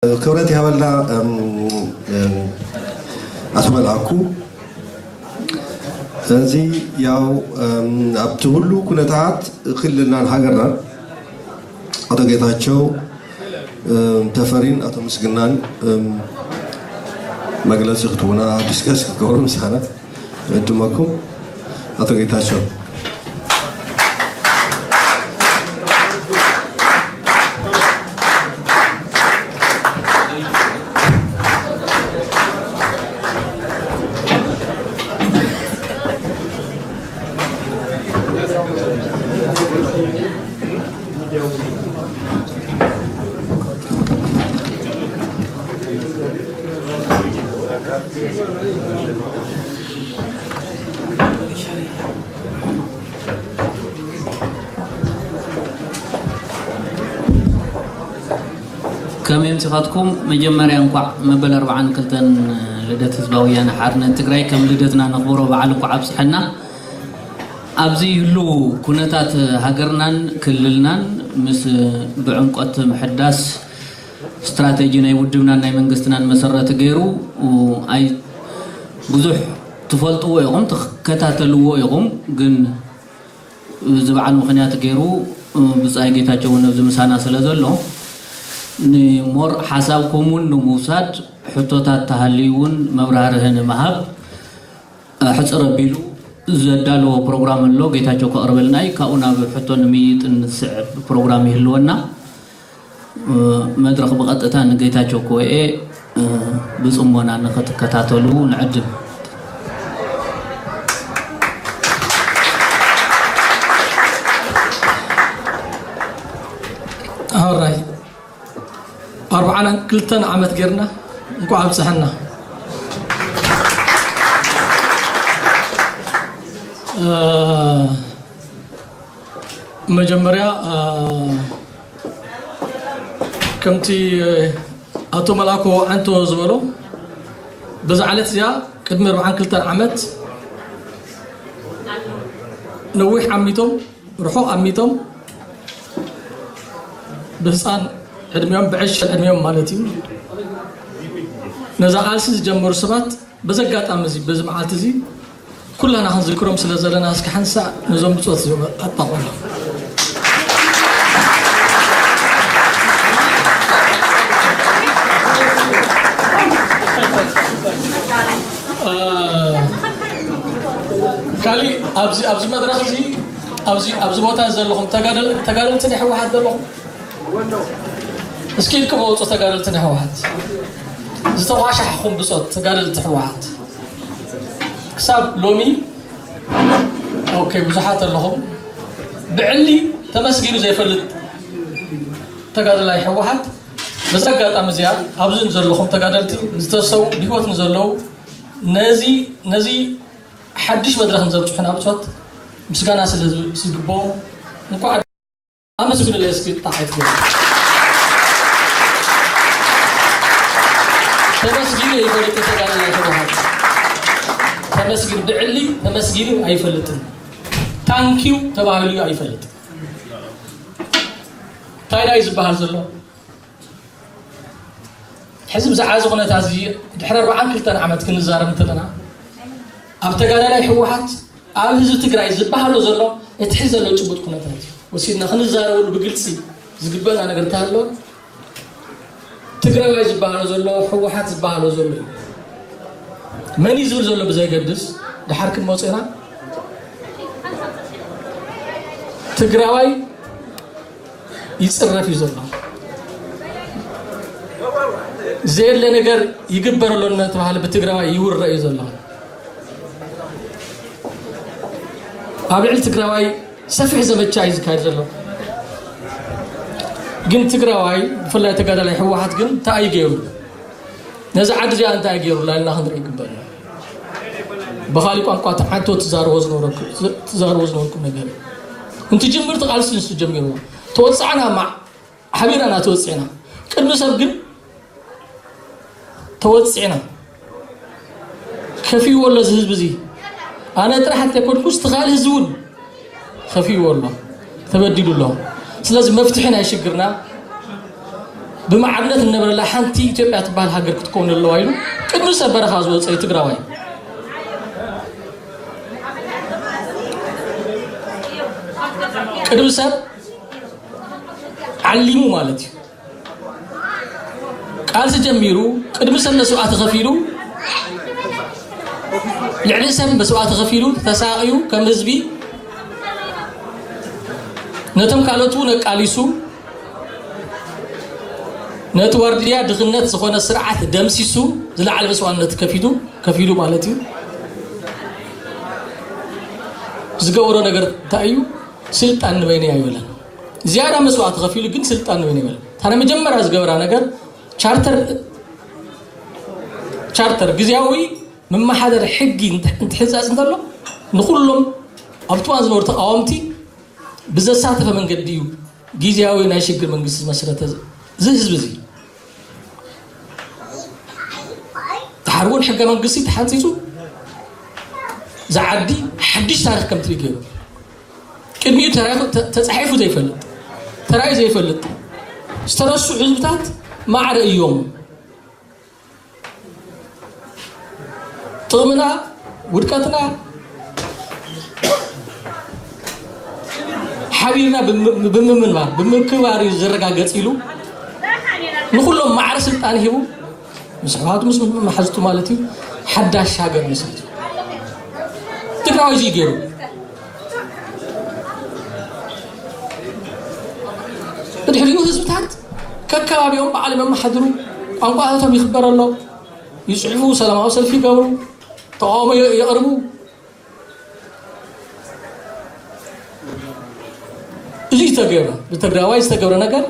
ክብረት ይሃበልና። እም፣ እም፣ ኣቶ መልኣኩ፣ እዚ ያው፣ እም፣ ኣብቲ ሁሉ ኩነታት ክልልናን ሃገርናን ኣቶ ጌታቸው፣ እም፣ ተፈሪን ኣቶ ምስግናን፣ እም፣ መግለጺ ክትቡና፣ ዲስከስ ክትገብሩ ምሳና ዕድመኩም። ኣቶ ጌታቸው። ከመይ ምጽኻትኩም? መጀመርያ እንኳዕ መበል ኣርባዓን ክልተን ልደት ህዝባዊ ወያነ ሓርነት ትግራይ ከም ልደትና ነኽብሮ በዓል እንኳዕ ኣብጽሐና። ኣብዚ ህሉ ኩነታት ሃገርናን ክልልናን ምስ ብዕምቆት ምሕዳስ ስትራተጂ ናይ ውድብናን ናይ መንግስትናን መሰረት ገይሩ ኣይ ብዙሕ ትፈልጥዎ ኢኹም፣ ትከታተልዎ ኢኹም። ግን እዚ በዓል ምኽንያት ገይሩ ብጻይ ጌታቸው እውን ኣብዚ ምሳና ስለ ዘሎ ንሞር ሓሳብኩም እውን ንምውሳድ ሕቶታት ተሃልዩ እውን መብራህርህ ንምሃብ ሕጽር ኣቢሉ ዘዳለዎ ፕሮግራም ኣሎ። ጌታቸው ከቕርበልና እዩ። ካብኡ ናብ ሕቶን ምይይጥን ዝስዕብ ፕሮግራም ይህልወና። መድረኽ ብቐጥታ ንጌታቸው ክወኤ ብጽሞና ንክትከታተሉ ንዕድም። ኣራይ ኣርባዓን ክልተን ዓመት ጌርና እንኳዕ ኣብፀሐና። መጀመርያ ከምቲ ኣቶ መልኣኮ ዓንቶ ዝበሎ በዛ ዕለት እዚኣ ቅድሚ ኣርባዓን ክልተን ዓመት ነዊሕ ዓሚቶም ርሑቕ ኣሚቶም ብህፃን ዕድሚኦም ብዕሸል ዕድሚኦም ማለት እዩ ነዛ ቃልሲ ዝጀመሩ ሰባት በዚ ኣጋጣሚ እዚ በዚ መዓልቲ እዚ ኩላና ክንዝክሮም ስለ ዘለና እስኪ ሓንሳእ ነዞም ብፆት እዚኦም ኣጣቕዑ። ካሊእ ኣብዚ ኣብዚ መድረኽ እዚ ኣብዚ ኣብዚ ቦታ ዘለኹም ተጋደል ተጋደልቲ ናይ ህወሓት ዘለኹም እስኪ ኢድኩም ኣውፁ ተጋደልቲ ናይ ህወሓት ዝተኳሻሕኹም ብፆት ተጋደልቲ ህወሓት ክሳብ ሎሚ ኦኬ ብዙሓት ኣለኹም ብዕሊ ተመስጊኑ ዘይፈልጥ ተጋደላይ ህወሓት በዚ ኣጋጣሚ እዚኣ ኣብዚ ዘለኹም ተጋደልቲ ዝተሰው ብህይወት ንዘለዉ ነዚ ነዚ ሓድሽ መድረኽ ንዘብፅሑና ብፆት ምስጋና ስለ ዝግብኦም እንኳዕ ኣመስግኑለይ እስኪ ጣዓይት ተመስጊኑ ይፈልጥ ተጋደላይ ህወሓት ተመስጊኑ ብዕሊ ተመስጊኑ ኣይፈልጥን ታንኪው ተባሂሉ ኣይፈልጥን እንታይ ናይ ዝበሃል ዘሎ ሕዚ ብዛዕባ እዚ ኩነታት እዚ ድሕሪ ኣርባዓን ክልተን ዓመት ክንዛረብ እንተለና ኣብ ተጋዳላይ ህወሓት ኣብ ህዝቢ ትግራይ ዝበሃሎ ዘሎ እቲ ሕዚ ዘሎ ጭቡጥ ኩነታት እዩ ወሲድና ክንዛረበሉ ብግልፂ ዝግበና ነገር እንተሃለወ ትግራዋይ ዝበሃሎ ዘሎ ህወሓት ዝበሃሎ ዘሎ እዩ መን እዩ ዝብል ዘሎ ብዘይገድስ ድሓር ክንመፅና ትግራዋይ ይፅረፍ እዩ ዘሎ ዘየለ ነገር ይግበር ኣሎ እናተባሃለ ብትግራዋይ ይውረ እዩ ዘሎ ኣብ ልዕሊ ትግራዋይ ሰፊሕ ዘመቻ እዩ ዝካየድ ዘሎ ግን ትግራዋይ ብፍላይ ተጋዳላይ ህወሓት ግን እንታይ እዩ ገይሩ ነዚ ዓዲ እዚኣ እንታይ ገይሩላ ኢልና ክንርኢ ይግበኣና ብኻሊእ ቋንቋ ተዓንቶ ትዛረቦ ዝነበረኩም ነገር እዩ እንትጅምር ትቓልሲ ንሱ ጀሚርዎ ተወፃዕና ማዕ ሓቢርና ተወፂዕና ቅድሚ ሰብ ግን ተወፂዕና ከፊዎ ኣሎ እዚ ህዝቢ እዚ ኣነ ጥራሕ እንተይኮንኩስ እቲ ካልእ ህዝቢ እውን ከፊዎ ኣሎ ተበዲሉ ኣሎ ስለዚ መፍትሒ ናይ ሽግርና ብማዕርነት እንነብረላ ሓንቲ ኢትዮጵያ ትበሃል ሃገር ክትከውን ኣለዋ ኢሉ ቅድሚ ሰብ በረኻ ዝወፀ እዩ ትግራዋይ። ቅድሚ ሰብ ዓሊሙ ማለት እዩ። ቃልሲ ጀሚሩ ቅድሚ ሰብ መስዋእቲ ከፊሉ፣ ልዕሊ ሰብ መስዋእቲ ከፊሉ ተሳቕዩ ከም ህዝቢ ነቶም ካልኦት እውን ኣቃሊሱ ነቲ ዋርድያ ድኽነት ዝኾነ ስርዓት ደምሲሱ ዝለዓለ መስዋእትነት ከፊቱ ከፊሉ ማለት እዩ። ዝገበሮ ነገር እንታይ እዩ? ስልጣን ንበይነይ ኣይበለን። ዝያዳ መስዋእቲ ከፊሉ ግን ስልጣን ንበይነይ ኣይበለን። እታ ናይ መጀመርያ ዝገበራ ነገር ቻርተር ቻርተር ግዝያዊ መመሓደሪ ሕጊ እንትሕንፃፅ እንተሎ ንኩሎም ኣብቲ እዋን ዝነበሩ ተቃወምቲ ብዘሳተፈ መንገዲ እዩ ግዝያዊ ናይ ሽግር መንግስቲ ዝመስረተ። እዚ ህዝቢ እዚ ድሓር እውን ሕገ መንግስቲ ተሓንፂፁ ዝዓዲ ሓድሽ ታሪክ ከም ትርኢ ገይሩ። ቅድሚኡ ተራእዩ ተ- ተፃሒፉ ዘይፈልጥ፣ ተራእዩ ዘይፈልጥ፣ ዝተረሱ ህዝብታት ማዕረ እዮም። ጥቕምና ውድቀትና ሓቢርና ብምምንባር ብምክባር እዩ ዝረጋገፅ ኢሉ ንኩሎም ማዕረ ስልጣን ሂቡ ምስ ኣሕዋቱ ምስ መሓዝቱ ማለት እዩ ሓዳሽ ሃገር መስሪቱ። ትግራዋይ እዚ ገይሩ ብድሕሪኡ ህዝብታት ከከባቢኦም ባዕሎም የመሓድሩ፣ ቋንቋታቶም ይኽበር ኣሎ፣ ይፅሕፉ፣ ሰላማዊ ሰልፊ ይገብሩ፣ ተቃውሞ የቕርቡ። እዚ ዝተገብረ ብትግራዋይ ዝተገብረ ነገር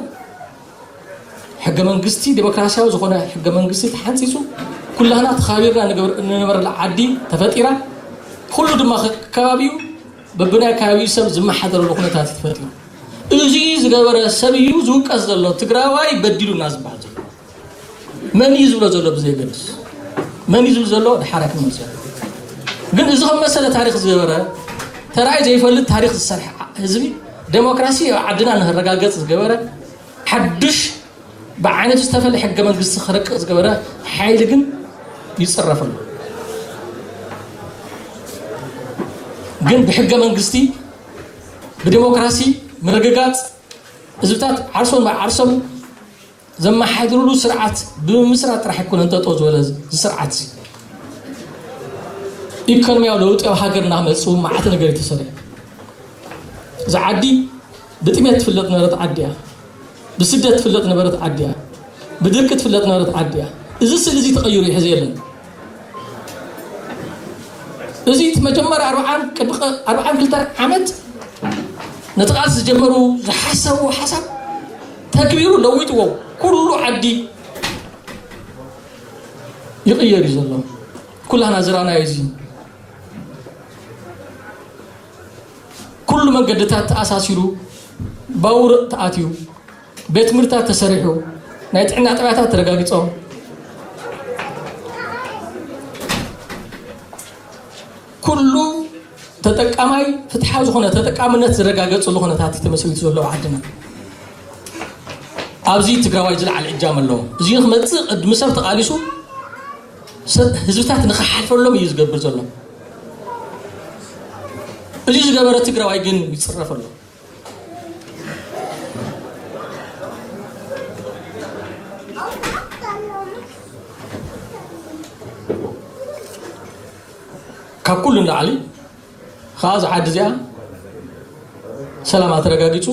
ሕገ መንግስቲ ዴሞክራሲያዊ ዝኾነ ሕገ መንግስቲ ተሓንፂፁ ኩላህና ተኻቢርና ንነበር ዓዲ ተፈጢራ ኩሉ ድማ ከባቢኡ በብናይ ከባቢኡ ሰብ ዝመሓደረሉ ኩነታት ተፈጢሩ። እዚ ዝገበረ ሰብ እዩ ዝውቀስ ዘሎ ትግራዋይ በዲሉና ዝበሃል ዘሎ። መን እዩ ዝብሎ ዘሎ ብዘየገድስ መን እዩ ዝብል ዘሎ ድሓራ ክንመፅኦ። ግን እዚ ከም መሰለ ታሪክ ዝገበረ ተራይ ዘይፈልጥ ታሪክ ዝሰርሐ ህዝቢ ዴሞክራሲ ኣብ ዓድና ንክረጋገፅ ዝገበረ ሓድሽ ብዓይነቱ ዝተፈለ ሕገ መንግስቲ ክረቅቕ ዝገበረ ሓይሊ ግን ይፅረፍ ኣሎ። ግን ብሕገ መንግስቲ ብዴሞክራሲ ምርግጋፅ ህዝብታት ዓርሶም ዓርሶም ዘመሓድርሉ ስርዓት ብምምስራት ጥራሕ ኣይኮነን ጠጠው ዝበለ እዚ ስርዓት እዚ። ኢኮኖሚያዊ ለውጢ ኣብ ሃገርና ክመፅእ እውን መዓት ነገር እዩ ተሰሪሑ። እዛ ዓዲ ብጥሜት ትፍለጥ ነበረት ዓዲ እያ። ብስደት ትፍለጥ ነበረት ዓዲ እያ። ብድርቂ ትፍለጥ ነበረት ዓዲ እያ። እዚ ስእሊ እዚ ተቐይሩ ይሕዘ የለን። እዚ እቲ መጀመርያ ኣርብዓን ቅድሚ ኣርብዓን ክልተን ዓመት ነቲ ቃልሲ ዝጀመሩ ዝሓሰብዎ ሓሳብ ተግቢሩ ለዊጥዎ ኩሉ ዓዲ ይቕየር እዩ ዘሎ። ኩላህና ዝረኣናዮ እዚ ኩሉ መንገድታት ተኣሳሲሩ ባቡር ተኣትዩ ቤት ትምህርትታት ተሰሪሑ ናይ ጥዕና ጣብያታት ተረጋጊፆም ኩሉ ተጠቃማይ ፍትሓዊ ዝኾነ ተጠቃምነት ዝረጋገፅሉ ኩነታት ተመስሪቱ ዘለዎ ዓድና ኣብዚ ትግራዋይ ዝለዓለ እጃም ኣለዎ። እዚ ንክመፅእ ቅድሚ ሰብ ተቓሊሱ ሰብ ህዝብታት ንክሓልፈሎም እዩ ዝገብር ዘሎ። እዚ ዝገበረ ትግራዋይ ግን ይፅረፍ ኣሎ። ካብ ኩሉ ንላዕሊ ከዓ እዛ ዓዲ እዚኣ ሰላማ ተረጋጊፁ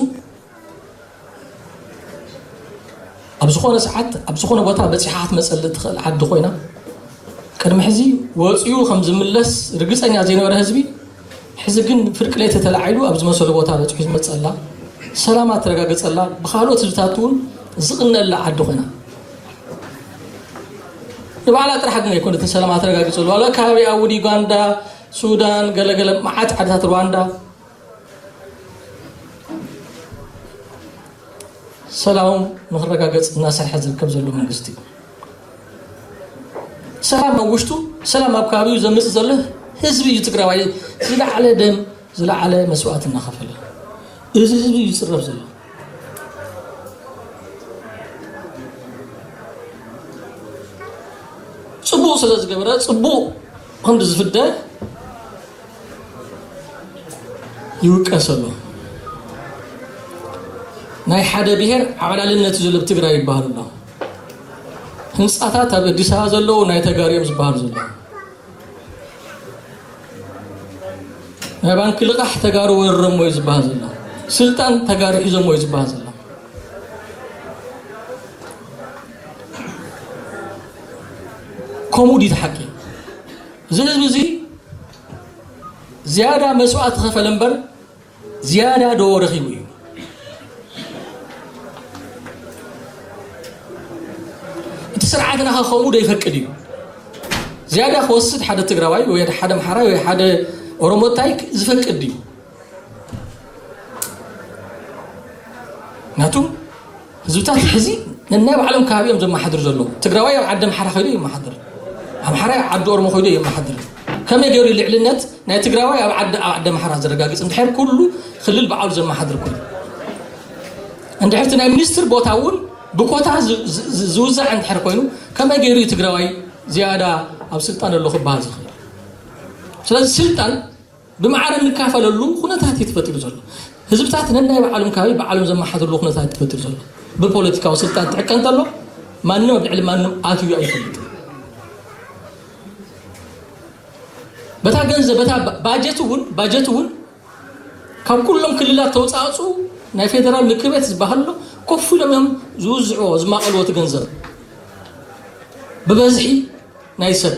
ኣብ ዝኾነ ሰዓት ኣብ ዝኾነ ቦታ በፂሓ ክትመፀሊ ትኽእል ዓዲ ኮይና ቅድሚ ሕዚ ወፂኡ ከም ዝምለስ ርግፀኛ ዘይነበረ ህዝቢ ሕዚ ግን ፍርቂ ለይቲ ተላዒሉ ኣብ ዝመሰሉ ቦታ በፂሑ ዝመፀላ ሰላማ ተረጋገፀላ ብካልኦት ህዝብታት እውን ዝቕነላ ዓዲ ኮይና ንባዕላ ጥራሕ ግን ኣይኮነትን ሰላማ ተረጋጊፀሉ ዋላ ከባቢ ኣብ ዩጋንዳ ሱዳን ገለገለ መዓት ዓድታት ሩዋንዳ ሰላም ንክረጋገፅ እናሰርሐ ዝርከብ ዘሎ መንግስቲ እዩ። ሰላም ኣብ ውሽጡ ሰላም ኣብ ከባቢኡ ዘምፅእ ዘሎ ህዝቢ እዩ ትግራዋይ ዝለዓለ ደም ዝለዓለ መስዋእቲ እናኸፈለ እዚ ህዝቢ እዩ ዝፅረፍ ዘሎ ጽቡቕ ስለ ዝገበረ ጽቡቕ ክንዲ ዝፍደ ይውቀስ ኣሎ። ናይ ሓደ ብሔር ዓብላልነት እዩ ዘሎ ኣብ ትግራይ ይበሃል ኣሎ። ህንፃታት ኣብ ኣዲስ ኣበባ ዘለዉ ናይ ተጋሩ እዮም ዝበሃሉ ዘለዉ። ናይ ባንኪ ልቓሕ ተጋሩ ወሪሮሞ እዩ ዝበሃል ዘሎ። ስልጣን ተጋሩ ሒዞሞ እዩ ዝበሃል ዘሎ። ከምኡ ድዩ እቲ ሓቂ? እዚ ህዝቢ እዚ ዝያዳ መስዋእቲ ከፈለ እምበር ዝያዳ ዶ ረኺቡ እዩ? እቲ ስርዓትና ከ ከምኡ ዶ ይፈቅድ እዩ? ዝያዳ ክወስድ ሓደ ትግራዋይ ወይ ሓደ ኣምሓራይ ወይ ሓደ ኦሮሞታይ ዝፈቅድ እዩ? ናቱ ህዝብታት ሕዚ ነናይ ባዕሎም ከባቢ እዮም ዘመሓድሩ ዘለዉ። ትግራዋይ ኣብ ዓዲ ኣምሓራ ከይዱ የመሓድር፣ ኣምሓራይ ኣብ ዓዲ ኦሮሞ ከይዱ የመሓድር። ከመይ ገይሩ ልዕልነት ናይ ትግራዋይ ኣብ ዓዲ ኣብ ዓዲ ኣምሓራ ዘረጋግጽ? እንድሕር ኩሉ ክልል ባዕሉ ዘመሓድር ኮይኑ፣ እንድሕር እቲ ናይ ሚኒስትር ቦታ እውን ብኮታ ዝ- ዝ- ዝ- ዝውዛዕ እንድሕር ኮይኑ፣ ከመይ ገይሩ እዩ ትግራዋይ ዝያዳ ኣብ ስልጣን ኣሎ ክበሃል ዝኽእል? ስለዚ ስልጣን ብማዕረ እንካፈለሉ ኩነታት እዩ ተፈጢሩ ዘሎ። ህዝብታት ነናይ ባዕሎም ከባቢ ባዕሎም ዘመሓድርሉ ኩነታት እዩ ተፈጢሩ ዘሎ። ብፖለቲካዊ ስልጣን ትዕቀን እንተሎ ማንም ኣብ ልዕሊ ማንም ኣትዩ ኣይፈልጥን። በታ ገንዘብ በታ ባ- ባጀት እውን ባጀት እውን ካብ ኩሎም ክልላት ተውፃእፁ ናይ ፌደራል ምክር ቤት ዝበሃል ኣሎ። ኮፍ ኢሎም እዮም ዝውዝዕዎ ዝማቐልዎ እቲ ገንዘብ ብበዝሒ ናይ ሰብ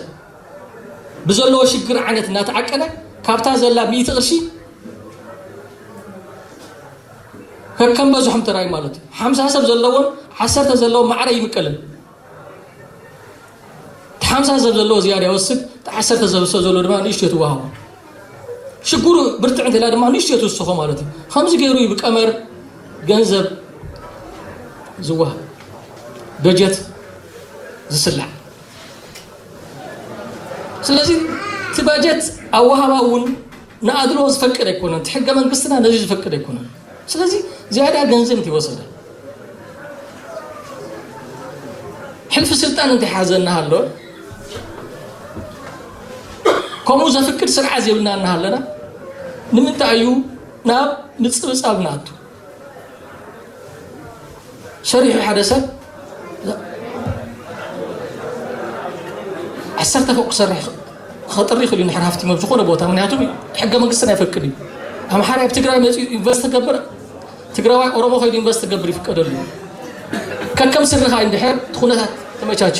ብዘለዎ ሽግር ዓይነት እናተዓቀነ ካብታ ዘላ ሚእቲ ቅርሺ ከከም በዝሖም ተራይ ማለት እዩ። ሓምሳ ሰብ ዘለዎን ዓሰርተ ዘለዎም ማዕረ ይምቀልን። እቲ ሓምሳ ሰብ ዘለዎ ዝያዳ ይወስድ፣ እቲ ዓሰርተ ሰብ ሰብ ዘለዎ ድማ ንእሽቶ ትወሃቦ። ሽግሩ ብርትዕ እንተላ ድማ ንእሽቶ ትውስኾ ማለት እዩ። ከምዚ ገይሩ እዩ ብቀመር ገንዘብ ዝወሃብ፣ በጀት ዝስላዕ። ስለዚ እቲ በጀት ኣወሃባ እውን ንኣድሎ ዝፈቅድ ኣይኮነን። እቲ ሕገ መንግስትና ነዚ ዝፈቅድ ኣይኮነን። ስለዚ ዝያዳ ገንዘብ እንተይወሰደ ሕልፊ ስልጣን እንተይሓዘ እናሃለወ ከምኡ ዘፍቅድ ስርዓት ዘይብልና እናሃለና ንምንታይ እዩ ናብ ምጽብጻብ ንኣቱ? ሰሪሑ ሓደ ሰብ ዓሰርተ ፎቕ ክሰርሕ ከጥሪ ይኽእል እዩ፣ ንድሕር ሃፍቲም ኣብ ዝኾነ ቦታ፣ ምክንያቱ ሕገ መንግስትና ይፈቅድ እዩ። ኣምሓራይ ኣብ ትግራይ መፂኡ ኢንቨስት ክገብር፣ ትግራዋይ ኦሮሞ ከይዱ ኢንቨስት ክገብር ይፍቀደሉ እዩ። ከከም ስርኻ እንድሕር እቲ ኩነታት ተመቻች።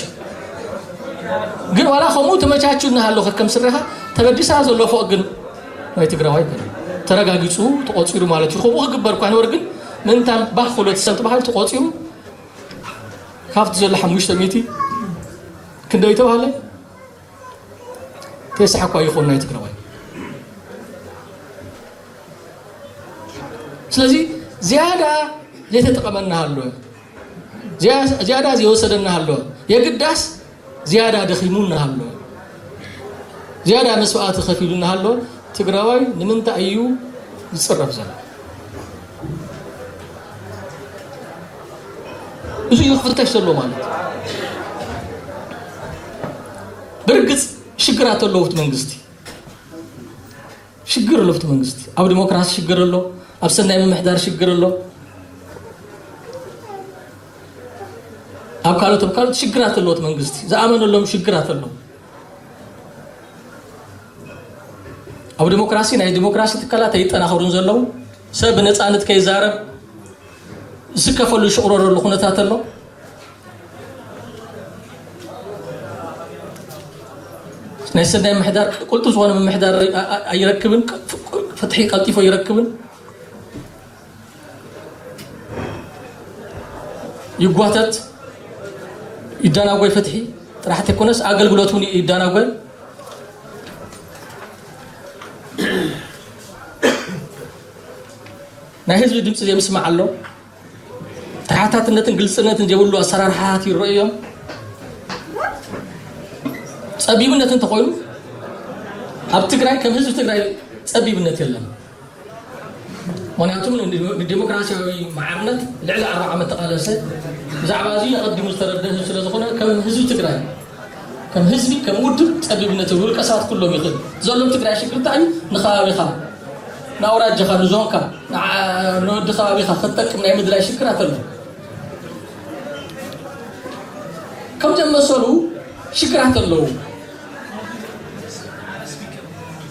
ግን ዋላ ከምኡ ተመቻቹ እናሃሎ ከከም ስርኻ ተበዲሳ ዘሎ ፎቕ ግን ናይ ትግራዋይ ይበል ተረጋጊፁ ተቆፂሩ ማለት እዩ። ከምኡ ክግበር እኳ ነበር ግን ምንታን ባህ ክብሎ እቲ ሰብ ተባሂሉ ተቆፂሩ ካብቲ ዘሎ ሓሙሽተ ሚእቲ ክንደይ ተባሃለ? ተስዓ እኳ ይኾን ናይ ትግራዋይ። ስለዚ ዝያዳ ዘይተጠቐመና ኣሎ፣ ዝያ- ዝያዳ ዘይወሰደና ኣሎ፣ የግዳስ ዝያዳ ደኺሙና ኣሎ፣ ዝያዳ መስዋእቲ ከፊሉና ኣሎ። ትግራዋይ ንምንታይ እዩ ዝፅረፍ ዘሎ? እዚ እዩ ክፍተሽ ዘሎ ማለት እዩ። ብርግፅ ሽግራት ኣለዎ እቲ መንግስቲ፣ ሽግር ኣሎ እቲ መንግስቲ። ኣብ ዲሞክራሲ ሽግር ኣሎ፣ ኣብ ሰናይ ምምሕዳር ሽግር ኣሎ፣ ኣብ ካልኦት ኣብ ካልኦት ሽግራት ኣለዎ እቲ መንግስቲ። ዝኣመነሎም ሽግራት ኣሎ። ኣብ ዲሞክራሲ ናይ ዲሞክራሲ ትካላት ኣይጠናኸሩን ዘለዉ፣ ሰብ ብነፃነት ከይዛረብ ዝስከፈሉ ዝሽቑረረሉ ኩነታት ኣሎ። ናይ ሰናይ ምምሕዳር ቅልጡፍ ዝኾነ ምምሕዳር ኣይ- ኣይ- ኣይረክብን፣ ፍትሒ ቀልጢፎ ኣይረክብን፣ ይጓተት፣ ይደናጎይ። ፍትሒ ጥራሕ ተይኮነስ ኣገልግሎት እውን ይደናጎይ። ናይ ህዝቢ ድምፂ ዘይምስማዕ ኣሎ። ተሓታትነትን ግልፅነትን ዘይብሉ ኣሰራርሓታት ይረኣዩ እዮም። ፀቢብነት እንተኾይኑ ኣብ ትግራይ ከም ህዝቢ ትግራይ ፀቢብነት የለን። ምክንያቱም ንዲሞክራሲያዊ ማዕርነት ልዕሊ ኣርባዓ ዓመት ተቓለሰ። ብዛዕባ እዚ ኣቐዲሙ ዝተረደ ህዝቢ ስለ ዝኾነ ከም ህዝቢ ትግራይ ከም ህዝቢ፣ ከም ውድብ ጸቢብነት ውልቀ ሰባት ኩሎም ይኽእል። ዘሎ ትግራይ ሽግር እንታይ እዩ? ንኸባቢኻ፣ ንኣውራጃኻ፣ ንዞንካ፣ ንዓ-፣ ንወዲ ከባቢኻ ክትጠቅም ናይ ምድላይ ሽግራት ኣሎ። ከም ዘመሰሉ ሽግራት ኣለዉ።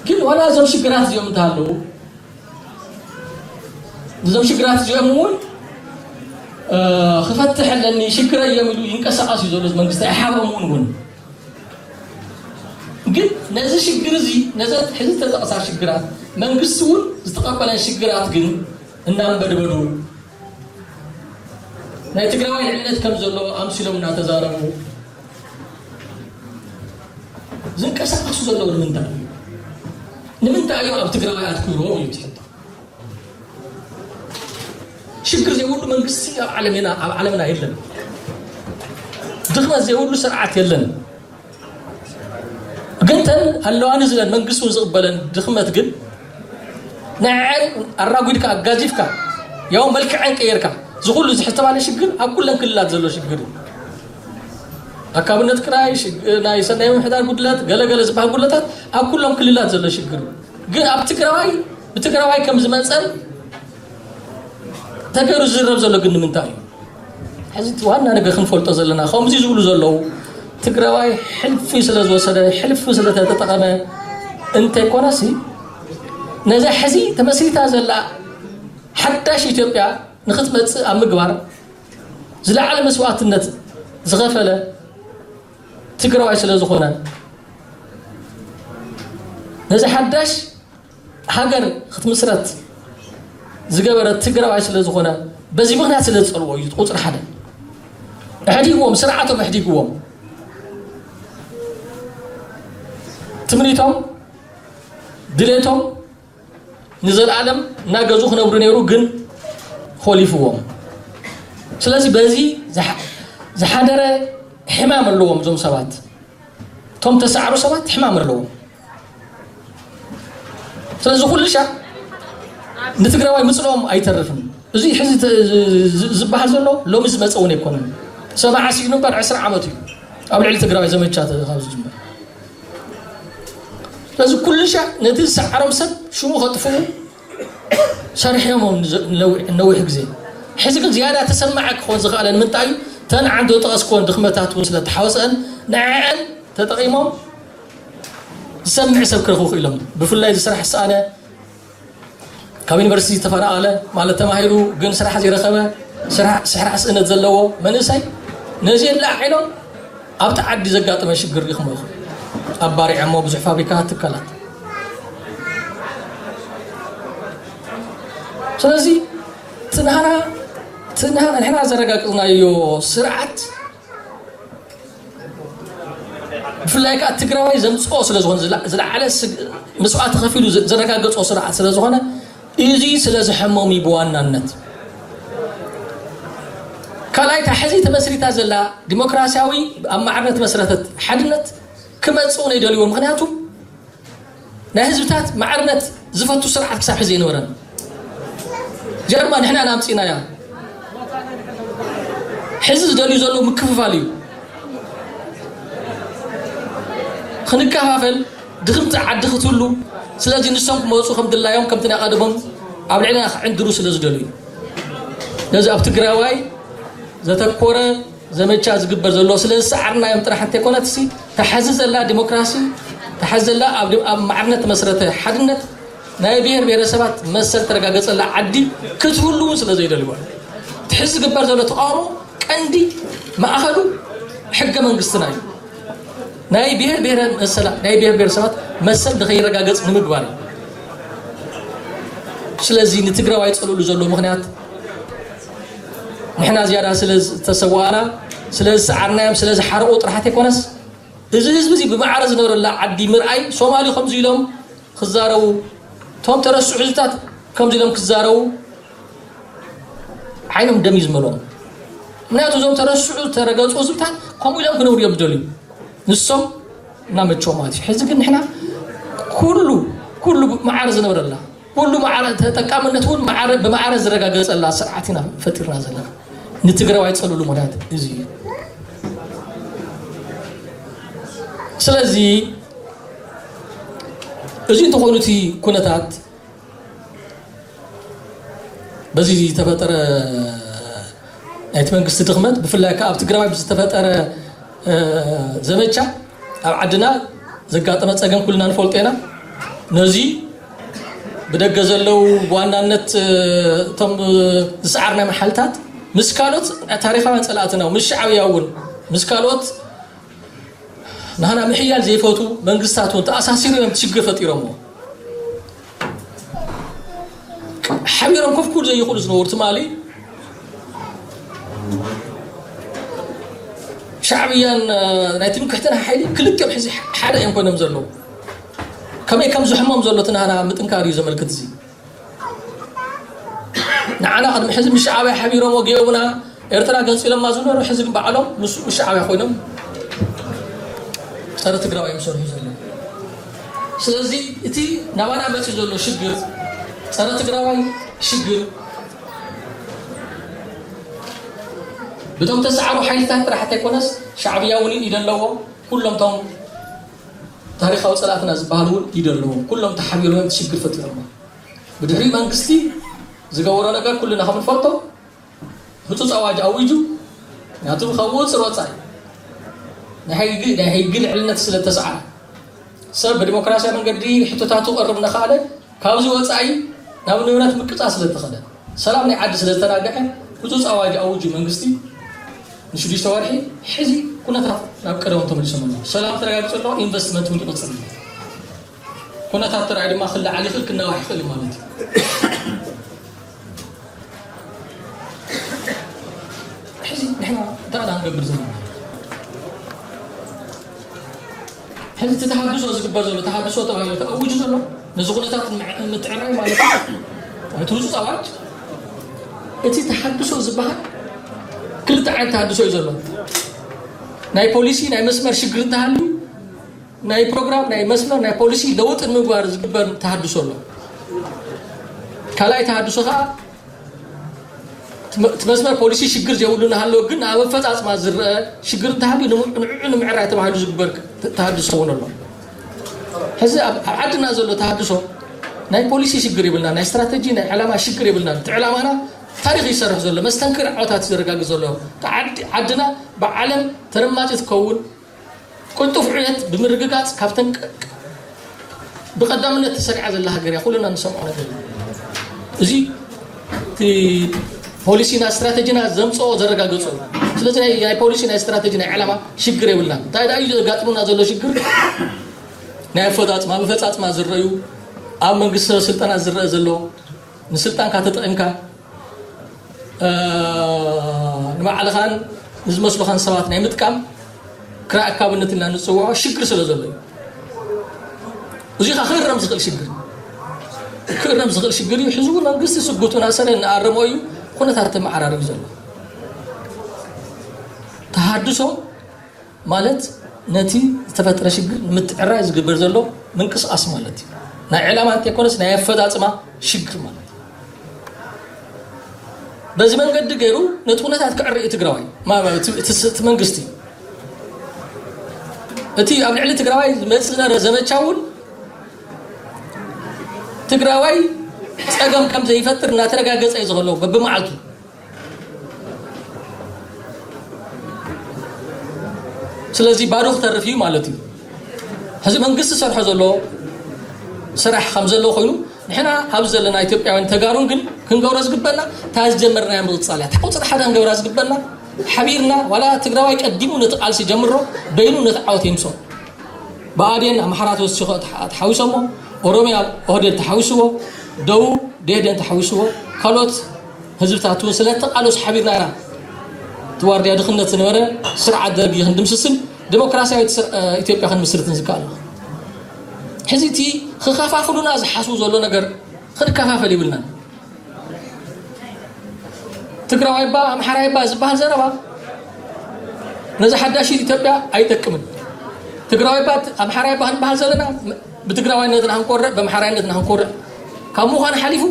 ግን ዋላ እዞም ሽግራት እዚኦም እንተሃለዉ፣ እዞም ሽግራት እዚኦም እውን፣ እ፣ ክፈትሕ ኣለኒ፣ ሽግረ እዮም ኢሉ ይንቀሳቐስ እዩ ዘሎ መንግስቲ፣ ኣይሓብኦም እውን እውን። ግን ነዚ ሽግር እዚ፣ ነዘን ሕዚ ዝተጠቕሳ ሽግራት፣ መንግስቲ እውን ዝተቐበለን ሽግራት ግን እናንበድበዱ፣ ናይ ትግራዋይ ልዕልነት ከም ዘሎ ኣምሲሎም እናተዛረቡ ዝንቀሳቐሱ ዘለዉ ንምንታይ እዩ? ንምንታይ እዮም ኣብ ትግራዋይ ኣትኩሮም እዩ እቲ ሕቶ። ሽግር ዘይብሉ መንግስቲ ኣብ ዓለምና፣ ኣብ ዓለምና የለን። ድኽመት ዘይብሉ ስርዓት የለን። ግን ተን ኣለዋኒ ዝለን መንግስቲ እውን ዝቕበለን ድኽመት ግን ንዐን ኣራጒድካ ኣጋዚፍካ ያው መልክዐን ቀየርካ ዝኹሉ ዝሕተባለ ሽግር ኣብ ኩለን ክልላት ዘሎ ሽግር እዩ። ኣካብነት ክራይ፣ ሽግ-፣ ናይ ሰናይ ምምሕዳር ጉድለት፣ ገለገለ ዝበሃል ጉድለታት ኣብ ኩሎም ክልላት ዘሎ ሽግር እዩ። ግን ኣብ ትግራዋይ፣ ብትግራዋይ ከም ዝመፀን ተገይሩ ዝዝረብ ዘሎ ግን ንምንታይ እዩ? ሕዚ እቲ ዋና ነገር ክንፈልጦ ዘለና፣ ከምዚ ዝብሉ ዘለዉ፣ ትግራዋይ ሕልፊ ስለ ዝወሰደ፣ ሕልፊ ስለ ተጠቐመ እንተይኮነሲ፣ ነዛ ሕዚ ተመስሪታ ዘላ ሓዳሽ ኢትዮጵያ ንክትመጽእ ኣብ ምግባር ዝለዓለ መስዋእትነት ዝኸፈለ ትግራዋይ ስለ ዝኾነ፣ ነዚ ሓዳሽ ሃገር ክትምስረት ዝገበረ ትግራዋይ ስለ ዝኾነ፣ በዚ ምኽንያት ስለ ዝጸልዎ እዩ ቁጽሪ ሓደ። ኣሕዲግዎም፣ ስርዓቶም ኣሕዲግዎም። ትምኒቶም፣ ድሌቶም ንዘለኣለም እናገዙ ክነብሩ ነይሩ፣ ግን ኾሊፍዎም። ስለዚ በዚ ዝሓ-፣ ዝሓደረ ሕማም ኣለዎም እዞም ሰባት። እቶም ተሳዕሩ ሰባት ሕማም ኣለዎም። ስለዚ ኩሉ ሻዕ ንትግራዋይ ምጽልኦም ኣይተርፍን። እዚ ሕዚ ተ-፣ ዝ-፣ ዝ-፣ ዝበሃል ዘሎ ሎሚ ዝመጸ እውን ኣይኮነን። ሰብዓ ስኢኑ እምበር ዕስራ ዓመት እዩ ኣብ ልዕሊ ትግራዋይ ዘመቻ ተ-፣ ካብ ዝጅመር። ስለዚ ኩሉ ሻዕ ነቲ ዝሰዓሮም ሰብ ሽሙ ከጥፍኡ ሰሪሖም እዮም ንዘ-፣ ንነዊሕ፣ ንነዊሕ ግዜ። ሕዚ ግን ዝያዳ ተሰማዒ ክኾን ዝኸኣለ ንምንታይ እዩ? እተን ዓንዲ ዝጠቐስክወን ድኽመታት እውን ስለ ተሓወሰአን ንዐዐን ተጠቒሞም ዝሰምዕ ሰብ ክረኽቡ ክኢሎም። ብፍላይ እዚ ስራሕ ዝሰኣነ፣ ካብ ዩኒቨርሲቲ ዝተፈናቐለ፣ ማለት ተማሂሩ ግን ስራሕ ዘይረኸበ፣ ስራሕ፣ ስራሕ ስእነት ዘለዎ መንእሰይ፣ ነዚ የለዓዒሎም ኣብቲ ዓዲ ዘጋጠመ ሽግር ሪኢኹሞ ኢኹም። ኣባሪዖሞ ብዙሕ ፋብሪካታት፣ ትካላት። ስለዚ እቲ ናህና፣ እቲ ናህና፣ ንሕና ዘረጋግጽናዮ ስርዓት ብፍላይ ከኣ ትግራዋይ ዘምጽኦ ስለ ዝኾነ፣ ዝላ-፣ ዝለዓለ ስግ-፣ መስዋእቲ ከፊሉ ዘ-፣ ዘረጋገጾ ስርዓት ስለ ዝኾነ፣ እዚ ስለ ዝሐሞም እዩ ብዋናነት። ካልኣይ፣ እታ ሕዚ ተመስሪታ ዘላ ዲሞክራሲያዊ ኣብ ማዕርነት መስረተት ሓድነት ክመጽእ እውን ኣይደልይዎን። ምኽንያቱ ናይ ህዝብታት ማዕርነት ዝፈቱ ስርዓት ክሳብ ሕዚ ኣይነበረን። እዚኣ ድማ ንሕና ኢና ኣምጺእናያ። ሕዚ ዝደልዩ ዘለዉ ምክፍፋል እዩ። ክንከፋፈል፣ ድኽምቲ ዓዲ ክትህሉ፣ ስለዚ ንሶም ክመጹ ከም ድላዮም ከምቲ ናይ ቀደሞም ኣብ ልዕልና ክዕንድሩ ስለ ዝደልዩ። ነዚ ኣብ ትግራዋይ ዘተኮረ ዘመቻ ዝግበር ዘሎ ስለ ዝሰዓርናዮም ጥራሕ እንተይኮነትሲ፣ ተሓዚ ዘላ ዲሞክራሲ፣ ተሓዚ ዘላ ኣብ ዲ-፣ ኣብ ማዕርነት ተመስረተ ሓድነት፣ ናይ ብሔር ብሔረሰባት መሰል ተረጋገጸላ ዓዲ ክትህሉ እውን ስለ ዘይደልዩ። እቲ ሕዚ ዝግበር ዘሎ ተቃውሞ ቀንዲ ማእኸሉ ሕገ መንግስትና እዩ። ናይ ብሔር ብሔረ-፣ መሰላ-፣ ናይ ብሔር ብሔረሰባት መሰል ንኸይረጋገጽ ንምግባር እዩ። ስለዚ ንትግራዋይ ጸልሉ ዘሎ ምኽንያት ንሕና ዝያዳ ስለ ዝተሰዋእና፣ ስለ ዝሰዓርናዮም፣ ስለ ዝሓረቑ ጥራሓት ኣይኮነስ፣ እዚ ህዝቢ እዚ ብማዕረ ዝነበረላ ዓዲ ምርኣይ፣ ሶማሊ ከምዚ ኢሎም ክዛረቡ፣ እቶም ተረስዑ ህዝብታት ከምዚ ኢሎም ክዛረቡ ዓይኖም ደም እዩ ዝመልኦም። ምክንያቱ እዞም ተረስዑ፣ ተረገጹ ህዝብታት ከምኡ ኢሎም ክነብሩ እዮም ዝደልዩ። ንሶም እናመቸዎም ማለት እዩ። ሕዚ ግን ንሕና ኩሉ፣ ኩሉ ብማዕረ ዝነበረላ፣ ኩሉ ማዕረ ተጠቃምነት እውን ማዕረ፣ ብማዕረ ዝረጋገጸላ ስርዓት ኢና ፈጢርና ዘለና። ንትግራዋይ ጸልሉ ምኽንያት እዚ እዩ። ስለዚ እዚ እንተኾይኑ እቲ ኩነታት በዚ ዝተፈጠረ ናይቲ መንግስቲ ድኽመት ብፍላይ ከዓ ኣብ ትግራይ ብዝተፈጠረ ዘመቻ ኣብ ዓድና ዘጋጠመ ፀገም ኩልና ንፈልጦ ኢና። ነዚ ብደገ ዘለዉ ብዋናነት እቶም ዝሰዓርናዮም ሓይልታት ምስ ካልኦት ታሪኻውያን ፀላእትና ምስ ሻዕብያ እውን ምስ ካልኦት ንሕና ምሕያል ዘይፈቱ መንግስታት እውን ተኣሳሲሩ እዮም ሽግር ፈጢሮሞ ሓቢሮም ኮፍ ክብሉ ዘይኽእሉ ዝነበሩ ትማሊ ሻዕብያን ናይ ትምክሕትን ሓይሊ ክልቲኦም ሕዚ ሓደ እዮም ኮይኖም ዘለዉ ከመይ ከም ዝሕሞም ዘሎ ትናና ምጥንካር እዩ ዘመልክት እዚ ንዓና ቅድሚ ሕዚ ምስ ሻዕብያ ሓቢሮም ወጊኦምና ኤርትራ ገንፂሎማ ዝነበሩ ሕዚ ግን ባዕሎም ምስ ሻዕብያ ኮይኖም ፀረ ትግራዋይ እዮም ዝሰርሑ ዘለዉ ስለዚ እቲ ናባና መፂኡ ዘሎ ሽግር ፀረ ትግራዋይ ሽግር ብቶም ተሰዓሩ ሓይልታት ጥራሕ እንተይኮነስ ሻዕብያ እውን ኢደ ኣለዎ ኩሎም ቶም ታሪካዊ ፀላእትና ዝበሃሉ እውን ኢደ ኣለዎ ኩሎም ተሓቢሮም ሽግር ፈጢሮም ብድሕሪ መንግስቲ ዝገበሮ ነገር ኩልና ከም ንፈልጦ ህፁፅ ኣዋጅ ኣዊጁ ናቱ ካብ ወፅር ወፃኢ ናይ ሕጊ ናይ ሕጊ ልዕልነት ስለ ተሰዓረ ሰብ ብዲሞክራሲያዊ መንገዲ ሕቶታቱ ቀርብ እናኸኣለ ካብዚ ወፃኢ ናብ ንብረት ምቅፃ ስለ ተኸለ ሰላም ናይ ዓዲ ስለ ዝተናገሐ ህፁፅ ኣዋጅ ኣዊጁ መንግስቲ ንሽዱሽተ ወርሒ ሕዚ ኩነታት ናብ ቀደሞም ተመሊሶም ኣለዉ ሰላም ተረጋጊፁ ኣለዎ ኢንቨስትመንት እውን ይቕፅል ኩነታት ተራይ ድማ ክለዓል ይኽእል ክናዋሕ ይኽእል ማለት እዩ ሕዚ ንሕና እንታይ ኢና ክንገብር ዘለና ሕዚ እቲ ተሃድሶ ዝግበር ዘሎ ተሃድሶ ተባሂሉ ተኣውጁ ዘሎ ነዚ ኩነታት ምትዕራይ ማለት እዩ እቲ ህፁፅ ኣዋጅ እቲ ተሃድሶ ዝበሃል ክልተ ዓይነት ተሃድሶ እዩ ዘሎ ናይ ፖሊሲ ናይ መስመር ሽግር እንተሃልዩ ናይ ፕሮግራም ናይ መስመር ናይ ፖሊሲ ለውጢ ንምግባር ዝግበር ተሃድሶ ኣሎ ካልኣይ ተሃድሶ ከዓ እቲ መስመር ፖሊሲ ሽግር ዘይብሉ እናሃለወ ግን ኣብ ኣፈፃፅማ ዝረአ ሽግር እንተሃልዩ ንዑ ንምዕራይ ተባሂሉ ዝግበር ተሃድሶ እውን ኣሎ ሕዚ ኣብ ዓድና ዘሎ ተሃድሶ ናይ ፖሊሲ ሽግር ይብልና ናይ ስትራተጂ ናይ ዕላማ ሽግር ይብልና እቲ ዕላማና ታሪክ ይሰርሕ ዘሎ መስተንክር ዓወታት ዘረጋግፅ ዘሎ ዓድና ብዓለም ተረማፂ ትከውን ቅልጡፍ ዕለት ብምርግጋፅ ካብተን ብቀዳምነት ተሰሪዓ ዘላ ሃገር እያ ኩልና ንሰምዖ ነገር እዩ እዚ ፖሊሲና ስትራተጂና ዘምፅኦ ዘረጋገፁ እዩ ስለዚ ናይ ፖሊሲ ናይ ስትራተጂ ናይ ዕላማ ሽግር የብልና እንታይ ዳ እዩ ዘጋጥሙና ዘሎ ሽግር ናይ ኣፈፃፅማ ብፈፃፅማ ዝረዩ ኣብ መንግስቲ ስልጠና ዝረአ ዘሎ ንስልጣንካ ተጠቒምካ ንባዕልኻን ንዝመስሉኻን ሰባት ናይ ምጥቃም ክራይ ኣካብነት ኢልና ንፅውዖ ሽግር ስለ ዘሎ እዩ። እዚ ኸዓ ክእረም ዝኽእል ሽግር ክእረም ዝኽእል ሽግር እዩ። ሕዚ እውን መንግስቲ ስጉቱና ሰለ እናኣረሞ እዩ ኩነታት ተመዓራርዩ ዘሎ። ተሃድሶ ማለት ነቲ ዝተፈጥረ ሽግር ንምትዕራይ ዝግበር ዘሎ ምንቅስቃስ ማለት እዩ። ናይ ዕላማ እንተይኮነስ ናይ ኣፈፃፅማ ሽግር ማለት እዩ። በዚ መንገዲ ገይሩ ነቲ ኩነታት ክዕሪ እዩ ትግራዋይ እቲ መንግስቲ። እቲ ኣብ ልዕሊ ትግራዋይ ዝመፅእ ዝነበረ ዘመቻ እውን ትግራዋይ ፀገም ከም ዘይፈጥር እናተረጋገፀ እዩ ዝኸሎ በብመዓልቱ። ስለዚ ባዶ ክተርፍ እዩ ማለት እዩ። ሕዚ መንግስቲ ዝሰርሖ ዘሎ ስራሕ ከም ዘሎ ኮይኑ ንሕና ኣብዚ ዘለና ኢትዮጵያውያን ተጋሩን ግን ክንገብሮ ዝግበና እታ ዝጀመርናያ ምቕፃል እያ። እታ ቁፅሪ ሓደ ክንገብራ ዝግበና ሓቢርና ዋላ ትግራዋይ ቀዲሙ ነቲ ቃልሲ ጀምሮ በይኑ ነቲ ዓወት የምፅኦ። ብኣዴን ኣምሓራ ተወሲኾ ተሓዊሶሞ ኦሮሚያ ኦህዴድ ተሓዊስዎ ደቡብ ደሄደን ተሓዊስዎ ካልኦት ህዝብታት እውን ስለተቃለሱ ሓቢርና ኢና ትዋርድያ ድኽነት ዝነበረ ስርዓት ደርጊ ክንድምስስን ዲሞክራሲያዊት ኢትዮጵያ ክንምስርትን ዝከኣል። ሕዚ እቲ ክኸፋፍሉና ዝሓስቡ ዘሎ ነገር ክንከፋፈል ይብልናን። ትግራዋይ ባ ኣምሓራይ ባ ዝበሃል ዘረባ ነዚ ሓዳሽ ኢትዮጵያ ኣይጠቅምን። ትግራዋይ ባ ኣምሓራይ ባ ክንበሃል ዘለና ብትግራዋይነትና ክንኮርዕ ብኣምሓራይነትና ክንኮርዕ ካብ ምዃን ሓሊፉ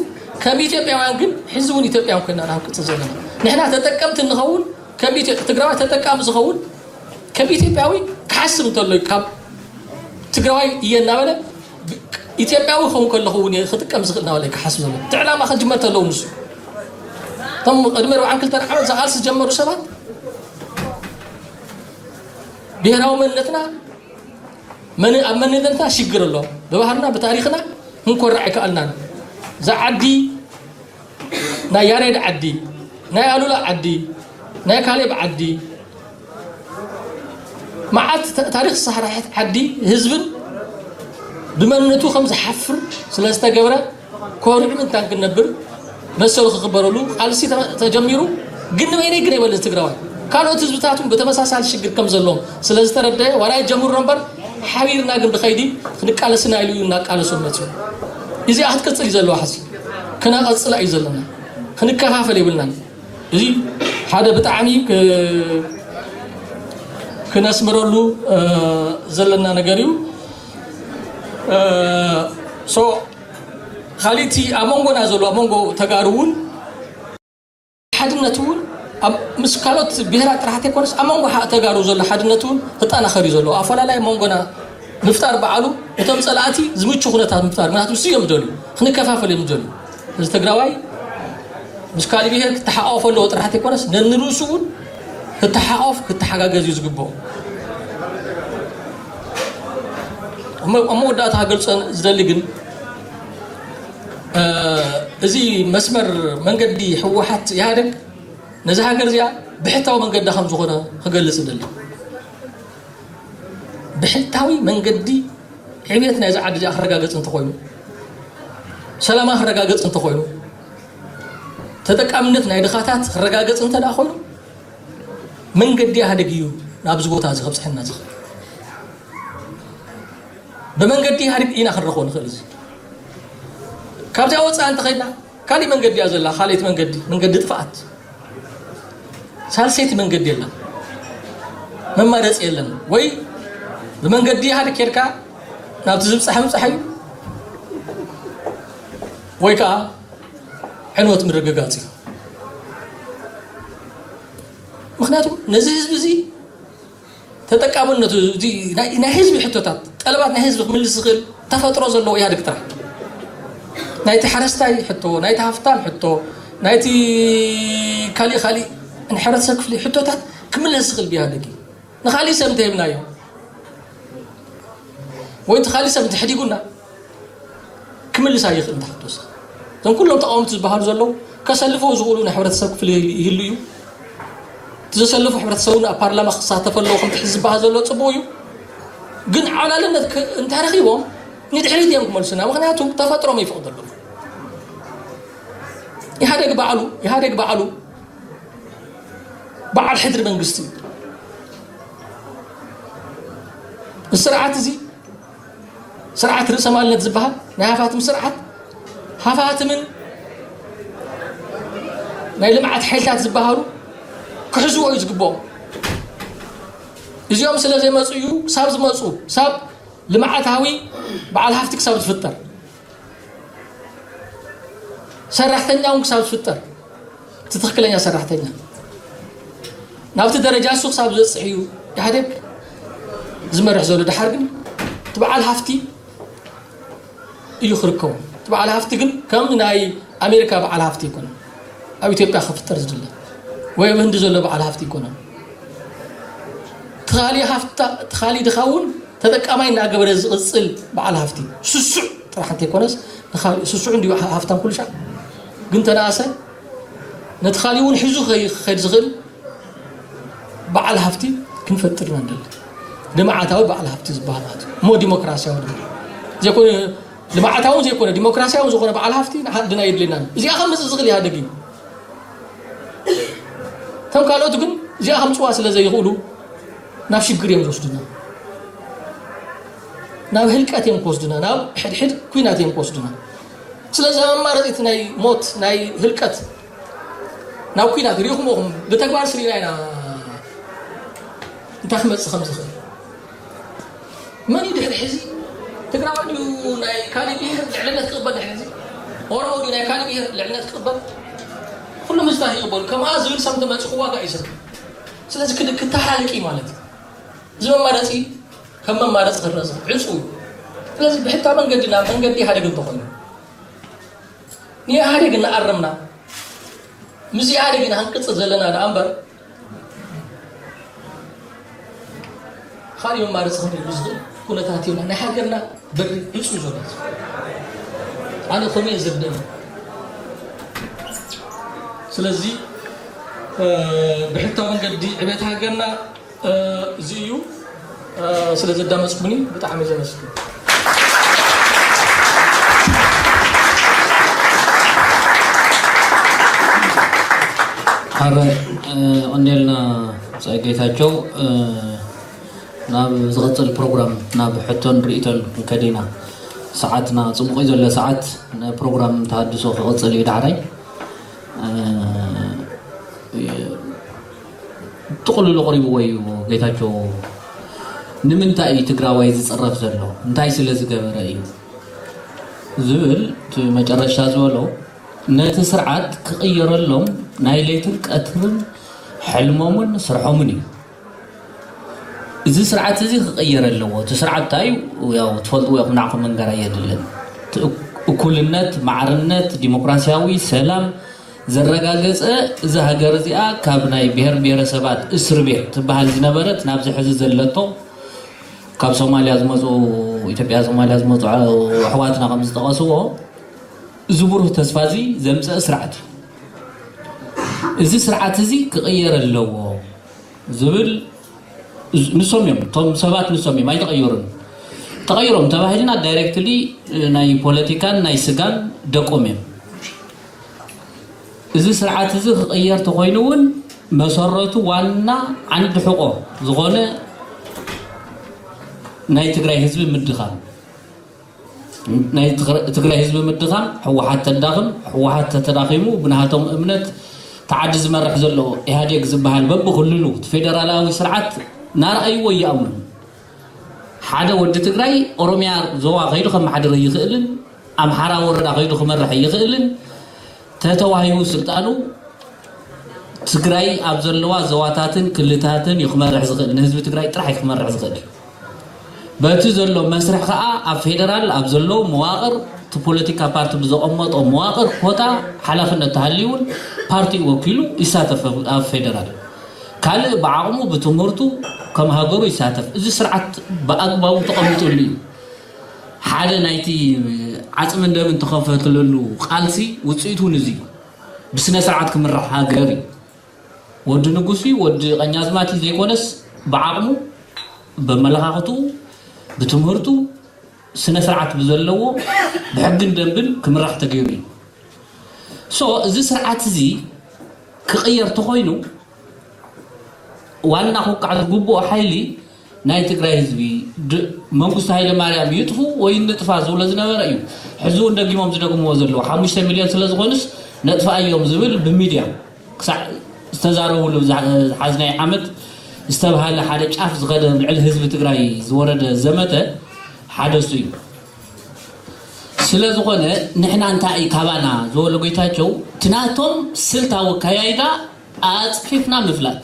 ከም ኢትዮጵያውያን ግን ሕዚ እውን ኢትዮጵያውያን ኮይና ኢና ክንቅፅል ዘለና። ንሕና ተጠቀምቲ እንኸውን ከም ኢትዮ- ትግራዋይ ተጠቃሚ ዝኸውን ከም ኢትዮጵያዊ ክሓስብ እንተሎ እዩ ካብ ትግራዋይ እየ እናበለ ኢትዮጵያዊ ክኸውን ከለኹ እውን እየ ክጥቀም ዝኽእል እናበለ ክሓስብ ዘሎ። እቲ ዕላማ ከጅመር ተለዉ ንሱ እቶም ቅድሚ ኣርባዓን ክልተን ዓመት ዝቓልሲ ዝጀመሩ ሰባት ብሄራዊ መንነትና መን ኣብ መንነትና ሽግር ኣሎ። ብባህልና ብታሪኽና ክንኮርዕ ኣይከኣልናን። እዛ ዓዲ ናይ ያሬድ ዓዲ፣ ናይ ኣሉላ ዓዲ፣ ናይ ካሌብ ዓዲ፣ መዓት ታ- ታሪኽ ዝሰራሐት ዓዲ ህዝብን ብመንነቱ ከም ዝሓፍር ስለ ዝተገብረ ኮሪዑ ምንታን ክነብር መሰሉ ክኽበረሉ ቃልሲ ተ- ተጀሚሩ። ግን ንበይነይ ግን ኣይበልን ትግራዋይ ካልኦት ህዝብታት እውን ብተመሳሳሊ ሽግር ከም ዘለዎም ስለ ዝተረደየ ዋላ ይጀምሩ እምበር ሓቢርና ግን ብኸይዲ ክንቃለስና ኢሉ እዩ እናቃለሶም መፅኡ። እዚኣ ክትቅፅል እዩ ዘለዋ። ሕዚ ክነቐፅላ እዩ ዘለና። ክንከፋፈል የብልናን። እዚ ሓደ ብጣዕሚ ክ- ክነስምረሉ እ፣ ዘለና ነገር እዩ። እ፣ ሶ ካሊቲ ኣብ መንጎና ዘሎ ኣብ መንጎ ተጋሩ እውን ሓድነት እውን ኣብ ምስ ካልኦት ብሄራት ጥራሕ ተይኮነስ ኣብ መንጎ ሓ- ተጋሩ ዘሎ ሓድነት እውን ክጠናኸር እዩ ዘለዎ። ኣፈላላይ ኣብ መንጎና ምፍጣር በዓሉ እቶም ፀላእቲ ዝምቹ ኩነታት ምፍጣር ምክንያቱ እሱ እዮም ዝደልዩ ክንከፋፈል እዮም ዝደልዩ። እዚ ትግራዋይ ምስ ካልእ ብሄር ክተሓቋቆፍ ኣለዎ ጥራሕ ተይኮነስ ነንርእሱ እውን ክተሓቋፍ ክተሓጋገዝ እዩ ዝግብኦ። ኣብ መወዳእታ ክገልፆ ዝደሊ ግን እ፣ እዚ መስመር መንገዲ ህወሓት ኢህኣደግ ነዚ ሃገር እዚኣ ብሕታዊ መንገዲ ከም ዝኾነ ክገልፅ ይደሊ። ብሕታዊ መንገዲ ዕብየት ናይዚ ዓዲ እዚኣ ክረጋገፅ እንተኾይኑ፣ ሰላማ ክረጋገፅ እንተኾይኑ፣ ተጠቃምነት ናይ ድኻታት ክረጋገፅ እንተ ደኣ ኮይኑ መንገዲ ኢህኣደግ እዩ ናብዚ ቦታ እዚ ከብፅሐና ዝኽእል። ብመንገዲ ኢህኣዴግ ኢና ክንረኽቦ ንኽእል። እዚ ካብዚኣ ወፃኢ እንተኸይድና ካሊእ መንገዲ እያ ዘላ፣ ካልኣይቲ መንገዲ መንገዲ ጥፍኣት፣ ሳልሰይቲ መንገዲ የለን፣ መማረፂ የለን። ወይ ብመንገዲ ኢህኣዴግ ኬድካ ናብቲ ዝብፃሕ ምብፃሕ እዩ፣ ወይ ከዓ ዕንወት ምርግጋፅ እዩ። ምክንያቱ ነዚ ህዝቢ እዚ ተጠቃምነቱ ናይ ህዝቢ ሕቶታት ጠለባት ናይ ህዝቢ ክምልስ ዝኽእል ተፈጥሮ ዘለዎ ኢህኣዴግ ጥራሕ። ናይቲ ሓረስታይ ሕቶ፣ ናይቲ ሃፍታም ሕቶ፣ ናይቲ ካሊእ ካሊእ ናይ ሕብረተሰብ ክፍሊ ሕቶታት ክምለስ ዝኽእል ብኢህኣዴግ እዩ። ንኻሊእ ሰብ እንተሂብናዮ ወይ እቲ ካሊእ ሰብ እንተሕዲጉና ክምልስ ኣይኽእል እንተሓቶስ እዞም ኩሎም ተቃወምቲ ዝበሃሉ ዘለዉ ከሰልፈው ዝኽእሉ ናይ ሕብረተሰብ ክፍሊ ይህሉ እዩ። እቲ ዘሰልፉ ሕብረተሰብ እውን ኣብ ፓርላማ ክሳተፍ ኣለዎ ከምቲ ሕዚ ዝበሃል ዘሎ ፅቡቅ እዩ። ግን ዓብላልነት እንተረኪቦም ንድሕሪት እዮም ክመልሱና። ምክንያቱ ተፈጥሮም ይፈቅደሎም። ኢህኣደግ ባዕሉ ኢህኣደግ ባዕሉ በዓል ሕድሪ መንግስቲ እዩ። ስርዓት እዚ ስርዓት ርእሰ ማልነት ዝበሃል ናይ ሃፋትም ስርዓት ሃፋትምን ናይ ልምዓት ሓይልታት ዝበሃሉ ክሕዝዎ እዩ ዝግብኦም። እዚኦም ስለ ዘይመፁ እዩ ክሳብ ዝመፁ ክሳብ ልምዓታዊ በዓል ሃፍቲ ክሳብ ዝፍጠር ሰራሕተኛ እውን ክሳብ ዝፍጠር እቲ ትኽክለኛ ሰራሕተኛ ናብቲ ደረጃ እሱ ክሳብ ዝበፅሕ እዩ ኢህኣዴግ ዝመርሕ ዘሎ። ድሓር ግን እቲ በዓል ሃፍቲ እዩ ክርከቡ። እቲ በዓል ሃፍቲ ግን ከም ናይ ኣሜሪካ በዓል ሃፍቲ ይኮነ ኣብ ኢትዮጵያ ክፍጠር ዝድለ ወይ ኣብ ህንዲ ዘሎ በዓል ሃፍቲ ይኮነ። ትኻሊ ሃፍታ ትኻሊ ድኻ እውን ተጠቃማይ እናገበረ ዝቕፅል በዓል ሃፍቲ ስሱዕ ጥራሕ እንተይኮነስ ንኻሊእ ስሱዕ እንዲዩ ሃፍታም ኩሉ ሻዕ ግን ተነኣሰ ነቲ ካሊእ እውን ሒዙ ክኸይድ ዝኽእል በዓል ሃፍቲ ክንፈጥር ኢና ንደሊ። ልምዓታዊ በዓል ሃፍቲ ዝበሃል ማለት እዩ እሞ ዲሞክራሲያዊ ድማ ዘይኮነ ልምዓታውን ዘይኮነ ዲሞክራሲያውን ዝኾነ በዓል ሃፍቲ ንዓድና የድልየና። እዚኣ ከምፅእ ዝኽእል ኢህኣደግ እዩ። እቶም ካልኦት ግን እዚኣ ከምፅዋ ስለ ዘይኽእሉ ናብ ሽግር እዮም ዝወስዱና፣ ናብ ህልቀት እዮም ክወስዱና፣ ናብ ሕድሕድ ኩናት እዮም ክወስዱና። ስለዚ ኣብ ኣማረፂ እቲ ናይ ሞት ናይ ህልቀት ናብ ኩናት ሪኢኹምኹም ብተግባር ስሪና ኢና እንታይ ክመፅእ ከም ዝኽእል። መን እዩ ድሕሪ ሕዚ ትግራዋይ ድዩ ናይ ካሊእ ብሄር ልዕልነት ክቕበል ድሕሪ ሕዚ ኦሮሞ ድዩ ናይ ካሊእ ብሄር ልዕልነት ክቕበል? ኩሎም ህዝብታት ይቕበሉ። ከምኣ ዝብል ሰብ እንተመፅእ ክዋጋእ እዩ ሰብ። ስለዚ ክድ- ክተሃላልቅ እዩ ማለት እዩ። እዚ መማረፂ ከም መማረፂ ክረእ ዝኽእል ዕፁ እዩ። ስለዚ ብሕታ መንገዲ ናብ መንገዲ ኢህኣዴግ እንተኾይኑ ንኢህኣዴግ እናኣረምና ምስ ኢህኣዴግ ኢና ክንቅፅል ዘለና ደኣ እምበር ካልእ መማረፂ ክንርኢ ዝኽእል ኩነታት የብልና። ናይ ሃገርና በሪ ዕፁ እዩ ዘሎ። ኣነ ከምኡ እየ ዝርድእ። ስለዚ ብሕታ መንገዲ ዕቤት ሃገርና እዚ እዩ። ስለ ዘዳመፅኩኒ ብጣዕሚ ዘመስግን። ኣረ ቀንዴልና ፀ ጌታቸው ናብ ዝቐፅል ፕሮግራም ናብ ሕቶን ርእቶን ከዲና ሰዓትና ፅቡቕ እዩ ዘሎ ሰዓት ፕሮግራም ተሃድሶ ክቐፅል እዩ ዳሕራይ ጥቕልሉ ኣቕሪብዎ እዩ ጌታቸው። ንምንታይ እዩ ትግራዋይ ዝፅረፍ ዘሎ? እንታይ ስለ ዝገበረ እዩ? ዝብል እቲ መጨረሻ ዝበሎ ነቲ ስርዓት ክቕየረሎም ናይ ለይትን ቀትርን ሕልሞምን ስርሖምን እዩ። እዚ ስርዓት እዚ ክቕየር ኣለዎ። እቲ ስርዓት እንታይ እዩ? ያው ትፈልጥዎ ኢኹም፣ ንዓኹም መንገር ኣየድልን። እቲ እኩ- እኩልነት፣ ማዕርነት፣ ዲሞክራሲያዊ ሰላም ዘረጋገፀ እዛ ሃገር እዚኣ ካብ ናይ ብሄር ብሄረሰባት እስር ቤት ትበሃል ዝነበረት ናብዚ ሕዚ ዘለቶ ካብ ሶማልያ ዝመፁ ኢትዮጵያ ሶማልያ ዝመፁ ኣሕዋትና ከም ዝጠቐስዎ እዚ ብሩህ ተስፋ እዚ ዘምፀአ ስርዓት እዩ። እዚ ስርዓት እዚ ክቕየር ኣለዎ ዝብል ንሶም እዮም፣ እቶም ሰባት ንሶም እዮም፣ ኣይተቐየሩን። ተቐይሮም ተባሂልና ዳይሬክትሊ ናይ ፖለቲካን ናይ ስጋን ደቆም እዮም። እዚ ስርዓት እዚ ክቕየር ተኾይኑ እውን መሰረቱ ዋና ዓንዲ ሕቆ ዝኾነ ናይ ትግራይ ህዝቢ ምድኻም ናይ ትግራይ ህዝቢ ምድኻም ህወሓት ተዳኽም ህወሓት ተተዳኺሙ ብናሃቶም እምነት ተዓዲ ዝመርሕ ዘሎ ኢህኣዴግ ዝበሃል በብክልሉ እቲ ፌደራላዊ ስርዓት ናርኣይዎ ይኣምኑ። ሓደ ወዲ ትግራይ ኦሮሚያ ዞባ ከይዱ ከመሓድር ኣይኽእልን፣ ኣምሓራ ወረዳ ከይዱ ክመርሕ ኣይኽእልን። ተተዋሂቡ ስልጣኑ ትግራይ ኣብ ዘለዋ ዞባታትን ክልታትን እዩ ክመርሕ ዝኽእል፣ ንህዝቢ ትግራይ ጥራሕ እዩ ክመርሕ ዝኽእል። በቲ ዘሎ መስርሕ ከዓ ኣብ ፌደራል ኣብ ዘለዉ መዋቕር እቲ ፖለቲካ ፓርቲ ብዘቐመጦ መዋቕር ኮታ ሓላፍነት ተሃልዩ እውን ፓርቲኡ ወኪሉ ይሳተፍ ኣብ ፌደራል። ካልእ ብዓቕሙ ብትምህርቱ ከም ሃገሩ ይሳተፍ። እዚ ስርዓት ብኣግባቡ ተቐሚጡሉ እዩ። ሓደ ናይቲ ዓፅምን ደምን ተኸፈትለሉ ቃልሲ ውፅኢቱ እውን እዚ እዩ። ብስነ ስርዓት ክምራሕ ሃገር እዩ። ወዲ ንጉስ እዩ፣ ወዲ ቀኛዝማች እዩ ዘይኮነስ ብዓቕሙ፣ በመለኻኽትኡ፣ ብትምህርቱ፣ ስነ ስርዓት ብዘለዎ ብሕግን ደንብን ክምራሕ ተገይሩ እዩ። ሶ እዚ ስርዓት እዚ ክቕየር ተኾይኑ ዋና ክውቃዕ ዝግብኦ ሓይሊ ናይ ትግራይ ህዝቢ መንግስቱ ሃይለ ማርያም ይጥፉ ወይ ንጥፋ ዝብሎ ዝነበረ እዩ። ሕዚ እውን ደጊሞም ዝደግምዎ ዘለዉ ሓሙሽተ ሚልዮን ስለ ዝኾኑስ ነጥፍኣዮም ዝብል ብሚድያ ክሳዕ ዝተዛረብሉ ዝሓዝናይ ዓመት ዝተብሃለ ሓደ ጫፍ ዝኸደ ልዕሊ ህዝቢ ትግራይ ዝወረደ ዘመተ ሓደ እሱ እዩ። ስለ ዝኾነ ንሕና እንታይ እዩ ካባና ዝበሎ ጌታቸው ትናቶም ስልታዊ ኣካያይዳ ኣፅፊፍና ምፍላጥ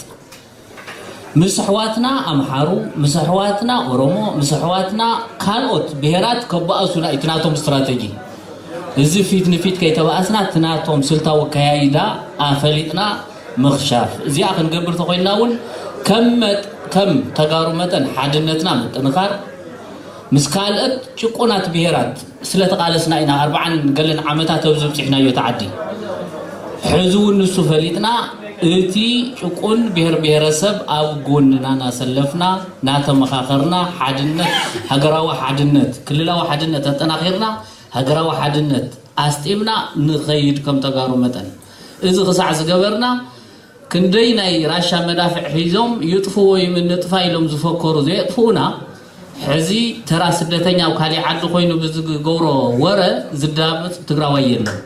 ምስ ኣሕዋትና ኣምሓሩ፣ ምስ ኣሕዋትና ኦሮሞ፣ ምስ ኣሕዋትና ካልኦት ብሄራት ከባእሱና እዩ እቲ ናቶም ስትራተጂ። እዚ ፊት ንፊት ከይተባእስና እቲ ናቶም ስልታዊ ኣከያይዳ ኣፈሊጥና ምኽሻፍ። እዚኣ ክንገብር ተኾይንና እውን ከም መጥ- ከም ተጋሩ መጠን ሓድነትና ምጥንኻር ምስ ካልኦት ጭቁናት ብሄራት ስለተቓለስና ኢና ኣርብዓን ገለን ዓመታት ኣብዚ ብፂሕናዮ እቲ ዓዲ። ሕዚ እውን ንሱ ፈሊጥና እቲ ጭቁን ብሄር ብሄረሰብ ኣብ ጎንና እናሰለፍና እናተመኻኸርና ሓድነት ሃገራዊ ሓድነት ክልላዊ ሓድነት ኣጠናኺርና ሃገራዊ ሓድነት ኣስጢምና ንኸይድ ከም ተጋሩ መጠን እዚ ክሳዕ ዝገበርና ክንደይ ናይ ራሻ መዳፍዕ ሒዞም ይጥፉ ወይም እንጥፋ ኢሎም ዝፈከሩ ዘየጥፍኡና ሕዚ ተራ ስደተኛ ኣብ ካሊእ ዓዲ ኮይኑ ብዝገብሮ ወረ ዝዳመፅ ትግራዋይ የለን።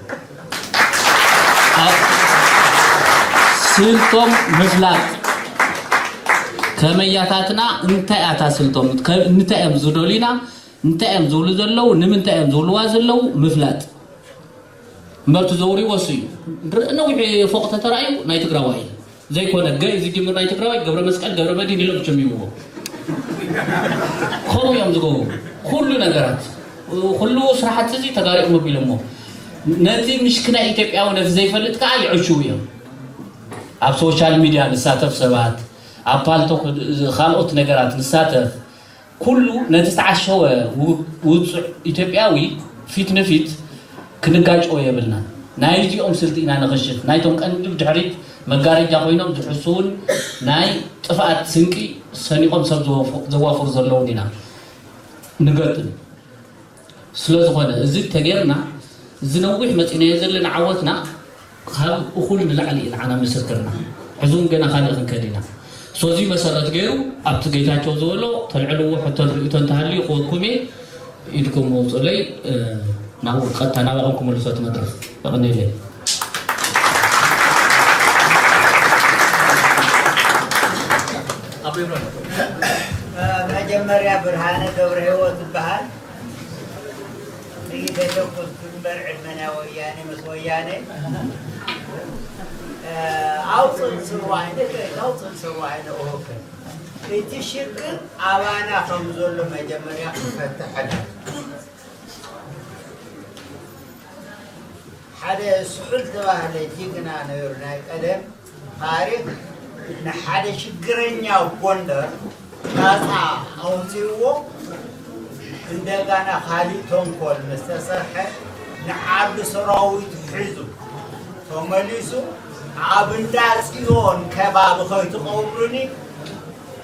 ስልቶም ምፍላጥ ከመያታትና እንታይ ኣታ ስልቶም እንታይ እዮም ዝደሉና እንታይ እዮም ዝብሉ ዘለዉ ንምንታይ እዮም ዝብልዋ ዘለዉ ምፍላጥ እምበርቲ ዘውሪ ወሱ እዩ። ንርኢ ነዊሕ ፎቕ ተተራእዩ ናይ ትግራዋይ ዘይኮነ ገይ ዝጅምር ናይ ትግራዋይ ገብረ መስቀል ገብረ መድህን ኢሎም ጀሚርዎ። ከምኡ እዮም ዝገብሩ። ኩሉ ነገራት፣ ኩሉ ስራሕቲ እዚ ተጋሪኦም ኣቢሎሞ፣ ነቲ ምሽክና ኢትዮጵያዊ ነቲ ዘይፈልጥ ከዓ ይዕሽዉ እዮም። ኣብ ሶሻል ሚድያ ንሳተፍ ሰባት፣ ኣብ ፓልቶክ፣ ካልኦት ነገራት ንሳተፍ። ኩሉ ነቲ ዝተዓሸወ ው- ውፁዕ ኢትዮጵያዊ ፊት ንፊት ክንጋጨዎ የብልና። ናይዚኦም ስልቲ ኢና ንኽሽፍ። ናይቶም ቀንዲ ብድሕሪት መጋረጃ ኮይኖም ዝሕስውን ናይ ጥፍኣት ስንቂ ሰኒቖም ሰብ ዘወፍ- ዘዋፍሩ ዘለውን ኢና ንገጥም። ስለ ዝኾነ እዚ ተጌርና፣ እዚ ነዊሕ መፂናዮ ዘለና ዓወትና ካብ እኹል ንላዕሊ እዩ ንዓና ምስክርና። ሕዚ እውን ገና ካልእ ክንከድ ኢና። ሶዚ መሰረት ገይሩ ኣብቲ ጌታቸው ዝበሎ ተልዕልዎ ሕቶን ርእይቶን ተሃልዩ ክወኩም እየ። ኢድኩም መውፅለይ ናብኡ ቀጥታ ናባኹም ክምልሶ እቲ መድረኽ። የቐንየለይ። መጀመርያ ብርሃነ ገብረ ህይወት ዝበሃል ጥይት የተኩስ ግንበር ዕድመና ወያኔ ምስ ወያኔ ኣውፅን ስሩ ኣይነ ኣውፅን ስሩ ኣይነ ኦከ እቲ ሽግር ኣባና ከም ዘሎ መጀመርያ ክፈትሐና ሓደ ስሑል ተባህለ ጅግና ነይሩ ናይ ቀደም ታሪክ ንሓደ ሽግረኛ ጎንደር ናፃ ኣውፅእዎ እንደጋና ካሊእ ተንኮል ምስ ተሰርሐ ንዓዱ ሰራዊት ሒዙ ተመሊሱ ኣብ እንዳ ፅዮን ከባቢ ከይትቐብሩኒ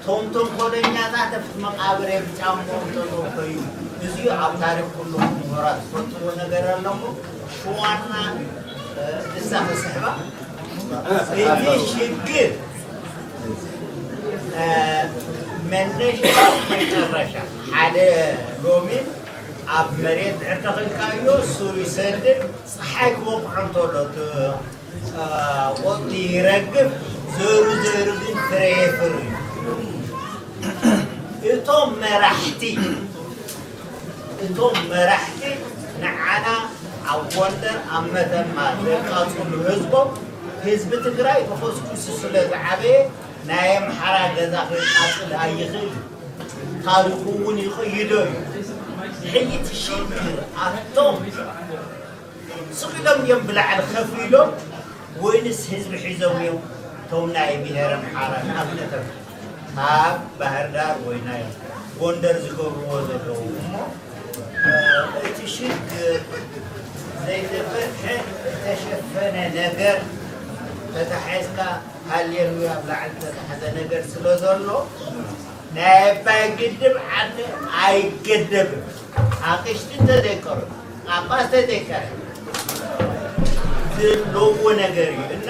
ቶም ተንኮለኛታት ኣብቲ መቃብር ብጫምኦም ጠጠው ከይሉ እዚዩ ኣብ ታሪክ ኩሉ ምሁራት ዝፈልጥዎ ነገር ኣሎ እሞ ሽዋና ንሳ ክስሕባ እቲ ሽግር መነሻ መጨረሻ ሓደ ሎሚ ኣብ መሬት ድሕር ተኽልካዮ ሱር ይሰድድ ፀሓይ ክወቅዖ እንተሎ ወቅቲ ይረግፍ ዘሩ ዘሩ ግን ፍረ የፍሪ እቶም መራሕቲ እቶም መራሕቲ ንዓና ኣብ ጎንደር ኣብ መተማ ዘቃፅሉ ህዝቦም ህዝቢ ትግራይ ተኾስኩሱ ስለ ዝዓበየ ናይ ኣምሓራ ገዛ ከይቃፅል ኣይኽእል ታሪኹ እውን ይቕይዶ እዩ ሕይት ሽግር ኣቶም ስቕ ኢሎም እዮም ብላዕሊ ከፍ ኢሎም ወይንስ ህዝቢ ሒዞም እዮም እቶም ናይ ብሄረ ኣምሓራ ንኣብነት ኣብ ባህር ዳር ወይ ናይ ጎንደር ዝገብርዎ ዘለዉ እሞ እቲ ሽግር ዘይተፈትሐ ዝተሸፈነ ነገር ተታሒዝካ ሃሌሉያ ኣብ ላዕሊ ዝተታሕዘ ነገር ስለ ዘሎ ናይ ኣባይ ግድብ ዓዲ ኣይገደብን ኣቅሽቲ እንተዘይቀሩ ጳጳስ ተዘይቀረ ዘለዎ ነገር እዩ እና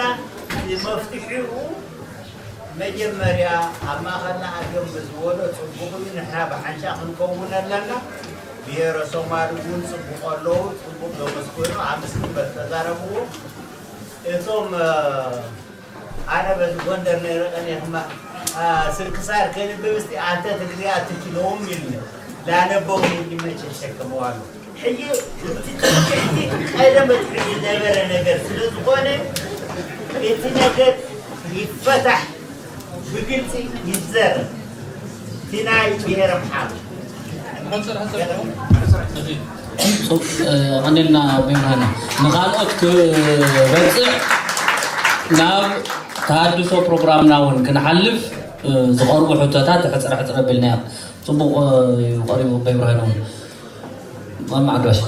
መፍትሒኡ መጀመርያ ኣብ ማእኸልና ኣድዮም ብዝበሎ ፅቡቕ እዩ ንሕና ብሓንሻ ክንከውን ኣለና ብሄረ ሶማል እውን ፅቡቕ ኣለዉ ፅቡቕ ዘመስገኑ ኣምስክን በተዛረብዎ እቶም ኣነ በዚ ጎንደር ነይረ ቀኒኽማ ስንክሳር ከንብብ እስቲ ኣንተ ትግርኛ ኣትችለውም ኢሉኒ ላነበው እንጂ መቼ ሸክመዋለሁ ሕጂ እቲ ትምክሕቲ ቀደም ኣትሒዙ ዝነበረ ነገር ስለ ዝኾነ እቲ ነገር ይፈታሕ ብግልፂ ይዘረብ እቲ ናይ ብሄረ ኣምሓሩ ቀኒልና ብርሃነ ንካልኦት ክበፅዕ ናብ ተሃድሶ ፕሮግራምና እውን ክንሓልፍ ዝቐርቡ ሕቶታት ሕፅረ ሕፅረ ኣቢልናዮ ፅቡቕ እዩ ቀሪቡ ኣቦይ ብርሃነ እውን ማማ ዓጋሽ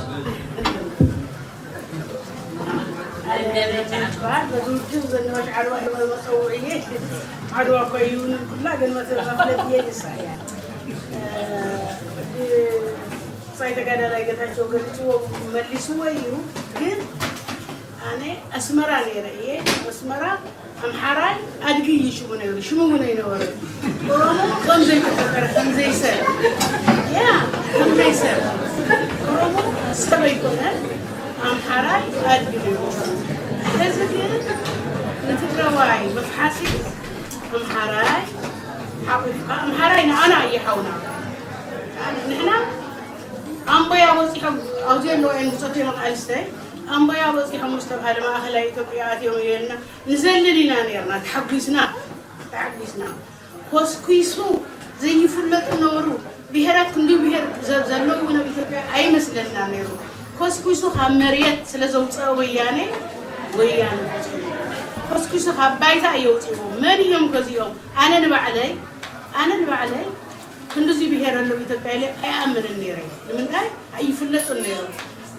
በዚ ውድብ ዘናዋሽ ዓድዋ መፀውዒ ዓድዋ እኳ ይውንን ኩላ ግን መፍለጥ እየ ንሳ እያ ብፃይ ተጋዳላይ ገታቸው ገሊፅዎ መሊስዎ እዩ ግን ኣነ ኣስመራ ነይረ እየ ኣስመራ ኣምሓራይ ኣድጊ እዩ ሽሙ ነይሩ ሽሙ እውን ኣይነበረ ኦሮሞ ከም ዘይተፈጠረ ከም ዘይሰብ ያ ከም ዘይሰብ ኦሮሞ ሰብ ኣይኮነ ኣምሓራይ ኣድጊ ነይሩ እዚ ግን ንትግራዋይ መፍሓሲ ኣምሓራይ ሓቁፍካ ኣምሓራይ ንኣና እዩ ሓውና ንሕና ኣምቦያ በፂሖም ኣብዚ ኣለዎ እዮም ብፆት እዮም ኣቃልስተይ ኣምቦያ በፂሖም ዝተብሃለ ማእኸላይ ኢትዮጵያ ኣትዮም እዮም ኢልና ንዘልል ኢና ነርና ተሓጒስና ተሓጒስና ኮስኲሱ ዘይፍለጡ ነበሩ ብሄራት ክንዲ ብሄር ዘ- ዘለዉ እውን ኣብ ኢትዮጵያ ኣይመስለና ነይሩ። ኮስኩሱ ካብ መሬት ስለ ዘውፅኦ ወያነ ወያነ ኮስኩሱ ካብ ባይታ እየውፅዎ። መን እዮም ገዚኦም? ኣነ ንባዕለይ ኣነ ንባዕለይ ክንድዚ ብሄር ኣለዉ ኢትዮጵያ ኢለ ኣይኣምንን ነይረ። ንምንታይ ኣይፍለጡን ነይሮም።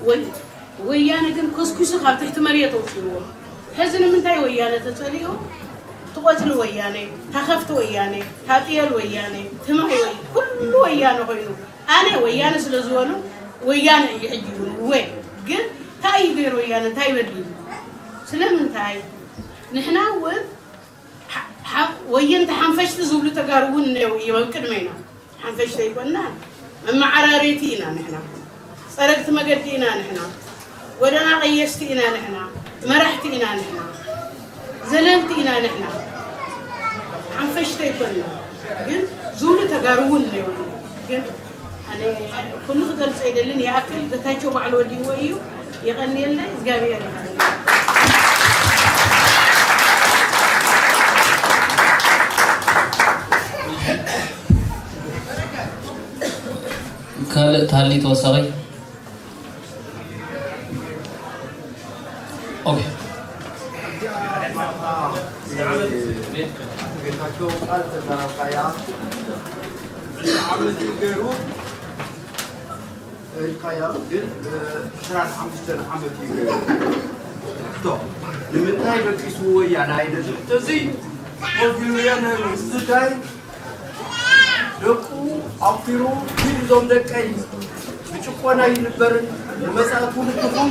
ወይ ወያነ ግን ኮስኩሱ ካብ ትሕቲ መሬት ኣውፅዎ። ሕዚ ንምንታይ ወያነ ተፀሊኡ? ትቆፅሊ ወያነ፣ ታኸፍቲ ወያነ፣ ታጥየል ወያነ፣ ትማይ ወይ ኩሉ ወያነ ኮይኑ ኣነ ወያነ ስለ ዝበሉ ወያነ እዩ ሕጂ እውን ወይ ግን እንታይ እዩ ገይሩ ወያነ እንታይ በዲሉ? ስለምንታይ ንሕና እውን ወየንቲ ሓንፈሽቲ ዝብሉ ተጋሩ እውን እነው እዮም ኣብ ቅድመና። ሓንፈሽቲ ኣይኮንና፣ መመዓራረይቲ ኢና ንሕና፣ ፀረግቲ መገዲ ኢና ንሕና፣ ጎደና ቀየስቲ ኢና ንሕና፣ መራሕቲ ኢና ንሕና፣ ዘለልቲ ኢና ንሕና። ሓንፈሽቲ ኣይኮንና፣ ግን ዝብሉ ተጋሩ እውን እነው እዮም ግን ኣነ ኩሉ ክገልጾ ኣይደልን ይኣክል ገታቸው ባዕሉ ወዲዎ እዩ። የቐንየልና እግዚኣብሔር ይባርክ። ካልእ ታሊ ተወሳኺ ኦኬ። ጌታቸው ቃል ተዛራባያ ዓመት ይገሩ ሪካያ ግን ዕስራን ሓሙሽተን ዓመት ይገሩ ቶ ንምንታይ በቂሱ ወያናይ ነዚ እዚ ኮፊሉያ ነሩ ስዳይ ደቁ ኣፍኪሩ ኪድ እዞም ደቀይ ብጭቆና ይንበርን ንመጻኢ ትውልድኹም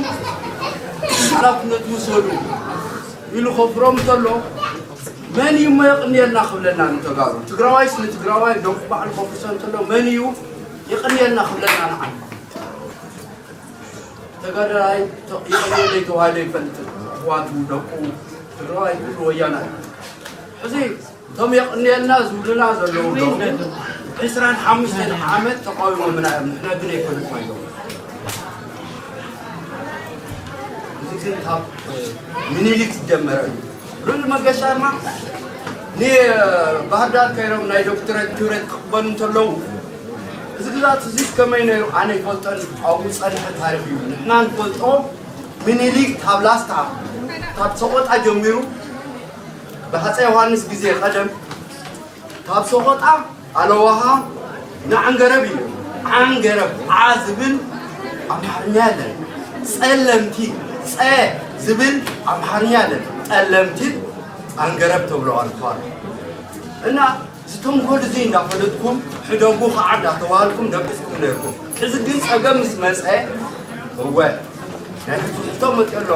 ሓላፍነት ውሰዱ ኢሉ ከፍሮም እንተሎ መን እዩ እሞ የቕንየልና ክብለና ንተጋሩ? ትግራዋይስ ንትግራዋይ ደቁ ባዕሉ ከፍርሶ እንተሎ መን እዩ የቕንየልና ክብለና ንዓይ? ተጋዳላይ የቕንየለይ ተባሂሉ ይፈልጥ። ኣሕዋቱ ደቁ ትግራዋይ ኩሉ ወያናይ ሕዚ እቶም የቕንየልና ዝብሉና ዘለዉ ደሞ ዕስራን ሓሙሽተን ዓመት ተቃዊሞምና እዮም። ንሕና ግን ኣይኮነትና ኢሎም። እዚ ግን ካብ ምኒልክ ዝጀመረ እዩ። ሉል መገሻ ድማ ንባህር ዳር ከይሮም ናይ ዶክትሬት ክብረት ክቕበሉ እንተለዉ እዚ ግዛት እዚ ከመይ ነይሩ ኣነ ይፈልጦን ኣብኡ ዝፀንሐ ታሪክ እዩ። ንሕና ንፈልጦ ምኒልክ ካብ ላስታ ካብ ሰቆጣ ጀሚሩ ብሃፀይ ዮሃንስ ግዜ ቀደም ካብ ሰቆጣ ኣለዋሃ ንዓንገረብ እዩ። ዓንገረብ ዓ ዝብል ኣምሓርኛ የለን። ፀለምቲ ፀ ዝብል ኣምሓርኛ የለን። ጠለምቲ ዓንገረብ ተብሎ ኣልኳል እና ዝተንኮል እዚ እንዳፈለጥኩም ሕደጉ ከዓ እንዳተባሃልኩም ደቂስኩም ነርኩም። እዚ ግን ፀገም ምስ መፀ እወ ናይ ሕቶ መፅኦ ኣሎ።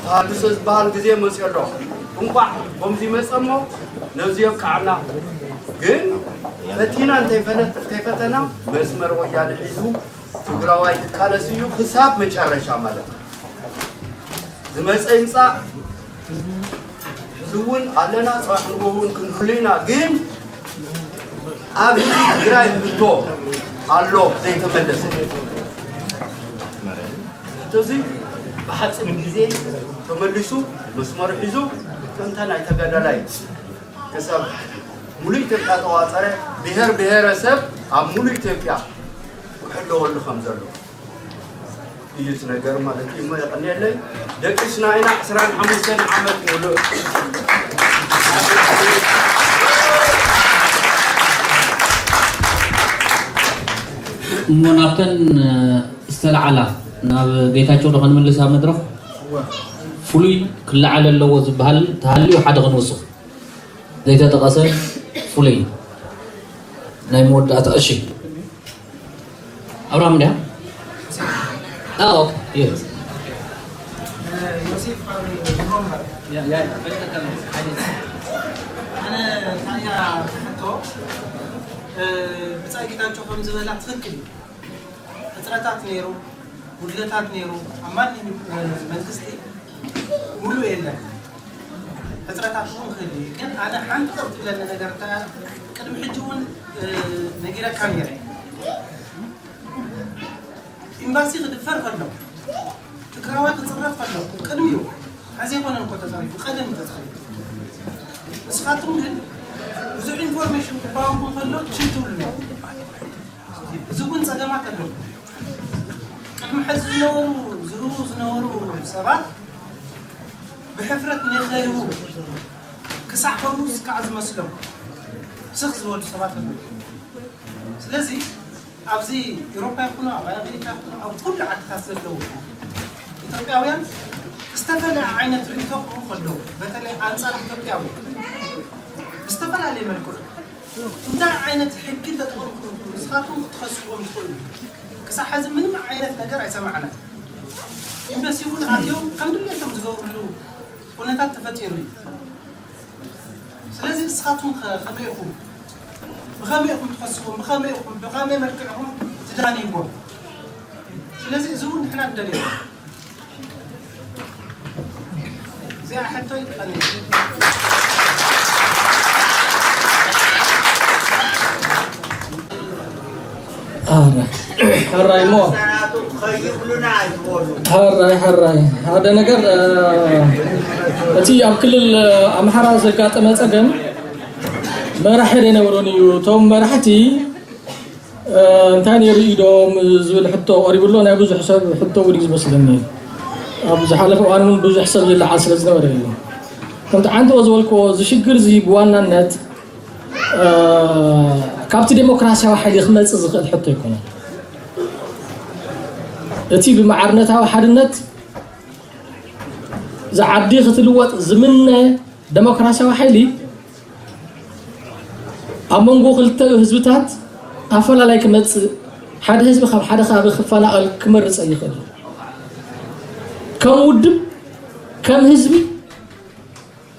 ተሃድሶ ዝበሃል ግዜ መፅኦ ኣሎ። እንቋዕ ከምዚ መፀ እሞ ነዚ የብቅዓና። ግን ፈቲና እንተይፈተና መስመር ወያነ ሒዙ ትግራዋይ ክቃለስ እዩ ክሳብ መጨረሻ ማለት እዩ። ዝመፀ ይምፃእ ሕዚ እውን ኣለና፣ ፅባሕ ንጎ እውን ክንህሉ ኢና። ግን ኣብ ህዝቢ ትግራይ ሕቶ ኣሎ ዘይተመለሰ። ሕቶ እዚ ብሓፂር ግዜ ተመሊሱ መስመሩ ሒዙ ከምታ ናይ ተጋዳላይ ክሳብ ሙሉእ ኢትዮጵያ ተዋፀረ ብሄር ብሄረሰብ ኣብ ሙሉእ ኢትዮጵያ ክሕለወሉ ከም ዘሎ እዩ እቲ ነገር ማለት እዩ። እሞ የቐንየለይ ደቂስና ኢና ዕስራን ሓሙሽተን ዓመት ሙሉእ። እሞ ናብተን ዝተለዓላ ናብ ጌታቸው ዶ ክንምልስ ኣብ መድረኽ ፍሉይ ክለዓል ኣለዎ ዝበሃል ተሃልዩ ሓደ ክንውስኽ ዘይተጠቐሰ ፍሉይ ናይ መወዳእታ እሺ ኣብርሃም እንዲያ ኦኬ ዮሴፍ ካብ ሮምበር ኣነ ታያ ሕቶ ብፃይ ጌታቸው ከም ዝበላ ትኽክል እዩ ሕፅረታት ነይሩ ጉድለታት ነይሩ ኣብ ማንኛውም መንግስቲ ሙሉ የለን ሕፅረታት እውን ክህል እዩ ግን ኣነ ሓንቲ ትብለኒ ነገር ቅድሚ ሕጂ እውን ነጊረካ ነይረ ኤምባሲ ክድፈር ከሎ ትግራዋ ክፅረፍ ከሎ ቅድሚኡ ሕዚ ኣይኮነን እኮ ተፃሪፉ ቀደም እዩ ተፃሪፉ ንስኻትኩም ግን ብዙሕ ኢንፎርሜሽን ክባወኩም ከሎ ችል ትብሉ ነይሩ እዚ እውን ጸገማት ኣለዉ። ቅድሚ ሕዚ ዝነበሩ ዝህቡ ዝነበሩ ሰባት ብሕፍረት ነኸይቡ ክሳዕ ከምኡ ስካዕ ዝመስሎም ስኽ ዝበሉ ሰባት ኣለዉ። ስለዚ ኣብዚ ኤውሮፓ ይኹኑ ኣብ ኣሜሪካ ይኹኑ ኣብ ኩሉ ዓድታት ዘለዉ ኢትዮጵያውያን ዝተፈላለየ ዓይነት ርእይቶ ክህቡ ከለዉ በተለይ ኣንጻር ኢትዮጵያዊ ዝተፈላለየ መልክዑ እንታይ ዓይነት ሕጊ ተጠቐምኩም ንስኻትኩም ክትኸስዎም ትኽእሉ? ክሳብ ሕዚ ምንም ዓይነት ነገር ኣይሰማዕናን። ኤምባሲ እውን ኣትዮም ከም ድሌቶም ዝገብርሉ ኩነታት ተፈጢሩ እዩ። ስለዚ ንስኻትኩም ከ ከመይ ኢኹም? ብኸመይ ኢኹም ትኸስዎም? ብኸመይ ኢኹም ብኸመይ መልክዕኹም ትዳንይዎም? ስለዚ እዚ እውን ንሕና ንደልዮ። እዚኣ ሕቶይ ቀሊል። ሕራይ እሞ ሕራይ ሕራይ ሓደ ነገር እቲ ኣብ ክልል ኣምሓራ ዘጋጠመ ፀገም መራሒ ዘይነበሮን እዩ። እቶም መራሕቲ እንታይ ነይሩ ኢዶም ዝብል ሕቶ ቀሪቡ ኣሎ። ናይ ብዙሕ ሰብ ሕቶ እውን እዩ ዝመስለኒ። ኣብ ዝሓለፈ እዋን እውን ብዙሕ ሰብ ዝለዓል ስለ ዝነበረ እዩ። ከምቲ ዓንተዎ ዝበልክዎ እዚ ሽግር እዚ ብዋናነት ካብቲ ዴሞክራሲያዊ ሓይሊ ክመፅእ ዝኽእል ሕቶ ኣይኮነን። እቲ ብማዕርነታዊ ሓድነት ዝዓዲ ክትልወጥ ዝምነ ዴሞክራሲያዊ ሓይሊ ኣብ መንጎ ክልተ ህዝብታት ኣፈላላይ ክመፅእ፣ ሓደ ህዝቢ ካብ ሓደ ከባቢ ክፈናቐል ክመርፅ ኣይኽእል። ከም ውድብ ከም ህዝቢ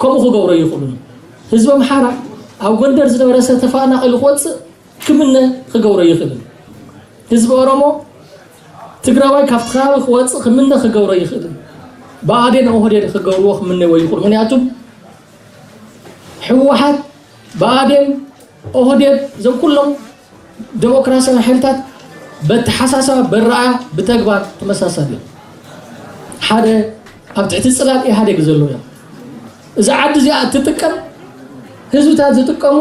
ከምኡ ክገብሮ ኣይኽእሉን። ህዝቢ ኣምሓራ ኣብ ጎንደር ዝነበረ ሰብ ተፈናቒሉ ክወፅእ ክምነ ክገብሮ ኣይኽእልን። ህዝቢ ኦሮሞ ትግራዋይ ካብቲ ከባቢ ክወፅእ ክምነ ክገብሮ ኣይኽእልን። ብኣዴን ኦህዴድ ክገብርዎ ክምነዎ ይኽእሉ። ምክንያቱም ህወሓት፣ ብኣዴን፣ ኦህዴድ እዞም ኩሎም ዴሞክራሲያዊ ሓይልታት በተሓሳሰባ በረኣያ ብተግባር ተመሳሳሊ እዮም። ሓደ ኣብ ትሕቲ ፅላል ኢህኣዴግ ዘለዉ እዮም። እዛ ዓዲ እዚኣ እትጥቀም ህዝብታት ዝጥቀሙ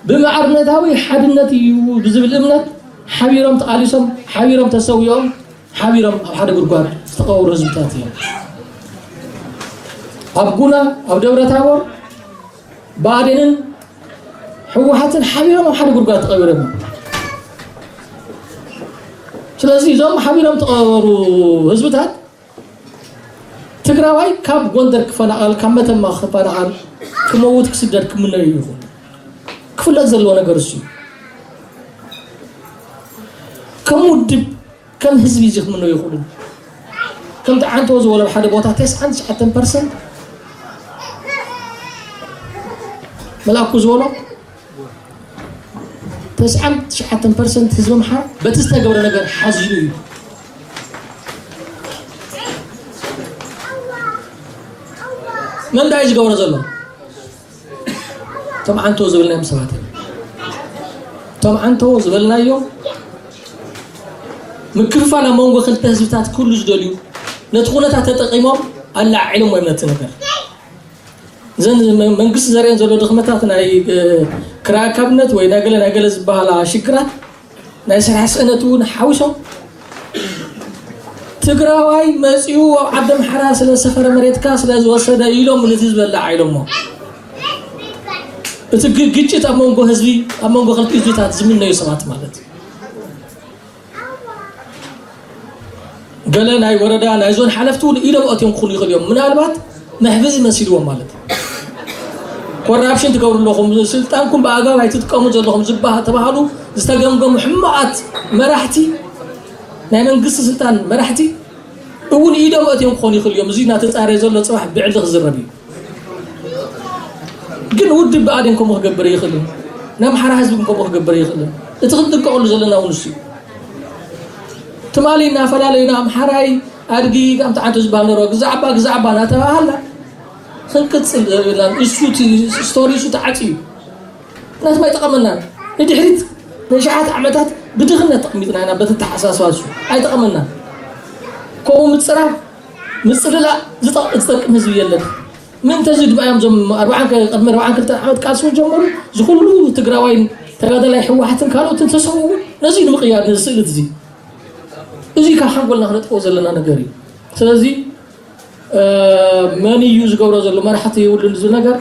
ብማዕርነታዊ ሓድነት እዩ ብዝብል እምነት ሓቢሮም ተቓሊሶም፣ ሓቢሮም ተሰዊኦም፣ ሓቢሮም ኣብ ሓደ ጉድጓድ ዝተቐበሩ ህዝብታት እዮም። ኣብ ጉና፣ ኣብ ደብረ ታቦር ብኣዴንን ህወሓትን ሓቢሮም ኣብ ሓደ ጉድጓድ ተቐቢሮም እዮም። ስለዚ እዞም ሓቢሮም ተቐበሩ ህዝብታት ትግራዋይ ካብ ጎንደር ክፈናቐል፣ ካብ መተማ ክፈናቐል፣ ክመውት ክስደድ ክምነዩ ይኹን ክፍለጥ ዘለዎ ነገር እሱ እዩ። ከም ውድብ ከም ህዝቢ እዚ ክምነው ይኽእሉ። ከምቲ ዓንተዎ ዝበሎ ኣብ ሓደ ቦታ ተስዓን ትሽዓተን ፐርሰንት መልኣኩ ዝበሎ ተስዓን ትሽዓተን ፐርሰንት ህዝቢ ኣምሓራ በቲ ዝተገብረ ነገር ሓዚኑ እዩ። መን ዳኣ እዩ ዝገብሮ ዘሎ? እቶም ዓንተዎ ዝበልናዮም ሰባት እዮም። እቶም ዓንተዎ ዝበልናዮም ምክፍፋል ኣብ መንጎ ክልተ ህዝብታት ክህሉ ዝደልዩ ነቲ ኩነታት ተጠቒሞም ኣላዒሎም እዮም ነቲ ነገር። እዘን መ- መንግስቲ ዘርእየን ዘሎ ድኽመታት ናይ እ፣ ክራይ ኣካብነት ወይ ናይ ገለ ናይ ገለ ዝበሃላ ሽግራት ናይ ስራሕ ስእነት እውን ሓዊሶም ትግራዋይ መፂኡ ኣብ ዓዲ ኣምሓራ ስለ ዝሰፈረ መሬትካ ስለ ዝወሰደ ኢሎም ነቲ ህዝቢ ኣላዓኢሎሞ። እቲ ግ- ግጭት ኣብ መንጎ ህዝቢ ኣብ መንጎ ክልቲኡ ህዝብታት ዝምነዩ ሰባት ማለት እዩ። ገለ ናይ ወረዳ ናይ ዞን ሓለፍቲ እውን ኢዶም ኣእትዮም ክኾኑ ይኽእሉ እዮም። ምናልባት መሕብኢ መሲልዎም ማለት እዩ። ኮራፕሽን ትገብሩ ኣለኹም፣ ስልጣንኩም ብኣግባብ ኣይትጥቀሙ ዘለኹም ዝበሃ- ተባሃሉ ዝተገምገሙ ሕማቓት መራሕቲ ናይ መንግስቲ ስልጣን መራሕቲ እውን ኢዶም ኣእትዮም ክኾኑ ይኽእሉ እዮም። እዚ እናተፃረየ ዘሎ ፅባሕ ብዕሊ ክዝረብ እዩ። ግን ውድብ ብኣዴን ከምኡ ክገብር ይኽእልን ናይ ኣምሓራ ህዝቢ ከምኡ ክገብር ይኽእልን እቲ ክንጥንቀቐሉ ዘለና እውን እሱ እዩ። ትማሊ እናፈላለዩና ኣምሓራይ ኣድጊ ከምቲ ዓንቶ ዝበሃል ነሮ ግዛዕባ ግዛዕባ እናተባሃልና ክንቅፅል ዘብላን እሱ እቲ ስቶሪ እሱ ተዓፅዩ እዩ። ምክንያቱም ኣይጠቐመናን። ንድሕሪት ንሽሓት ዓመታት ብድኽነት ተቐሚጥና ኢና። በቲ ተሓሳስባ እሱ ኣይጠቐመናን። ከምኡ ምፅራፍ ምፅልላእ ዝጠ- ዝጠቅም ህዝቢ የለን። ምእንተ እዚ ድማ እዮም እዞም ኣርባዓን ከ- ቅድሚ ኣርባዓን ክልተ ዓመት ቃልሲ ዝጀመሩ እዚ ኩሉ ትግራዋይን ተጋዳላይ ህወሓትን ካልኦትን ተሰውኡ እውን ነዚ ንምቕያር ነዚ ስእሊ እዚ እዚ ካብ ሓንጎልና ክነጥፍኦ ዘለና ነገር እዩ። ስለዚ መን እዩ ዝገብሮ ዘሎ መራሕቲ የብሉን። እዚ ነገር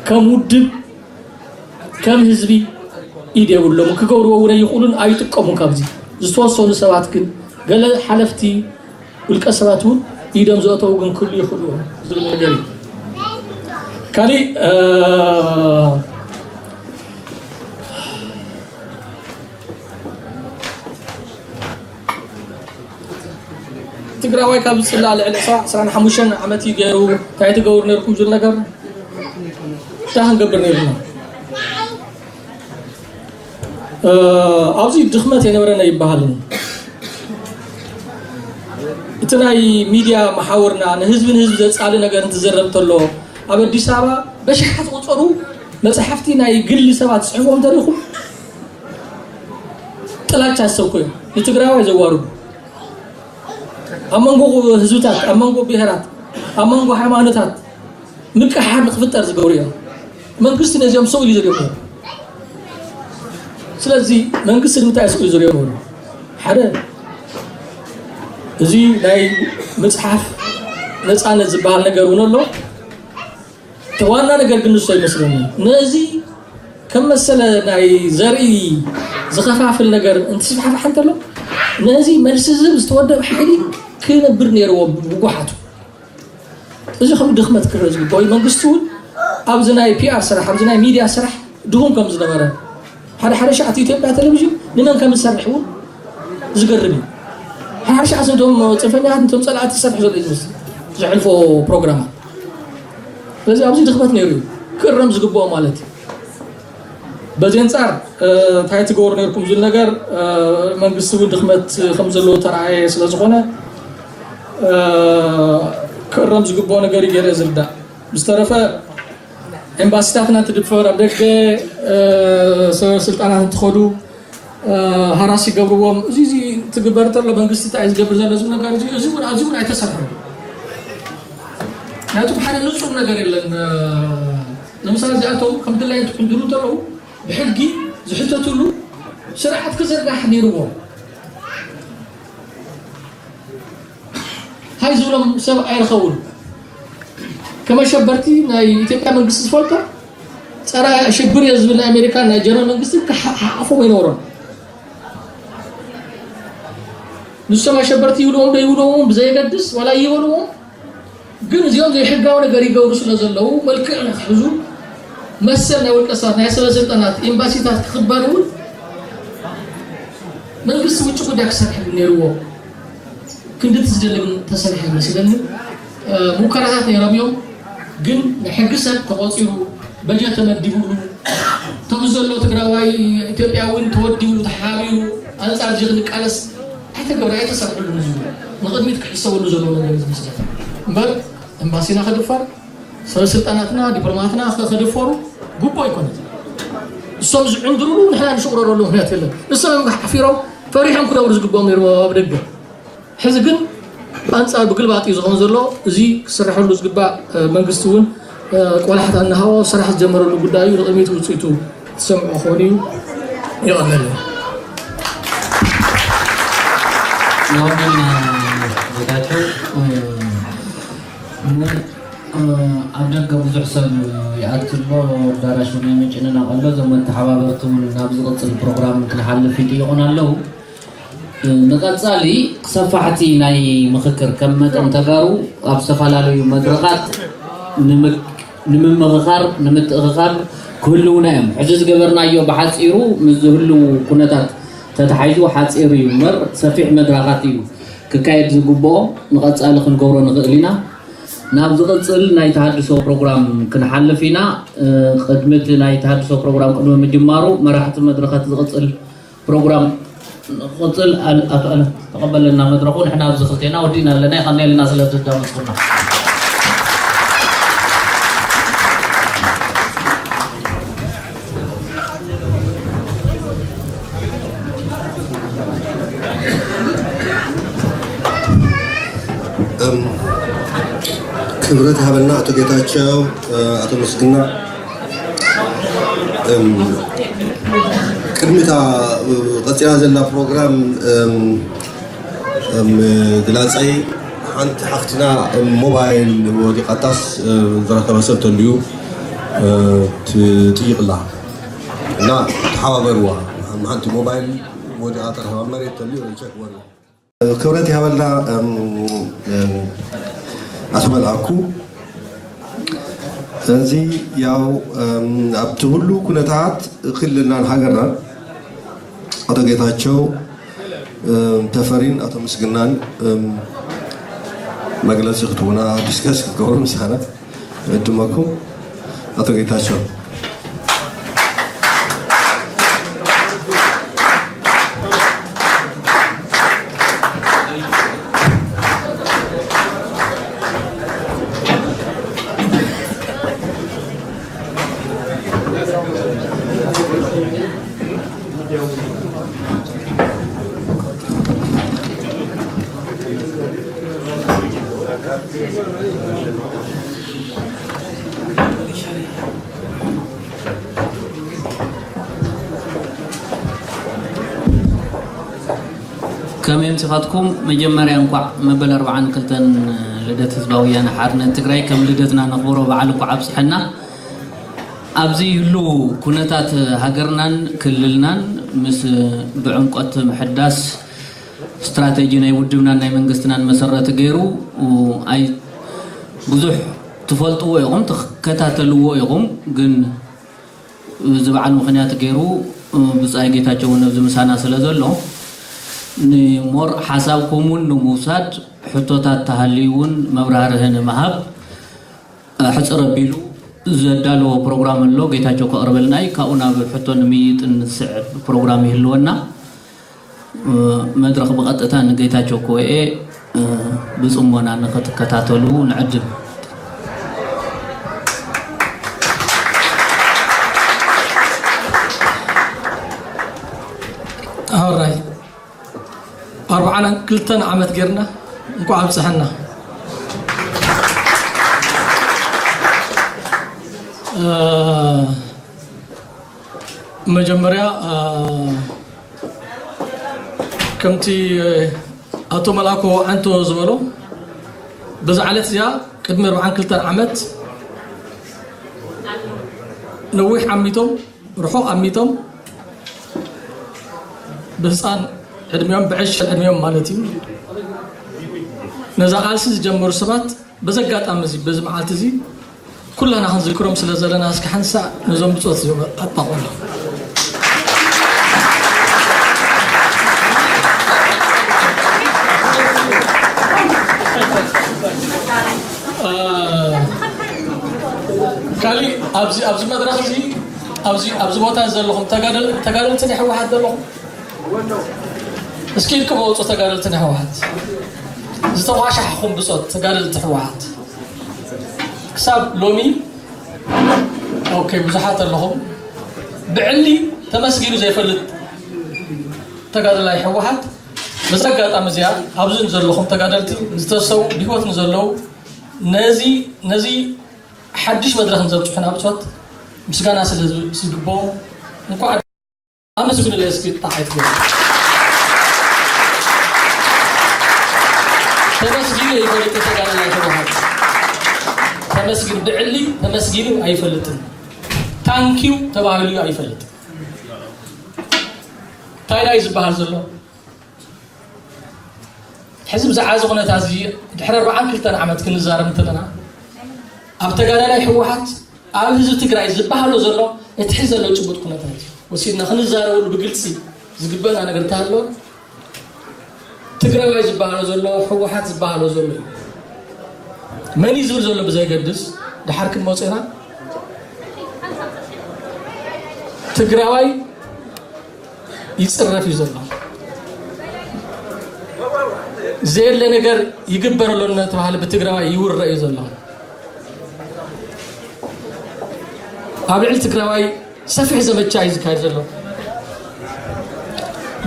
ከም ውድብ ከም ህዝቢ ኢድ የብሎም፣ ክገብርዎ እውን ኣይኽእሉን፣ ኣይጥቀሙን። ካብዚ ዝተወሰኑ ሰባት ግን ገለ ሓለፍቲ ውልቀ ሰባት እውን ኢዶም ዘእተዉ ግን ክህሉ ይኽእሉ እዮም ዝብል ነገር እዩ። ካሊእ ትግራዋይ ካብ ዝፅላእ ልዕሊ ዕስራን ሓሙሽተን ዓመት እዩ ገይሩ። እንታይ ትገብሩ ነርኩም ዝብል ነገር እንታይ ክንገብር ነርና? ኣብዚ ድኽመት የነበረን ኣይበሃልን። እቲ ናይ ሚድያ መሓውርና ንህዝቢ ንህዝቢ ዘፃሊ ነገር እንትዘረብ ተሎ ኣብ ኣዲስ ኣበባ በሽሓት ዝቑፀሩ መፅሓፍቲ ናይ ግሊ ሰባት ፅሕፎም ተሪኹም ጥላቻ ዝሰብኩ እዮም። ንትግራዋይ ዘዋርዱ ኣብ መንጎ ህዝብታት፣ ኣብ መንጎ ብሄራት፣ ኣብ መንጎ ሃይማኖታት ምቅሓር ንክፍጠር ዝገብሩ እዮም። መንግስቲ ነዚኦም ሰው ኢሉ ዝሪኦም። ስለዚ መንግስቲ ንምንታይ ስቁ ዝሪኦም? ሓደ እዚ ናይ ምፅሓፍ ነፃነት ዝበሃል ነገር እውን ኣሎ። እቲ ዋና ነገር ግን ንሱ ኣይመስለኒ። ነዚ ከም መሰለ ናይ ዘርኢ ዝኸፋፍል ነገር እንትስፋሕፋሕ እንተሎ ነዚ መልሲ ዝህብ ዝተወደበ ሓይሊ ክነብር ነይርዎ ብጉሓቱ። እዚ ከም ድኽመት ክረእ ዝግባኦ እዩ። መንግስቲ እውን ኣብዚ ናይ ፒኣር ስራሕ፣ ኣብዚ ናይ ሚድያ ስራሕ ድኹም ከም ዝነበረ፣ ሓደ ሓደ ሻዕ እቲ ኢትዮጵያ ቴሌቪዥን ንመን ከም ዝሰርሕ እውን ዝገርም እዩ። ሓደ ሓደ ሻዕ እቶም ፅንፈኛታት፣ እቶም ፀላእቲ ዝሰርሕ ዘሎ እዩ ዝመስል ዘሕልፎ ፕሮግራማት። ስለዚ ኣብዚ ድኽመት ነይሩ እዩ ክእረም ዝግባኦ ማለት እዩ። በዚ ኣንፃር እንታይ ትገብሩ ነርኩም ዝብል ነገር መንግስቲ እውን ድኽመት ከም ዘለዎ ተረኣየ ስለዝኾነ ክእረም ዝግባኦ ነገር እዩ ገይረ ዝርዳእ። ብዝተረፈ ኤምባሲታትና እንትድፈር ኣብ ደገ ሰበ ስልጣናት እንትኸዱ ሃራስ ይገብርዎም። እዚ እዚ ትግበር እንተሎ መንግስቲ እንታይ ዝገብር ዘሎ ዝብል ነገር እዚ እዚ እውን ኣብዚ እውን ኣይተሰርሐን። ምክንያቱም ሓደ ንፁር ነገር የለን። ንምሳሌ እዚኣቶም ከም ድላይ እንትሕንድሩ እንተለዉ ብሕጊ ዝሕተትሉ ስርዓት ክዝርጋሕ ነይርዎ። ሃይ ዝብሎም ሰብ ኣይረኸቡን። ከም ኣሸበርቲ ናይ ኢትዮጵያ መንግስቲ ዝፈልጦ ፀረ ሽብር እየ ዝብል ናይ ኣሜሪካን ናይ ጀርመን መንግስትን ክሓ- ክሓቆፎም ኣይነበሮን። ንሶም ኣሸበርቲ ይብልዎም ዶ ይብልዎም ብዘየገድስ ዋላ ይበልዎም ግን እዚኦም ዘይሕጋዊ ነገር ይገብሩ ስለ ዘለዉ መልክዕ ንክሕዙ መሰል ናይ ውልቀ ሰባት ናይ ሰበ ስልጣናት ኤምባሲታት ክኽበር እውን መንግስቲ ውጭ ጉዳይ ክሰርሕ ነይርዎ። ክንድቲ ዝደሊ ግን ተሰሪሑ ይመስለኒ። ሙከራታት ነይሮም እዮም ግን ናይ ሕጊ ሰብ ተቆፂሩ በጀት ተመዲቡሉ እቶም ዘሎ ትግራዋይ ኢትዮጵያ እውን ተወዲቡ ተሓቢሩ ኣንፃር እዚ ክንቃለስ ኣይተገብረ ኣይተሰርሐሉን። እዚ ንቅድሚት ክሕሰበሉ ዘለዎ ነገር እዩ ዝመስለኒ እምበር ኤምባሲና ክድፈር ሰበ ስልጣናትና ዲፕሎማትና ክድፈሩ ግቡእ ኣይኮነን። እሶም ዝዕንድሩሉ ንሕና ንሽቁረረሉ ምክንያት የለን። እሶም እዮም ሓፊሮም ፈሪሖም ክነብሩ ዝግብኦም ነይሩ ኣብ ደገ። ሕዚ ግን ብኣንፃር ብግልባጥ እዩ ዝኸውን ዘሎ። እዚ ክስርሐሉ ዝግባእ መንግስቲ እውን ቆላሕታ እናሃቦ ስራሕ ዝጀመረሉ ጉዳይ እዩ። ንቅድሚት ውፅኢቱ ትሰምዖ ክኾን እዩ። ይቐለል። ይቐለልና ጌታቸው። ኣብ ደገ ብዙሕ ሰብ ይኣቱ ኣሎ። ኣዳራሽ እውን ይምጭንናቕ ኣሎ። እዞም መተሓባበርቲ እውን ናብ ዝቕፅል ፕሮግራም ክንሓልፍ ይጥይቑና ኣለዉ። ንቐፃሊ ሰፋሕቲ ናይ ምኽክር ከም መጠን ተጋሩ ኣብ ዝተፈላለዩ መድረኻት ንምምኽኻር ንምትእኽኻር ክህልውና እዮም። ሕዚ ዝገበርናዮ ብሓፂሩ ምስ ዝህልው ኩነታት ተተሓሒዙ ሓፂር እዩ እምበር ሰፊሕ መድረኻት እዩ ክካየድ ዝግብኦ። ንቐፃሊ ክንገብሮ ንኽእል ኢና። ናብ ዝቕፅል ናይ ተሃድሶ ፕሮግራም ክንሓልፍ ኢና። ቅድሚ እቲ ናይ ተሃድሶ ፕሮግራም ቅድሚ ምጅማሩ መራሕቲ መድረኻት ዝቕፅል ፕሮግራም ንቕፅል። ኣቶ ኣለ ተቐበለና መድረኹ። ንሕና ኣብዚ ክልቴና ወዲእና ኣለና። የቐንየልና ስለ ትዳመፅኩና። ክብረት ሃበልና ኣቶ ጌታቸው፣ ኣቶ ምስግና። ቅድሚታ ቀፂላ ዘላ ፕሮግራም እም፣ እም፣ ግላፀይ ሓንቲ ሓፍትና እም፣ ሞባይል ወዲቓታስ እም፣ ዝረከበ ሰብ ተልዩ እ፣ ትጥይቕላ እና ተሓባበርዋ። ሓንቲ ሞባይል ወዲቓ ተረኸባ መሬት ተልዩ ቸክ ወርዋ። ክብረት ይሃበልና እም፣ እም፣ ኣቶ መልኣኩ። ስለዚ ያው እም፣ ኣብቲ ሁሉ ኩነታት ክልልናን ሃገርናን ኣቶ ጌታቸው እም፣ ተፈሪን ኣቶ ምስግናን እም፣ መግለፂ ክትቡና ዲስከስ ክትገብሩ ምሳና ዕድመኩም ኣቶ ጌታቸው። ከመይ ምጽኻትኩም? መጀመርያ እንኳዕ መበል ኣርባዓን ክልተን ልደት ህዝባዊ ወያነ ሓርነት ትግራይ ከም ልደትና ነኽብሮ በዓል እንኳዕ ኣብጽሐና። ኣብዚ ህሉ ኩነታት ሃገርናን ክልልናን ምስ ብዕምቆት ምሕዳስ ስትራተጂ ናይ ውድብናን ናይ መንግስትናን መሰረት ገይሩ ኣይ ብዙሕ ትፈልጥዎ ኢኹም፣ ትከታተልዎ ኢኹም። ግን እዚ በዓል ምኽንያት ገይሩ ብጻይ ጌታቸው እውን ኣብዚ ምሳና ስለ ዘሎ ንሞር ሓሳብኩም እውን ንምውሳድ ሕቶታት ተሃልዩ እውን መብራህርህ ንምሃብ ሕጽር ኣቢሉ ዘዳለዎ ፕሮግራም ኣሎ። ጌታቸው ከቕርበልና እዩ። ካብኡ ናብ ሕቶ ንምይይጥን ዝስዕብ ፕሮግራም ይህልወና። መድረኽ ብቐጥታ ንጌታቸው ክወኤ ብጽሞና ንኽትከታተሉ ንዕድም። ኣራይ ኣርባዓን ክልተን ዓመት ጌርና እንኳዕ ኣብፀሐና። መጀመርያ ከምቲ ኣቶ መልኣኮ ዓንቶ ዝበሎ በዛ ዕለት እዚኣ ቅድሚ ኣርባዓን ክልተን ዓመት ነዊሕ ዓሚቶም ርሑቕ ኣሚቶም ብህፃን ዕድሚኦም ብዕሸል ዕድሚኦም ማለት እዩ ነዛ ቃልሲ ዝጀመሩ ሰባት በዚ ኣጋጣሚ እዚ በዚ መዓልቲ እዚ ኩላና ክንዝክሮም ስለ ዘለና እስኪ ሓንሳእ ነዞም ብፆት እዚኦም ኣጥባቑሎም። ካሊእ ኣብዚ ኣብዚ መድረኽ እዚ ኣብዚ ኣብዚ ቦታ ዘለኹም ተጋደል ተጋደልቲ ናይ ህወሓት ዘለኹም እስኪ ኢድኩም ኣውፁ ተጋደልቲ ናይ ህወሓት ዝተኳሻሕኹም ብፆት ተጋደልቲ ህወሓት ክሳብ ሎሚ ኦኬ ብዙሓት ኣለኹም ብዕሊ ተመስጊኑ ዘይፈልጥ ተጋደላይ ህወሓት በዚ ኣጋጣሚ እዚኣ ኣብዚ ዘለኹም ተጋደልቲ ዝተሰው ብህይወት ንዘለዉ ነዚ ነዚ ሓድሽ መድረኽ ንዘብፅሑና ብፆት ምስጋና ስለ ዝግብኦም እንኳዕ ኣመስግኑለይ እስኪ ጣሕ ኣይትገቡ ተመስጊኑ ይፈልጥ ተጋዳላይ ህወሓት ተመስጊኑ ብዕሊ ተመስጊኑ ኣይፈልጥን ታንኪዩ ተባሂሉ ኣይፈልጥን እንታይ ናይ ዝበሃል ዘሎ ሕዚ ብዛዕባ እዚ ኩነታት እዚ ድሕሪ ኣርባዓን ክልተን ዓመት ክንዛረብ እንተለና ኣብ ተጋዳላይ ህወሓት ኣብ ህዝቢ ትግራይ ዝበሃሎ ዘሎ እቲ ሕዚ ዘሎ ጭቡጥ ኩነታት እዩ ወሲድና ክንዛረበሉ ብግልፂ ዝግበና ነገር እንተሃለወ ትግራዋይ ዝበሃሎ ዘሎ ህወሓት ዝበሃሎ ዘሎ እዩ መን እዩ ዝብል ዘሎ ብዘይገድስ ድሓር ክንመፅና ትግራዋይ ይፅረፍ እዩ ዘሎ ዘየለ ነገር ይግበር ኣሎ እናተባሃለ ብትግራዋይ ይውረ እዩ ዘሎ ኣብ ልዕሊ ትግራዋይ ሰፊሕ ዘመቻ እዩ ዝካየድ ዘሎ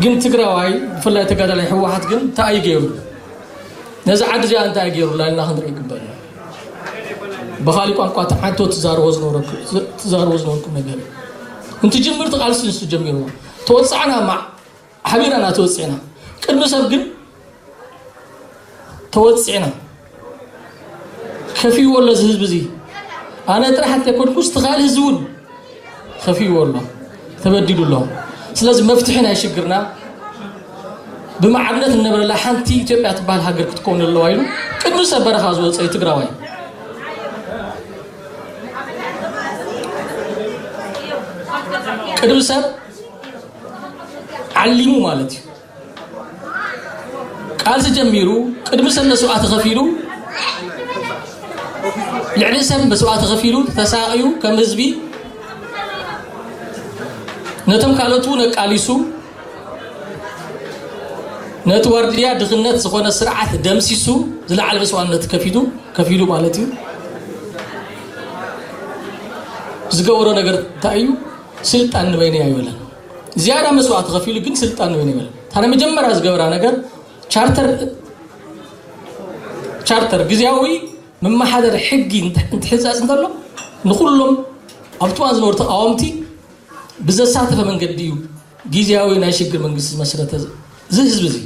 ግን ትግራዋይ ብፍላይ ተጋዳላይ ህወሓት ግን እንታይ እዩ ገይሩ ነዚ ዓዲ እዚኣ እንታይ ገይሩላ ኢልና ክንርኢ ይግበአና ብኻሊእ ቋንቋ ተዓንቶ ትዛረቦ ዝነበረኩም ነገር እዩ እንትጅምር ትቃልሲ ንሱ ጀሚርዎ ተወጻዕና፣ ማዕ ሓቢርና ተወጺዕና። ቅድሚ ሰብ ግን ተወጺዕና። ከፊዎ ኣሎ እዚ ህዝቢ እዚ። ኣነ ጥራሕ እንተይኮንኩስ፣ እቲ ካልእ ህዝቢ እውን ከፊዎ ኣሎ፣ ተበዲሉ ኣሎ። ስለዚ መፍትሒ ናይ ሽግርና ብማዕርነት እንነብረላ ሓንቲ ኢትዮጵያ ትበሃል ሃገር ክትከውን ኣለዋ ኢሉ ቅድሚ ሰብ በረኻ ዝወፀ እዩ ትግራዋይ። ቅድሚ ሰብ ዓሊሙ ማለት እዩ። ቃልሲ ጀሚሩ፣ ቅድሚ ሰብ መስዋእቲ ከፊሉ፣ ልዕሊ ሰብ መስዋእቲ ከፊሉ፣ ተሳቕዩ፣ ከም ህዝቢ ነቶም ካልኦት እውን ኣቃሊሱ፣ ነቲ ዋርድያ ድኽነት ዝኾነ ስርዓት ደምሲሱ፣ ዝለዓለ መስዋእነት ከፊቱ፣ ከፊሉ ማለት እዩ። ዝገበሮ ነገር እንታይ እዩ? ስልጣን ንበይነይ ኣይበለን። ዝያዳ መስዋእቲ ከፊሉ ግን ስልጣን ንበይነይ ኣይበለን። እታ ናይ መጀመርያ ዝገበራ ነገር ቻርተር፣ ቻርተር ግዝያዊ መመሓደሪ ሕጊ እንት-፣ እንትሕንጸጽ እንተሎ ንኹሎም ኣብቲ እዋን ዝነበሩ ተቃወምቲ ብዘሳተፈ መንገዲ እዩ ግዝያዊ ናይ ሽግር መንግስቲ ዝመስረተ እዚ ህዝቢ እዚ።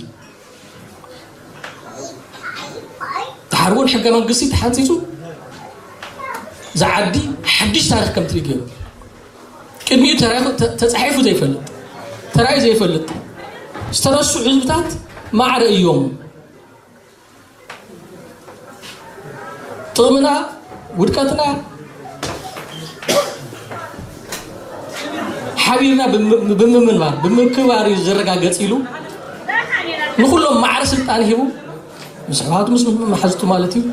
ድሓር እውን ሕገ መንግስቲ ተሓንጺጹ ዝዓዲ ሓድሽ ታሪኽ ከም ትርኢ ገይሩ። ቅድሚኡ ተራኺ-፣ ተ-፣ ተጻሒፉ ዘይፈልጥ፣ ተራእዩ ዘይፈልጥ፣ ዝተረስዑ ህዝብታት ማዕረ እዮም። ጥቕምና፣ ውድቀትና ሓቢርና ብም-፣ ብምምንባር፣ ብምክብባር እዩ ዝረጋገጽ ኢሉ ንኹሎም ማዕረ ስልጣን ሂቡ ምስ ኣሕዋቱ ምስ መሓዝቱ ማለት እዩ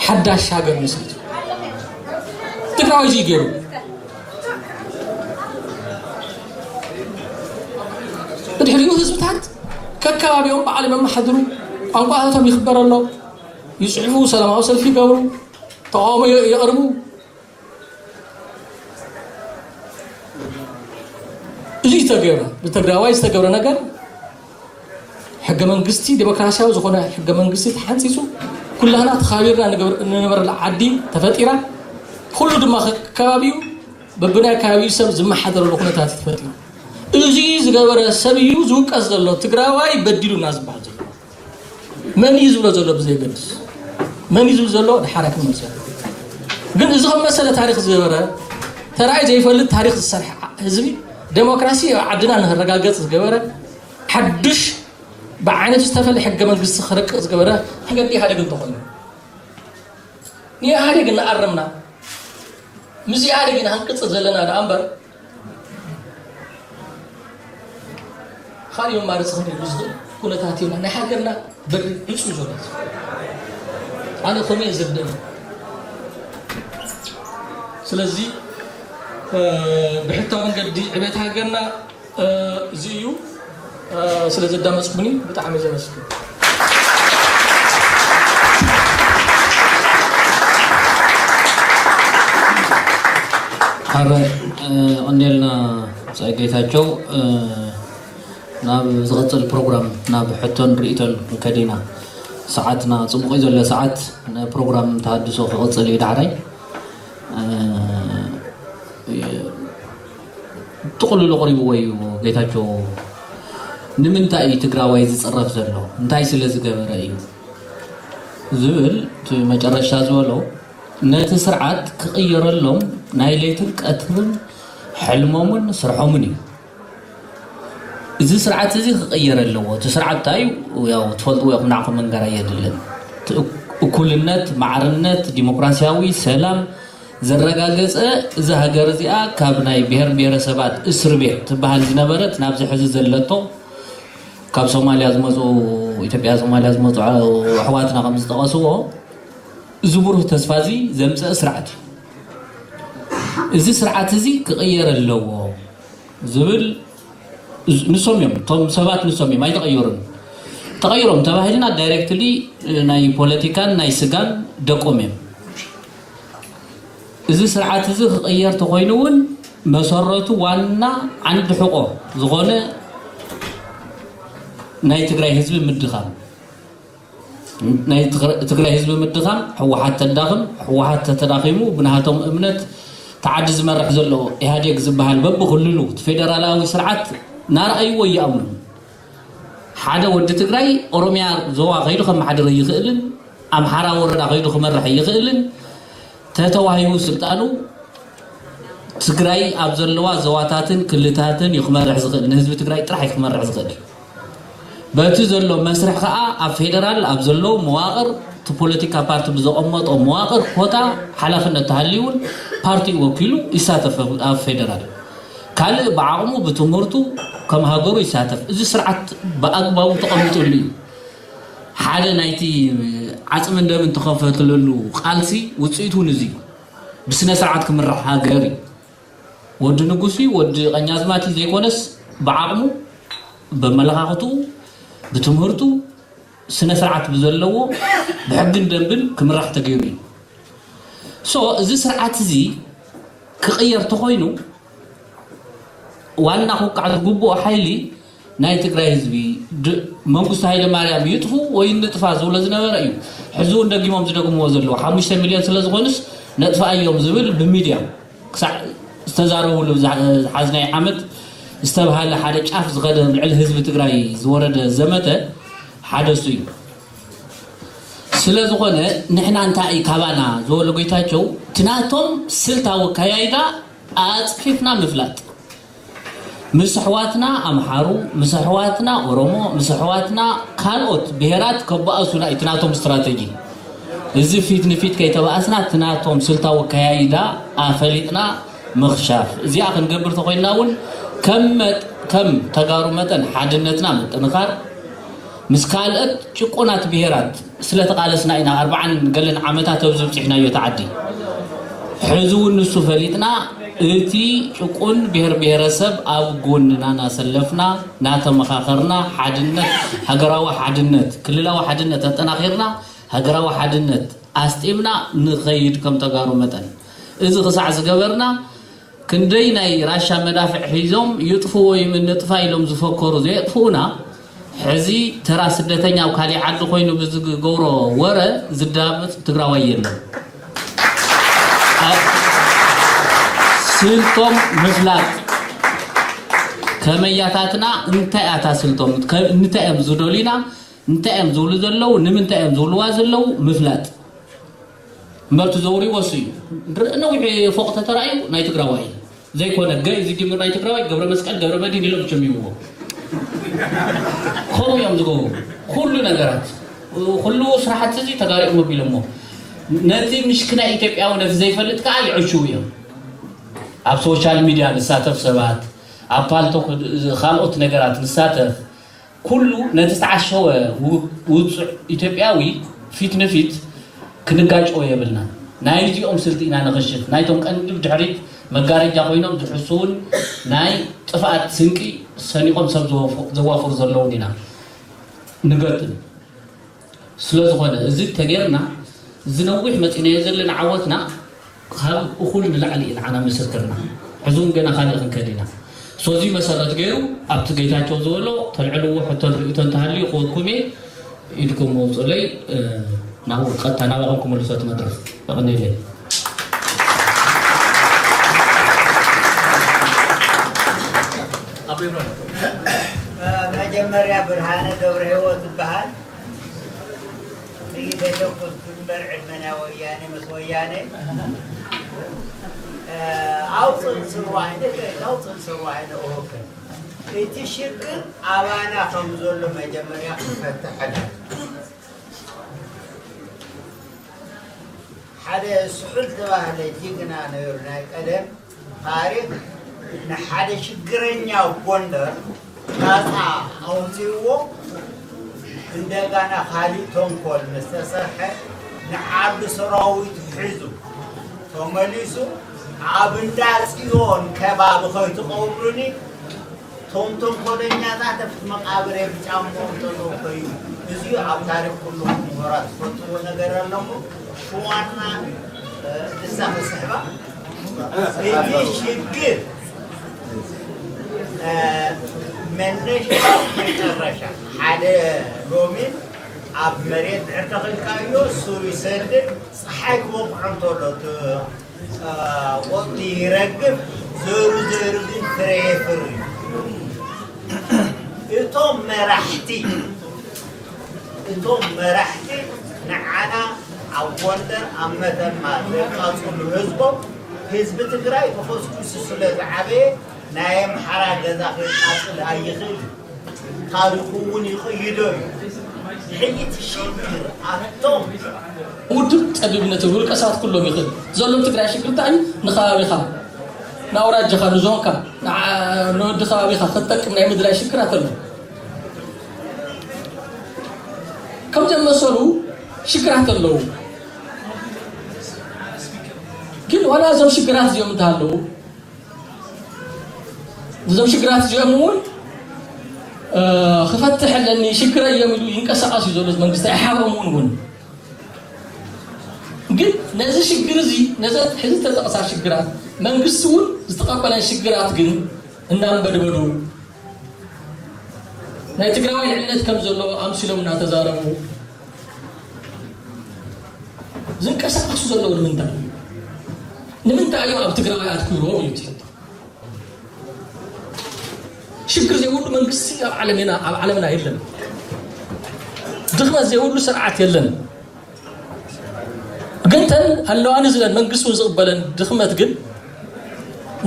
ሓዳሽ ሃገር መስሪቱ። ትግራዋይ እዚ ገይሩ ብድሕሪኡ ህዝብታት ከከባቢኦም ባዕሎም የመሓድሩ፣ ቋንቋታቶም ይኽበረሎም፣ ይጽሕፉ፣ ሰላማዊ ሰልፊ ይገብሩ፣ ተቃውሞ የ-፣ የቕርቡ። እዚ ዝተገብረ፣ ብትግራዋይ ዝተገብረ ነገር ሕገ መንግስቲ፣ ዴሞክራሲያዊ ዝኾነ ሕገ መንግስቲ ተሓንፂፁ፣ ኩላህና ተኻቢርና ንገብር-፣ ንነበረላ ዓዲ ተፈጢራ፣ ኩሉ ድማ ከ-፣ ከባቢኡ በብናይ ከባቢኡ ሰብ ዝመሓደረሉ ኩነታት ተፈጢሩ። እዚ ዝገበረ ሰብ እዩ ዝውቀስ ዘሎ፣ ትግራዋይ በዲሉና ዝበሃል ዘሎ። መን እዩ ዝብሎ ዘሎ ብዘየገድስ፣ መን እዩ ዝብል ዘሎ ድሓር ክንመልሶ። ግን እዚ ከም መሰለ ታሪኽ ዝገበረ፣ ተራእዩ ዘይፈልጥ ታሪኽ ዝሰርሐ ህዝቢ፣ ዴሞክራሲ ኣብ ዓድና ንክረጋገጽ ዝገበረ፣ ሓድሽ ብዓይነቱ ዝተፈለ ሕገ መንግስቲ ክረቅቕ ዝገበረ፣ መገዲ ኢህኣዴግ እንተኾይኑ፣ ንኢህኣዴግ እናኣረምና፣ ምስ ኢህኣዴግ ኢና ክንቅጽል ዘለና ደኣ እምበር፣ ካልእ መማረፂ ክንህሉ ዝኽእል ኩነታት የብልና። ናይ ሃገርና በሪ ዕፁ እዩ ዘሎ። ኣነ ከምኡ እየ ዝርድእ። ስለዚ፣ እ፣ ብሕታዊ መንገዲ ዕቤት ሃገርና፣ እ፣ እዚ እዩ። እ፣ ስለ ዘዳመፅኩኒ ብጣዕሚ ዘመስግን። ኣረ፣ እ፣ ቀንዴልና ብጻይ ጌታቸው፣ እ፣ ናብ ዝቕጽል ፕሮግራም፣ ናብ ሕቶን ርእይቶን ክንከድ ኢና። ሰዓትና ጽቡቕ እዩ ዘሎ ሰዓት፣ ንፕሮግራም ተሃድሶ ክቕጽል እዩ ዳሕራይ። እ፣ ጥቕልሉ ኣቕሪብዎ እዩ ጌታቸው። ንምንታይ እዩ ትግራዋይ ዝጽረፍ ዘሎ? እንታይ ስለ ዝገበረ እዩ ዝብል፣ እቲ መጨረሻ ዝበሎ፣ ነቲ ስርዓት ክቕየረሎም ናይ ለይትን ቀትርን ሕልሞምን ስርሖምን እዩ። እዚ ስርዓት እዚ ክቕየር ኣለዎ። እቲ ስርዓት እንታይ እዩ? ያው ትፈልጥዎ ኢኹም፣ ንዓኹም መንገር ኣየድልን። እቲ እኩልነት፣ ማዕርነት፣ ዲሞክራሲያዊ ሰላም ዘረጋገጸ፣ እዛ ሃገር እዚኣ ካብ ናይ ብሔር ብሔረሰባት እስር ቤት ትበሃል ዝነበረት ናብዚ ሕዚ ዘለቶ፣ ካብ ሶማልያ ዝመጹ፣ ኢትዮጵያ ሶማልያ ዝመጹ ኣሕዋትና ከም ዝጠቐስዎ፣ እዚ ብሩህ ተስፋ እዚ ዘምጸአ ስርዓት እዩ። እዚ ስርዓት እዚ ክቕየር ኣለዎ ዝብል ንሶም እዮም፣ እቶም ሰባት ንሶም እዮም፣ ኣይተቐየሩን። ተቐይሮም ተባሂልና ዳይሬክትሊ ናይ ፖለቲካን ናይ ስጋን ደቆም እዮም። እዚ ስርዓት እዚ ክቕየር ተኾይኑ እውን መሰረቱ ዋና ዓንዲ ሕቆ ዝኾነ ናይ ትግራይ ህዝቢ ምድኻም፣ ናይ ትግረ-፣ ትግራይ ህዝቢ ምድኻም፣ ህወሓት ተዳኽም፣ ህወሓት ተተዳኺሙ ብናሃቶም እምነት እቲ ዓዲ ዝመርሕ ዘሎ ኢህኣዴግ ዝበሃል በብክልሉ እቲ ፌደራላዊ ስርዓት ናርኣይዎ ይኣምኑ። ሓደ ወዲ ትግራይ ኦሮሚያ ዞባ ከይዱ ከመሓድር ኣይኽእልን፣ ኣምሓራ ወረዳ ከይዱ ክመርሕ ኣይኽእልን፣ ተተዋሂቡ ስልጣኑ ትግራይ ኣብ ዘለዋ ዞባታትን ክልታትን እዩ ክመርሕ ዝኽእል፣ ንህዝቢ ትግራይ ጥራሕ እዩ ክመርሕ ዝኽእል። በቲ ዘሎ መስርሕ ከዓ ኣብ ፌደራል ኣብ ዘለዉ መዋቕር እቲ ፖለቲካ ፓርቲ ብዘቐመጦ መዋቕር ኮታ ሓላፍነት ተሃልዩውን ፓርቲ ወኪሉ ይሳተፍ ኣብ ፌደራል። ካልእ ብዓቕሙ ብትምህርቱ ከም ሃገሩ ይሳተፍ። እዚ ስርዓት ብኣግባቡ ተቐሚጡሉ እዩ። ሓደ ናይቲ ዓፅምን ደምን ተኸፈትለሉ ቃልሲ ውፅኢቱ እውን እዚ እዩ። ብስነ ስርዓት ክምራሕ ሃገር እዩ። ወዲ ንጉሲ ወዲ ቀኛዝማቲ ዘይኮነስ ብዓቕሙ ብኣመለኻኽትኡ ብትምህርቱ ስነ ስርዓት ብዘለዎ ብሕግን ደንብን ክምራሕ ተገይሩ እዩ። ሶ እዚ ስርዓት እዚ ክቕየር ተኾይኑ ዋና ክውቃዕ ዝግብኦ ሓይሊ ናይ ትግራይ ህዝቢ መንግስቱ ሃይለ ማርያም ይጥፉ ወይ ንጥፋ ዝብሎ ዝነበረ እዩ። ሕዚ እውን ደጊሞም ዝደግምዎ ዘለዉ ሓሙሽተ ሚልዮን ስለ ዝኾኑስ ነጥፋ እዮም ዝብል ብሚድያ ክሳዕ ዝተዛረብሉ ዝሓዝናይ ዓመት ዝተብሃለ ሓደ ጫፍ ዝኸደ ልዕሊ ህዝቢ ትግራይ ዝወረደ ዘመተ ሓደ እሱ እዩ። ስለ ዝኾነ ንሕና እንታይ እዩ ካባና ዝበሎ ጌታቸው ትናቶም ስልታዊ ኣካያይዳ ኣፅፊፍና ምፍላጥ ምስ ኣሕዋትና ኣምሓሩ ምስ ኣሕዋትና ኦሮሞ ምስ ኣሕዋትና ካልኦት ብሄራት ከባእሱና እዩ ትናቶም ስትራተጂ። እዚ ፊት ንፊት ከይተባእስና ትናቶም ስልታዊ ኣካያይዳ ኣፈሊጥና ምኽሻፍ። እዚኣ ክንገብር ተኾይንና እውን ከም መጥ- ከም ተጋሩ መጠን ሓድነትና ምጥንኻር ምስ ካልኦት ጭቁናት ብሄራት ስለተቓለስና ኢና ኣርባዓን ገለን ዓመታት ኣብዚ ብፂሕናዮ እቲ ዓዲ። ሕዚ እውን ንሱ ፈሊጥና እቲ ጭቁን ብሄር ብሄረሰብ ኣብ ጎንና እናሰለፍና እናተመኻኸርና ሓድነት ሃገራዊ ሓድነት ክልላዊ ሓድነት ኣጠናኺርና ሃገራዊ ሓድነት ኣስጢምና ንኸይድ ከም ተጋሩ መጠን እዚ ክሳዕ ዝገበርና ክንደይ ናይ ራሻ መዳፍዕ ሒዞም ይጥፉ ወይ ምንጥፋ ኢሎም ዝፈከሩ ዘየጥፍኡና ሕዚ ተራ ስደተኛ ኣብ ካሊእ ዓዲ ኮይኑ ብዝገብሮ ወረ ዝዳመፅ ትግራዋይ የለን። ስልቶም ምፍላጥ ከመያታትና እንታይ ኣታ ስልቶም እንታይ እዮም ዝደሉና እንታይ እዮም ዝብሉ ዘለዉ ንምንታይ እዮም ዝብልዋ ዘለዉ ምፍላጥ እምበርቲ ዘውርዎ እሱ እዩ። ነዊሕ ፎቕ ተተራእዩ ናይ ትግራዋይ ዘይኮነ ገይ ዝጅምር ናይ ትግራዋይ ገብረ መስቀል ገብረ መድህን ኢሎም ዝሸሚምዎ ከምኡ እዮም ዝገብሩ። ኩሉ ነገራት ኩሉ ስራሕቲ እዚ ተጋሪኦም ኣቢሎሞ ነቲ ምሽክና ኢትዮጵያዊ ነቲ ዘይፈልጥ ከዓ ይዕሽው እዮም። ኣብ ሶሻል ሚድያ ንሳተፍ ሰባት ኣብ ፓልቶክ ካልኦት ነገራት ንሳተፍ ኩሉ ነቲ ዝተዓሸወ ውፁዕ ኢትዮጵያዊ ፊት ንፊት ክንጋጨዎ የብልና። ናይዚኦም ስልቲ ኢና ንኽሽፍ። ናይቶም ቀንዲ ብድሕሪት መጋረጃ ኮይኖም ዝሕስውን ናይ ጥፍኣት ስንቂ ሰኒቖም ሰብ ዘዋፍሩ ዘለውን ኢና ንገጥም። ስለ ዝኾነ እዚ ተጌርና እዚ ነዊሕ መፂናዮ ዘለና ዓወትና ካብ እኹል ንላዕሊ እዩ ንዓና ምስክርና። ሕዚ እውን ገና ካልእ ክንከድ ኢና። ሶዚ መሰረት ገይሩ ኣብቲ ጌታቸው ዝበሎ ተልዕልዎ ሕቶን ርእቶን ተሃልዩ ክወኩም እየ። ኢድኩም መውፅለይ ናብኡ ቀጥታ ናባኹም ክምልሶ እቲ መድረኽ። የቐንየለይ። መጀመርያ ብርሃነ ገብረ ህይወት ዝበሃል ጥይት የተኮስኩ እምበር ዕድመ ናይ ወያነ ምስ ወያነ ኣውፅእ ስርዋይ ኣውፅእ ስርዋይ ንእወክል እቲ ሽግር ኣባና ከም ዘሎ መጀመርያ ክፈትሐና ሓደ ስሑል ተባህለ ጅግና ነይሩ ናይ ቀደም ታሪክ ንሓደ ሽግረኛ ጎንደር ናፃ ኣውፅእዎ እንደጋና ካሊእ ተንኮል ምስ ተሰርሐ ንዓዱ ሰራዊት ሒዙ ተመሊሱ ኣብ እንዳ ፅዮን ከባቢ ከይትቀብሩኒ ቶም ተንኮለኛታት ኣብቲ መቃብር ብጫምኦም ጠጠው ከይሉ እዚዩ ኣብ ታሪክ ኩሉ ምሁራት ዝፈልጥዎ ነገር ኣለሞ ሽዋና ንሳ ክስሕባ እቲ ሽግር መነሻ መጨረሻ ሓደ ሎሚ ኣብ መሬት ድሕር ተኽልካዮ ሱር ይሰድድ ፀሓይ ክወቅዖ እንተሎ ወቅቲ ይረግፍ ዘሩ ዘሩ ግን ፍረ የፍሪ እቶም መራሕቲ እቶም መራሕቲ ንዓና ኣብ ጎንደር ኣብ መተማ ዘቃፅሉ ህዝቦም፣ ህዝቢ ትግራይ ተኾስኩሱ ስለ ዝዓበየ ናይ ኣምሓራ ገዛ ከቃፅል ኣይኽእል እዩ። ታሪኹ እውን ይቕይዶ እዩ። ሕይት ሽግር ኣቶም ውድብ ጸቢብነት ውልቀ ሰባት ኩሎም ይኽእል። ዘሎ ትግራይ ሽግር እንታይ እዩ? ንኸባቢኻ፣ ንኣውራጃኻ፣ ንዞንካ፣ ንወዲ ከባቢኻ ክትጠቅም ናይ ምድላይ ሽግራት ኣሎ። ከም ዘመሰሉ ሽግራት ኣለዉ። ግን ዋላ እዞም ሽግራት እዚኦም እንተሃለዉ እዞም ሽግራት እዚኦም እውን ክፈትሕ ኣለኒ ሽግረ እዮም ኢሉ ይንቀሳቐስ እዩ ዘሎ መንግስቲ ኣይሓብኦም እውን እውን ግን ነዚ ሽግር እዚ ነዘ ሕዚ ተጠቕሳ ሽግራት መንግስቲ እውን ዝተቐበለን ሽግራት ግን እናንበድበዱ ናይ ትግራዋይ ልዕልነት ከም ዘሎ ኣምሲሎም እናተዛረቡ ዝንቀሳቐሱ ዘለዉ ንምንታይ እዩ? ንምንታይ እዮም ኣብ ትግራዋይ ኣትኩሮም እዩ ትሕቶ? ሽግር ዘይብሉ መንግስቲ ኣብ ዓለምና ኣብ ዓለምና የለን። ድኽመት ዘይብሉ ስርዓት የለን። ግን ተን ኣለዋኒ ዝለን መንግስቲ እውን ዝቕበለን ድኽመት ግን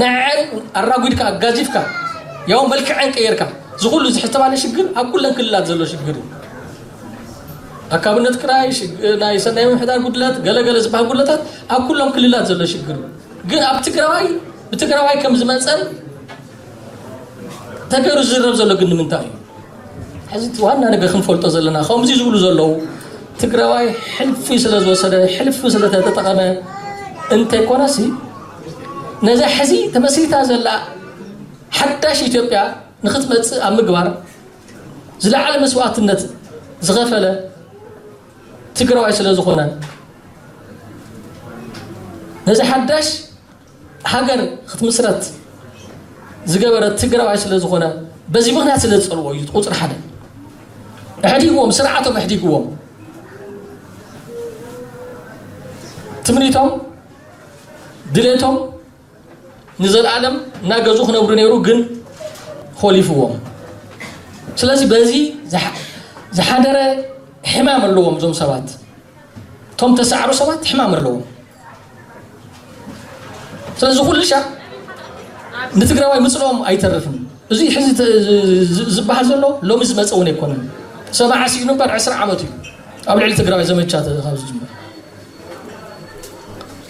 ንዐን ኣራጉድካ ኣጋዚፍካ ያው መልክዐን ቀየርካ ዝኹሉ ዝሕተባለ ሽግር ኣብ ኩለን ክልላት ዘሎ ሽግር እዩ። ኣካብነት ክራይ ናይ ሰናይ ምምሕዳር ጉድለት ገለገለ ዝበሃል ጉድለታት ኣብ ኩሎም ክልላት ዘሎ ሽግር እዩ። ግን ኣብ ትግራዋይ ብትግራዋይ ከም ዝመፀን ተገይሩ ዝዝረብ ዘሎ ግን ንምንታይ እዩ? ሕዚ እቲ ዋና ነገር ክንፈልጦ ዘለና ከምዚ ዝብሉ ዘለዉ ትግራዋይ ሕልፊ ስለ ዝወሰደ ሕልፊ ስለ ተጠቐመ እንተይኮነሲ ነዛ ሕዚ ተመስሪታ ዘላ ሓዳሽ ኢትዮጵያ ንክትመፅእ ኣብ ምግባር ዝለዓለ መስዋእትነት ዝኸፈለ ትግራዋይ ስለ ዝኾነ ነዚ ሓዳሽ ሃገር ክትምስረት ዝገበረ ትግራዋይ ስለ ዝኾነ በዚ ምኽንያት ስለ ዝፀልዎ እዩ ቁፅሪ ሓደ ኣሕዲግዎም ስርዓቶም ኣሕዲግዎም ትምኒቶም ድሌቶም ንዘለኣለም እናገዙ ክነብሩ ነይሩ ግን ኾሊፍዎም ስለዚ በዚ ዝሓደረ ሕማም ኣለዎም እዞም ሰባት እቶም ተሳዕሩ ሰባት ሕማም ኣለዎም ስለዚ ኩሉ ሻዕ ንትግራዋይ ምፅልኦም ኣይተርፍን እዚ ሕዚ ዝበሃል ዘሎ ሎሚ ዝመፀ እውን ኣይኮነን ሰብዓ ስኢኑ እምበር ዕስራ ዓመት እዩ ኣብ ልዕሊ ትግራዋይ ዘመቻ ካብ ዝጅምር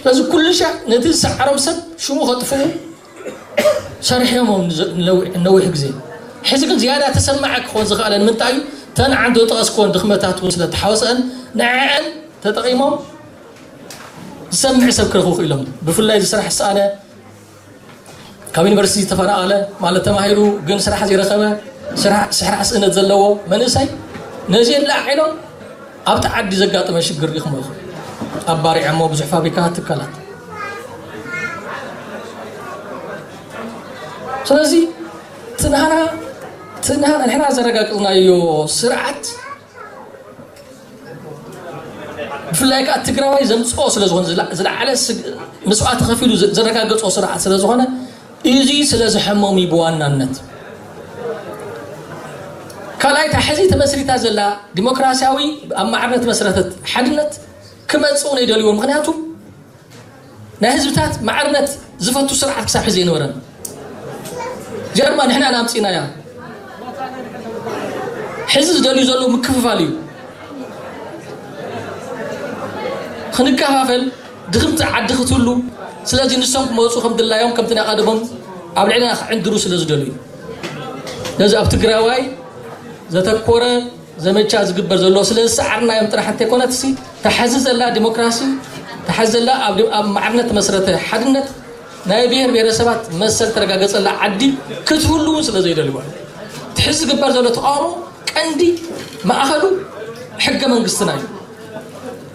ስለዚ ኩሉ ሻዕ ነቲ ዝሰዓሮም ሰብ ሽሙ ከጥፍኡ ሰሪሖም ነዊሕ ግዜ ሕዚ ግን ዝያዳ ተሰማዐ ክኾን ዝኽኣለ ንምንታይ እዩ ተን ዓንዶ ጠቐስክወን ድኽመታት እውን ስለ ተሓወሰአን ንዐዐን ተጠቒሞም ዝሰምዕ ሰብ ክረኽቡ ክኢሎም ብፍላይ እዚ ስራሕ ዝሰኣነ ካብ ዩኒቨርሲቲ ዝተፈናቐለ ማለት ተማሂሩ ግን ስራሕ ዘይረኸበ ስራሕ ስእነት ዘለዎ መንእሰይ ነዚ የለዓዒሎም ኣብቲ ዓዲ ዘጋጠመ ሽግር ይኽሞ ይኽእል ኣባሪዐሞ ብዙሕ ፋብሪካ ትካላት ስለዚ ትናና ትናና ንሕና ዘረጋግፅናዮ ስርዓት ብፍላይ ከዓ ትግራዋይ ዘምፅኦ ስለዝኾነ ዝለዓለ መስዋዕቲ ከፊሉ ዘረጋገፆ ስርዓት ስለዝኾነ እዚ ስለዝሐሞም እዩ ብዋናነት ካልኣይ እታ ሕዚ ተመስሪታ ዘላ ዲሞክራሲያዊ ኣብ ማዕርነት መስረተት ሓድነት ክመፅኡ ነይደልዎ ምክንያቱ ናይ ህዝብታት ማዕርነት ዝፈቱ ስርዓት ክሳብ ሕዚ ኣይነበረን እዚኣ ድማ ንሕና ናምፂናያ ሕዚ ዝደልዩ ዘለዉ ምክፍፋል እዩ ክንከፋፈል ድኽምቲ ዓዲ ክትህሉ ስለዚ ንሶም ክመፁ ከም ድላዮም ከምቲ ናይ ቀደሞም ኣብ ልዕልና ክዕንድሩ ስለ ዝደልዩ ነዚ ኣብ ትግራዋይ ዘተኮረ ዘመቻ ዝግበር ዘሎ ስለ ዝሰዓርናዮም ጥራሕ እንተይኮነትሲ ተሓዚ ዘላ ዲሞክራሲ ተሓዚ ዘላ ኣብ ማዕርነት ተመስረተ ሓድነት ናይ ብሔር ብሔረሰባት መሰል ተረጋገፀላ ዓዲ ክትህሉ እውን ስለ ዘይደልዩ እቲ ሕዚ ዝግበር ዘሎ ተቃውሞ ቀንዲ ማእኸሉ ሕገ መንግስትና እዩ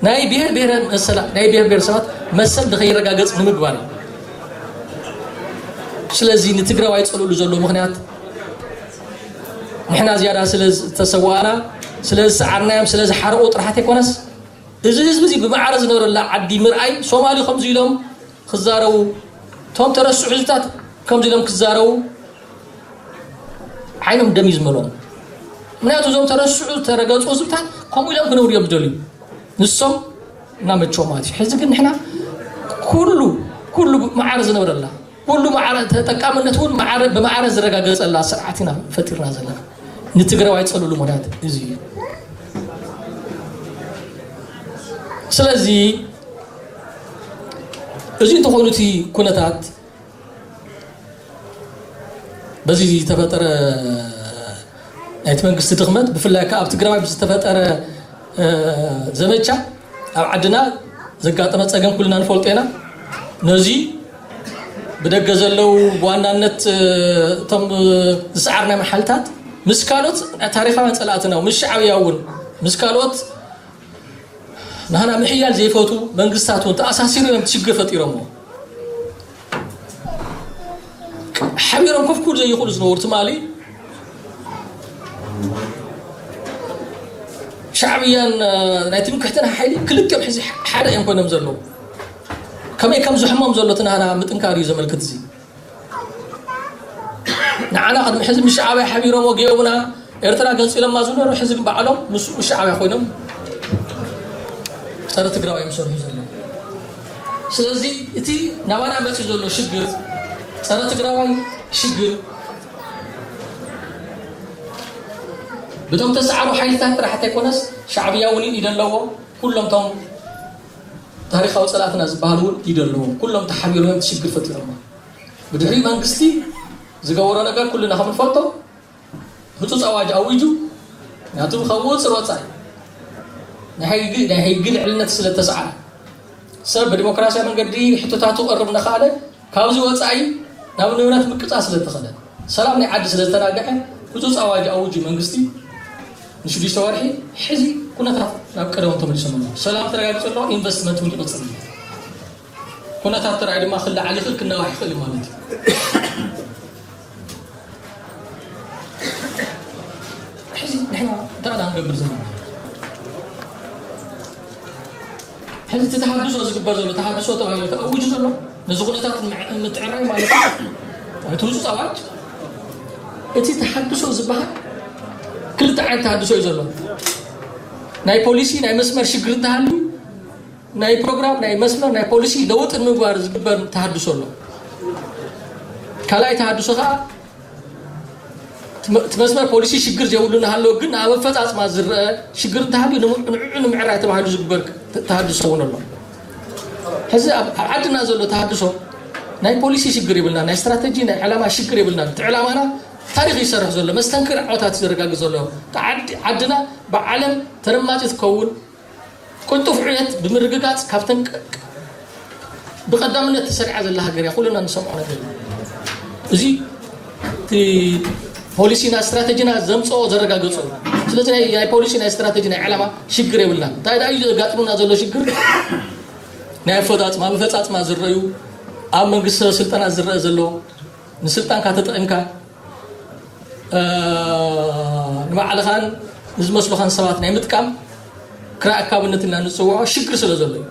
ናይ ብሔር ብሔረ መሰላ ናይ ብሔር ብሔረሰባት መሰል ንኸይረጋገፅ ንምግባር እዩ ስለዚ ንትግራዋይ ፀልእሉ ዘሎ ምክንያት ንሕና ዝያዳ ስለ ዝተሰዋእና ስለ ዝሰዓርናዮም ስለ ዝሓረቑ ጥራሓት ኣይኮነስ እዚ ህዝቢ እዚ ብማዕረ ዝነብረላ ዓዲ ምርኣይ ሶማሊ ከምዚ ኢሎም ክዛረቡ እቶም ተረስዑ ህዝብታት ከምዚ ኢሎም ክዛረቡ ዓይኖም ደም እዩ ዝመልኦም ምክንያቱ እዞም ተረስዑ፣ ዝተረገፁ ህዝብታት ከምኡ ኢሎም ክነብሩ እዮም ዝደልዩ። ንሶም እናመቸው ማለት እዩ። ሕዚ ግን ንሕና ኩሉ ኩሉ ማዕረ ዝነበረላ፣ ኩሉ ማዕረ ተጠቃምነት እውን ማዕረ ብማዕረ ዝረጋገፀላ ስርዓት ኢና ፈጢርና ዘለና። ንትግራዋይ ፀልሉ ምክንያት እዚ እዩ። ስለዚ እዚ እንተኾይኑ እቲ ኩነታት በዚ ዝተፈጠረ ናይቲ መንግስቲ ድኽመት፣ ብፍላይ ከኣ ኣብ ትግራዋይ ብዝተፈጠረ ዘመቻ ኣብ ዓድና ዘጋጠመ ጸገም ኩልና ንፈልጦ ኢና። ነዚ ብደገ ዘለዉ ብዋናነት እቶም ዝሰዓርናዮም ሓይልታት ምስ ካልኦት ታሪኻውያን ጸላእትና ምስ ሻዕብያ እውን ምስ ካልኦት ንህና ምሕያል ዘይፈቱ መንግስታት እውን ተኣሳሲሩ እዮም ሽግር ፈጢሮሞ። ሓቢሮም ኮፍ ክብሉ ዘይኽእሉ ዝነበሩ ትማሊ ሻዕብያን ናይ ትምክሕትን ሓይሊ ክልቲኦም ሕዚ ሓደ እዮም ኮይኖም ዘለዉ። ከመይ ከም ዝሕሞም ዘሎ ትናህና ምጥንካር እዩ ዘመልክት እዚ። ንዓና ቅድሚ ሕዚ ምስ ሻዕብያ ሓቢሮም ወጊኦምና ኤርትራ ገንፂሎማ ዝነበሩ ሕዚ ግን ባዕሎም ምስ ምስ ሻዕብያ ኮይኖም ፀረ ትግራዋይ እዮም ዝሰርሑ ዘለዉ። ስለዚ እቲ ናባና መፂኡ ዘሎ ሽግር ፀረ ትግራዋይ ሽግር ብቶም ተሰዓሩ ሓይልታት ጥራሕ እንተይኮነስ ሻዕብያ እውን ኢደ ኣለዎ። ኩሎም ቶም ታሪኻዊ ፀላእትና ዝበሃሉ እውን ኢደ ኣለዎም። ኩሎም ተሓቢሮም እዮም እቲ ሽግር ፈጢሮሞ። ብድሕሪ መንግስቲ ዝገበሮ ነገር ኩልና ከም ንፈልጦ ህፁፅ ኣዋጅ ኣዊጁ ናቱ ካብ ውፅር ወፃኢ ናይ ሕጊ ናይ ሕጊ ልዕልነት ስለ ተሰዓረ ሰብ ብዲሞክራሲያዊ መንገዲ ሕቶታቱ ቅርብ እናኸኣለ ካብዚ ወፃኢ ናብ ንብረት ምቅፃ ስለ ተኸለ ሰላም ናይ ዓዲ ስለ ዝተናገሐ ህፁፅ ኣዋጅ ኣዊጁ መንግስቲ ንሽዱሽተ ወርሒ ሕዚ ኩነታት ናብ ቀደሙ ተመሊሶም ኣለዉ። ሰላም ተረጋጊፁ ኣሎ፣ ኢንቨስትመንት እውን ይቕፅል ኣሎ። ኩነታት ጥራይ ድማ ክለዓል ይኽእል ክነዋሕ ይኽእል እዩ ማለት እዩ። ሕዚ ንሕና እንታይ ኢና ንገብር ዘለና? ሕዚ እቲ ተሃድሶ ዝግበር ዘሎ ተሃድሶ ተባሂሉ ተኣዊጁ ዘሎ ነዚ ኩነታት ምዕ- ምትዕራይ ማለት እዩ። እቲ ህፁፅ ኣዋጅ እቲ ተሃድሶ ዝበሃል ክልተ ዓይነት ተሃድሶ እዩ ዘሎ። ናይ ፖሊሲ ናይ መስመር ሽግር እንተሃልዩ ናይ ፕሮግራም ናይ መስመር ናይ ፖሊሲ ለውጢ ንምግባር ዝግበር ተሃድሶ ኣሎ። ካልኣይ ተሃድሶ ከዓ እቲ መ- እቲ መስመር ፖሊሲ ሽግር ዘይብሉ እናሃለወ ግን ኣብ ኣፈፃፅማ ዝረአ ሽግር እንተሃልዩ ንሙ- ንዕዑ ንምዕራይ ተባሂሉ ዝግበር ተ- ተሃድሶ እውን ኣሎ። ሕዚ ኣብ ኣብ ዓድና ዘሎ ተሃድሶ ናይ ፖሊሲ ሽግር የብልና፣ ናይ ስትራተጂ ናይ ዕላማ ሽግር የብልና። እቲ ዕላማና ታሪክ ይሰርሕ ዘሎ መስተንክር ዓወታት ዘረጋግፅ ዘሎ እቲ ዓዲ- ዓድና ብዓለም ተረማፂ ትከውን ቅልጡፍ ዕብየት ብምርግጋፅ ካብተን ቀ- ብቀዳምነት ተሰሪዓ ዘላ ሃገር እያ። ኩልና ንሰምዖ ነገር እዩ። እዚ እቲ ፖሊሲና ስትራተጂና ዘምፅኦ ዘረጋገፆ እዩ። ስለዚ ናይ ናይ ፖሊሲ ናይ ስትራተጂ ናይ ዕላማ ሽግር የብልናን። እንታይ ደኣ እዩ ዘጋጥሙና ዘሎ ሽግር? ናይ ኣፈፃፅማ ብፈፃፅማ ዝረኣዩ ኣብ መንግስቲ ስልጠና ዝረአ ዘሎ ንስልጣንካ ተጠቒምካ ንባዕልኻን ንዝመስሉኻን ሰባት ናይ ምጥቃም ክራይ ኣካብነት ኢልና ንፅውዖ ሽግር ስለ ዘሎ እዩ።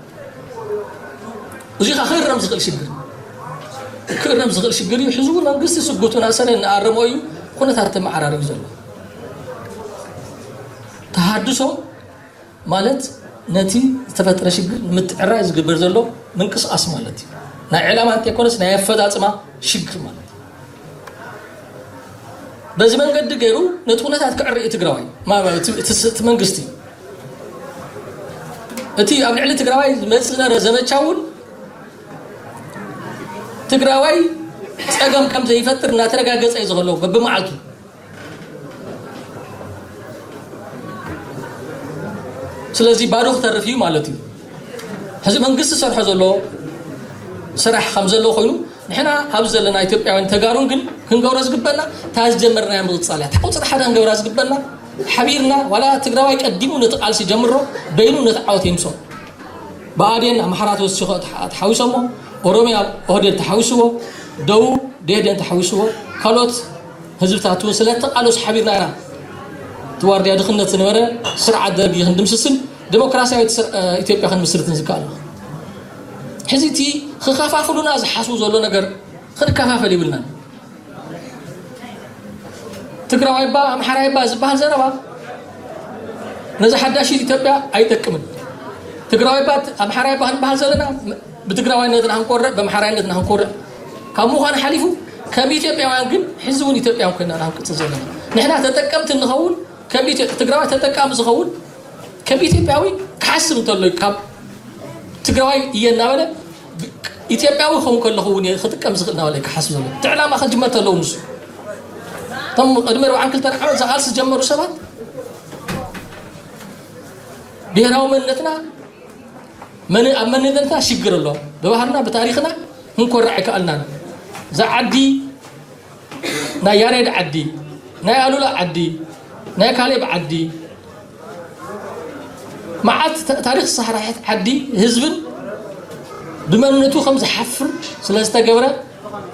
እዚ ኸዓ ክእረም ዝኽእል ሽግር ክእረም ዝኽእል ሽግር እዩ። ሕዚ እውን መንግስቲ ስጉቱ ናሰነ እናኣረሞ እዩ። ኩነታት ተመዓራሪቡ ዘሎ ተሃድሶ ማለት ነቲ ዝተፈጠረ ሽግር ንምትዕራይ ዝግበር ዘሎ ምንቅስቃስ ማለት እዩ። ናይ ዕላማ እንተይኮነስ ናይ ኣፈፃፅማ ሽግር ማለት እዩ። በዚ መንገዲ ገይሩ ነቲ ኩነታት ክዕርይ ትግራዋይ ማ- እቲ እቲ ስ- እቲ መንግስቲ እቲ ኣብ ልዕሊ ትግራዋይ ዝመፅእ ዝነበረ ዘመቻ እውን ትግራዋይ ፀገም ከም ዘይፈጥር እናተረጋገፀ እዩ ዝኸሎ በብመዓልቱ ስለዚ ባዶ ክተርፍ እዩ ማለት እዩ። ሕዚ መንግስቲ ዝሰርሖ ዘሎ ስራሕ ከም ዘሎ ኮይኑ ንሕና ኣብዚ ዘለና ኢትዮጵያውያን ተጋሩን ግን ክንገብሮ ዝግበና እታ ዝጀመርናያ ምቕፃል እያ። እታ ቁፅሪ ሓደ ክንገብራ ዝግበና ሓቢርና ዋላ ትግራዋይ ቀዲሙ ነቲ ቃልሲ ጀምሮ በይኑ ነቲ ዓወት የምሶ ብኣዴን ኣምሓራ ተወሲኾ ተሓዊሶሞ ኦሮሚያ ኦህዴድ ተሓዊስዎ ደቡብ ደህዴን ተሓዊስዎ ካልኦት ህዝብታት እውን ስለተቃለሱ ሓቢርና ኢና እቲ ዋርድያ ድኽነት ዝነበረ ስርዓት ደርጊ ክንድምስስን ዲሞክራሲያዊት ስር- ኢትዮጵያ ክንምስርትን ዝከኣል ሕዚ እቲ ክከፋፍሉና ዝሓስቡ ዘሎ ነገር ክንከፋፈል ይብልናን ትግራዋይ ባ ኣምሓራይ ባ ዝበሃል ዘረባ ነዚ ሓዳሽ ኢትዮጵያ ኣይጠቅምን። ትግራዋይ ባ ኣምሓራይ ባ ክንበሃል ዘለና ብትግራዋይነትና ክንኮርዕ፣ ብኣምሓራይነትና ክንኮርዕ ካብ ምዃን ሓሊፉ፣ ከም ኢትዮጵያውያን ግን ሕዚ እውን ኢትዮጵያውያን ኮይና ኢና ክንቅፅል ዘለና። ንሕና ተጠቀምቲ እንኸውን፣ ከም ኢትዮ-፣ ትግራዋይ ተጠቃሚ ዝኸውን ከም ኢትዮጵያዊ ክሓስብ እንተሎ እዩ። ካብ ትግራዋይ እየ እናበለ ኢትዮጵያዊ ክኸውን ከለኹ እውን እየ ክጥቀም ዝኽእል እናበለ እዩ ክሓስብ ዘሎ። እቲ ዕላማ ክጅመር ተለዉ ንሱ እቶም ቅድሚ ኣርባዓን ክልተን ዓመት ዝቓልሲ ዝጀመሩ ሰባት ብሄራዊ መንነትና መን-፣ ኣብ መንነትና ሽግር ኣሎ። ብባህልና ብታሪኽና ክንኮርዕ ኣይከኣልናን። እዛ ዓዲ ናይ ያሬድ ዓዲ፣ ናይ ኣሉላ ዓዲ፣ ናይ ካሌብ ዓዲ፣ መዓት ተ-፣ ታሪኽ ዝሰራሐት ዓዲ ህዝብን ብመንነቱ ከም ዝሓፍር ስለ ዝተገብረ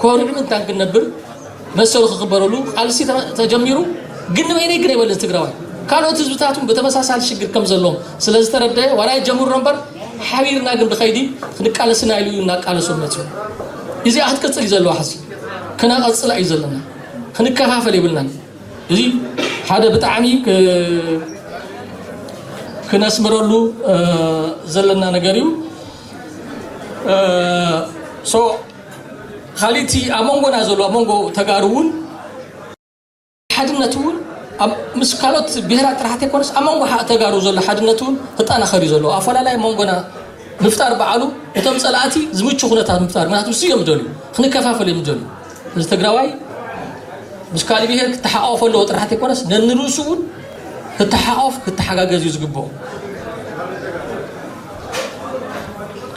ኮሪዑ ምእንታን ክነብር መሰሉ ክኽበረሉ ቃልሲ ተ-፣ ተጀሚሩ። ግን ንበይነይ ግን ኣይበልን ትግራዋይ፣ ካልኦት ህዝብታት እውን ብተመሳሳሊ ሽግር ከም ዘለዎም ስለ ዝተረደአ ዋላ ይጀምሩ እምበር ሓቢርና ግን ብኸይዲ ክንቃለስና ኢሉ እዩ እናቃለሶም መፅኡ። እዚኣ ክትቅፅል እዩ ዘለዋ። ሕዚ ክነቐፅላ እዩ ዘለና፣ ክንከፋፈል የብልናን። እዚ ሓደ ብጣዕሚ ክ-፣ ክነስምረሉ፣ እ፣ ዘለና ነገር እዩ። እ፣ ሶ፣ ካሊእቲ ኣብ መንጎና ዘሎ፣ ኣብ መንጎ ተጋሩ እውን ሓድነት እውን ኣብ፣ ምስ ካልኦት ብሄራት ጥራሕ ዘይኮነስ ኣብ መንጎ ሓ-፣ ተጋሩ ዘሎ ሓድነት እውን ክጠናኸር እዩ ዘለዎ። ኣፈላላይ ኣብ መንጎና ምፍጣር በዓሉ እቶም ፀላእቲ ዝምቹ ኩነታት ምፍጣር፣ ምክንያቱ ንሱ እዮም ዝደልዩ፣ ክንከፋፈል እዮም ዝደልዩ። እዚ ትግራዋይ ምስ ካሊእ ብሄር ክተሓቋቆፍ ኣለዎ ጥራሕ ዘይኮነስ ነንርእሱ እውን ክተሓቋቆፍ፣ ክተሓጋገዝ እዩ ዝግብኦ።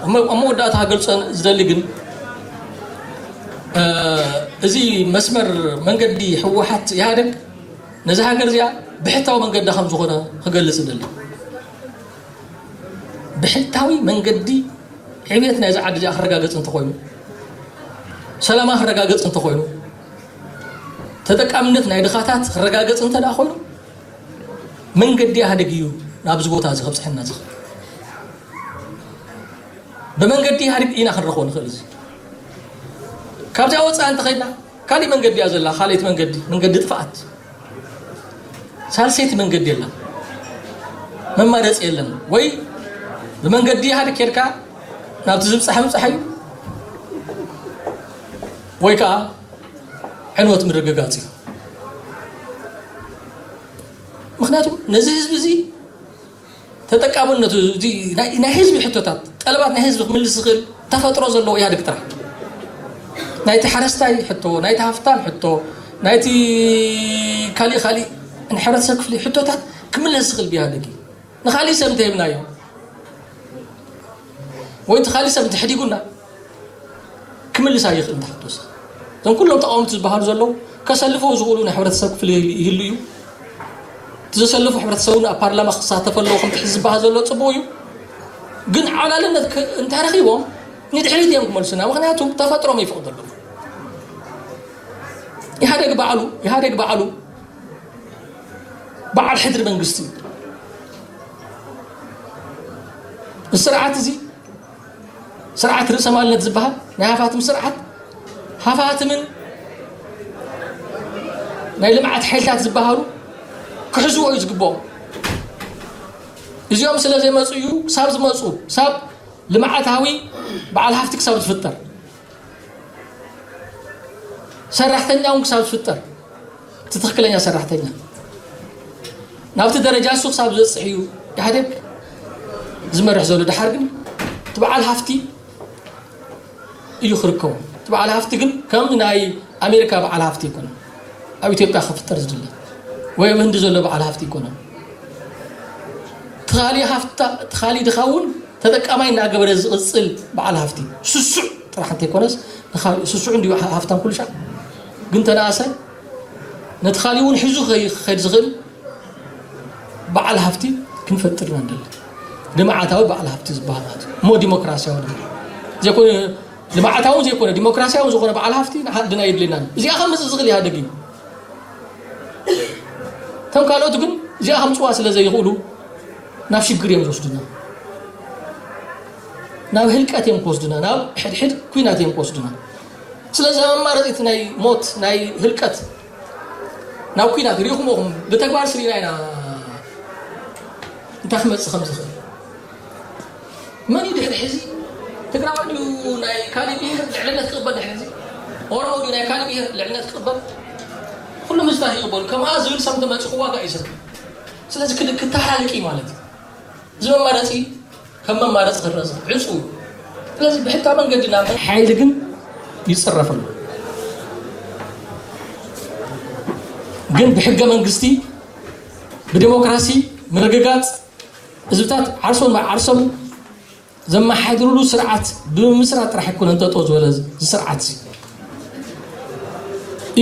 ኣብ መ-፣ ኣብ መወዳእታ ክገልጾ ዝደሊ ግን፣ እ፣ እዚ መስመር መንገዲ ህወሓት ኢህኣደግ ነዚ ሃገር እዚኣ ብሕታዊ መንገዲ ከም ዝኾነ ክገልጽ ይደሊ። ብሕታዊ መንገዲ ዕብየት ናይዚ ዓዲ እዚኣ ክረጋገጽ እንተኾይኑ፣ ሰላማ ክረጋገጽ እንተኾይኑ፣ ተጠቃምነት ናይ ድኻታት ክረጋገጽ እንተ ደኣ ኮይኑ፣ መንገዲ ኢህኣደግ እዩ ናብዚ ቦታ እዚ ከብጽሐና ዝኽእል። ብመንገዲ ኢህኣደግ ኢና ክንረኽቦ ንኽእል። እዚ ካብዚኣ ወፃኢ እንተኸይድና፣ ካሊእ መንገዲ እያ ዘላ፣ ካልኣይቲ መንገዲ፣ መንገዲ ጥፍኣት። ሳልሰይቲ መንገዲ የለን፣ መማረፂ የለን። ወይ ብመንገዲ ኢህኣደግ ኬድካ ናብቲ ዝብፃሕ ምብፃሕ እዩ፣ ወይ ከዓ ዕንወት ምርግጋፅ እዩ። ምክንያቱ ነዚ ህዝቢ እዚ ተጠቃምነቱ፣ እዚ ናይ፣ ናይ ህዝቢ ሕቶታት፣ ጠለባት ናይ ህዝቢ ክምልስ ዝኽእል ተፈጥሮ ዘለዎ ኢህኣዴግ ጥራሕ። ናይቲ ሓረስታይ ሕቶ፣ ናይቲ ሃፍታም ሕቶ፣ ናይቲ ካሊእ ካሊእ ናይ ሕብረተሰብ ክፍሊ ሕቶታት ክምለስ ዝኽእል ብኢህኣዴግ እዩ። ንኻሊእ ሰብ እንተሂብናዮ ወይ እቲ ካሊእ ሰብ እንተሕዲጉና ክምልስ ኣይኽእል እንተሓቶስ። እዞም ኩሎም ተቃወምቲ ዝበሃሉ ዘለዉ ከሰልፍዎ ዝኽእሉ ናይ ሕብረተሰብ ክፍሊ ይህሉ እዩ። እቲ ዘሰልፉ ሕብረተሰብ እውን ኣብ ፓርላማ ክሳተፍ ኣለዎ ከምቲ ሕዚ ዝበሃል ዘሎ ጽቡቕ እዩ። ግን ዓብላልነት ክ-፣ እንተረኺቦም ንድሕሪት እዮም ክመልሱና። ምኽንያቱ ተፈጥሮም ይፈቕደሎም። ኢህኣደግ ባዕሉ፣ ኢህኣደግ ባዕሉ በዓል ሕድሪ መንግስቲ እዩ። እዚ ስርዓት እዚ ስርዓት ርእሰ ማልነት ዝበሃል ናይ ሃፋትም ስርዓት፣ ሃፋትምን ናይ ልምዓት ሓይልታት ዝበሃሉ ክሕዝዎ እዩ ዝግብኦም። እዚኦም ስለ ዘይመፁ እዩ ክሳብ ዝመፁ፣ ክሳብ ልምዓታዊ በዓል ሃፍቲ ክሳብ ዝፍጠር፣ ሰራሕተኛ እውን ክሳብ ዝፍጠር፣ እቲ ትኽክለኛ ሰራሕተኛ ናብቲ ደረጃ እሱ ክሳብ ዝበፅሕ እዩ ኢህኣዴግ ዝመርሕ ዘሎ። ደሓር ግን እቲ በዓል ሃፍቲ እዩ ክርከቦ። እቲ በዓል ሃፍቲ ግን ከም ናይ ኣሜሪካ በዓል ሃፍቲ ኣይኮነን ኣብ ኢትዮጵያ ክፍጠር ዝድለ፣ ወይ ኣብ ህንዲ ዘሎ በዓል ሃፍቲ ኣይኮነን። ትኻሊ ሃፍታ፣ ትኻሊ ድኻ እውን ተጠቃማይ እናገበረ ዝቕፅል በዓል ሃፍቲ ስሱዕ ጥራሕ እንተይኮነስ፣ ንኻሊእ ስሱዕ እንዲዩ ሃ-፣ ሃፍታም ኩሉ ሻዕ። ግን ተነኣሰ ነቲ ካሊእ እውን ሒዙ ክኸይ-፣ ክኸይድ ዝኽእል በዓል ሃፍቲ ክንፈጥር ኢና ንደሊ። ልምዓታዊ በዓል ሃፍቲ ዝበሃል ማለት እዩ። እሞ ዲሞክራሲያዊ ድማ ዘይኮነ፣ ልምዓታዊ ዘይኮነ ዲሞክራሲያዊ ዝኾነ በዓል ሃፍቲ ንዓድና የድልየና። እዚኣ ከምፅእ ዝኽእል ኢህኣደግ እዩ። እቶም ካልኦት ግን እዚኣ ከምፅዋ ስለ ዘይኽእሉ ናብ ሽግር እዮም ዝወስዱና። ናብ ህልቀት እዮም ክወስዱና፣ ናብ ሕድሕድ ኩናት እዮም ክወስዱና። ስለዚ ኣብ ኣማራፂ እቲ ናይ ሞት፣ ናይ ህልቀት ናብ ኲናት ርኢኹሞ ኢኹም፣ ብተግባር ስሪና ኢና እንታይ ክመጽእ ከም ዝኽእል። መን እዩ ድሕሪ ሕዚ? ትግራዋይ ድዩ ናይ ካሊእ ብሄር ልዕልነት ክቕበል? ድሕሪ ሕዚ ኦሮሞ ድዩ ናይ ካሊእ ብሄር ልዕልነት ክቕበል? ኩሎም ህዝብታት ይቕበሉ። ከምኣ ዝብል ሰብ እንተመጺኡ ክዋጋእ እዩ ሰብ። ስለዚ ክድ-፣ ክተሃላልቅ እዩ ማለት እዩ። እዚ መማረፂ ከም መማረፂ ክረፅ ዕፁ። ስለዚ ብሕታ መንገዲ ናብ ሓይሊ ግን ይፅረፍ ኣሎ። ግን ብሕገ መንግስቲ፣ ብዴሞክራሲ ምርግጋፅ፣ ህዝብታት ዓርሶም ብዓርሶም ዘመሓድርሉ ስርዓት ብምምስራት ጥራሕ ኣይኮነን ጠጠው ዝበለ እዚ ስርዓት እዚ።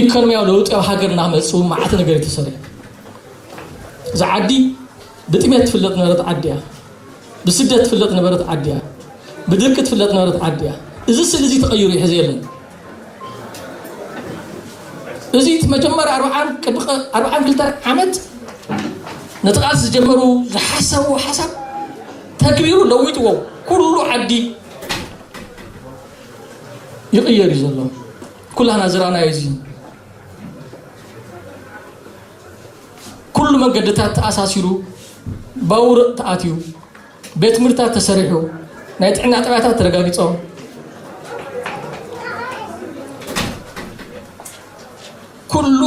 ኢኮኖሚያዊ ለውጢ ኣብ ሃገር እናመፁ መዓት ነገር እዩ ተሰሪሑ። እዛ ዓዲ ብጥሜት ትፍለጥ ነበረት ዓዲ እያ። ብስደት ትፍለጥ ነበረት ዓዲ እያ። ብድርቂ ትፍለጥ ነበረት ዓዲ እያ። እዚ ስእሊ እዚ ተቐይሩ እዩ፣ ሕዚ የለን። እዚ እቲ መጀመርያ ኣርብዓን፣ ቅድሚ ቀ-፣ ኣርብዓን ክልተን ዓመት ነቲ ቃልሲ ዝጀመሩ ዝሓሰብዎ ሓሳብ ተግቢሩ ለዊጥዎ ኩሉ ዓዲ ይቕየር እዩ ዘሎ። ኩላህና ዝረኣናዮ እዚ ኩሉ መንገድታት ተኣሳሲሩ፣ ባቡር ተኣትዩ፣ ቤት ትምህርትታት ተሰሪሑ፣ ናይ ጥዕና ጣብያታት ተረጋጊጾም፣ ኩሉ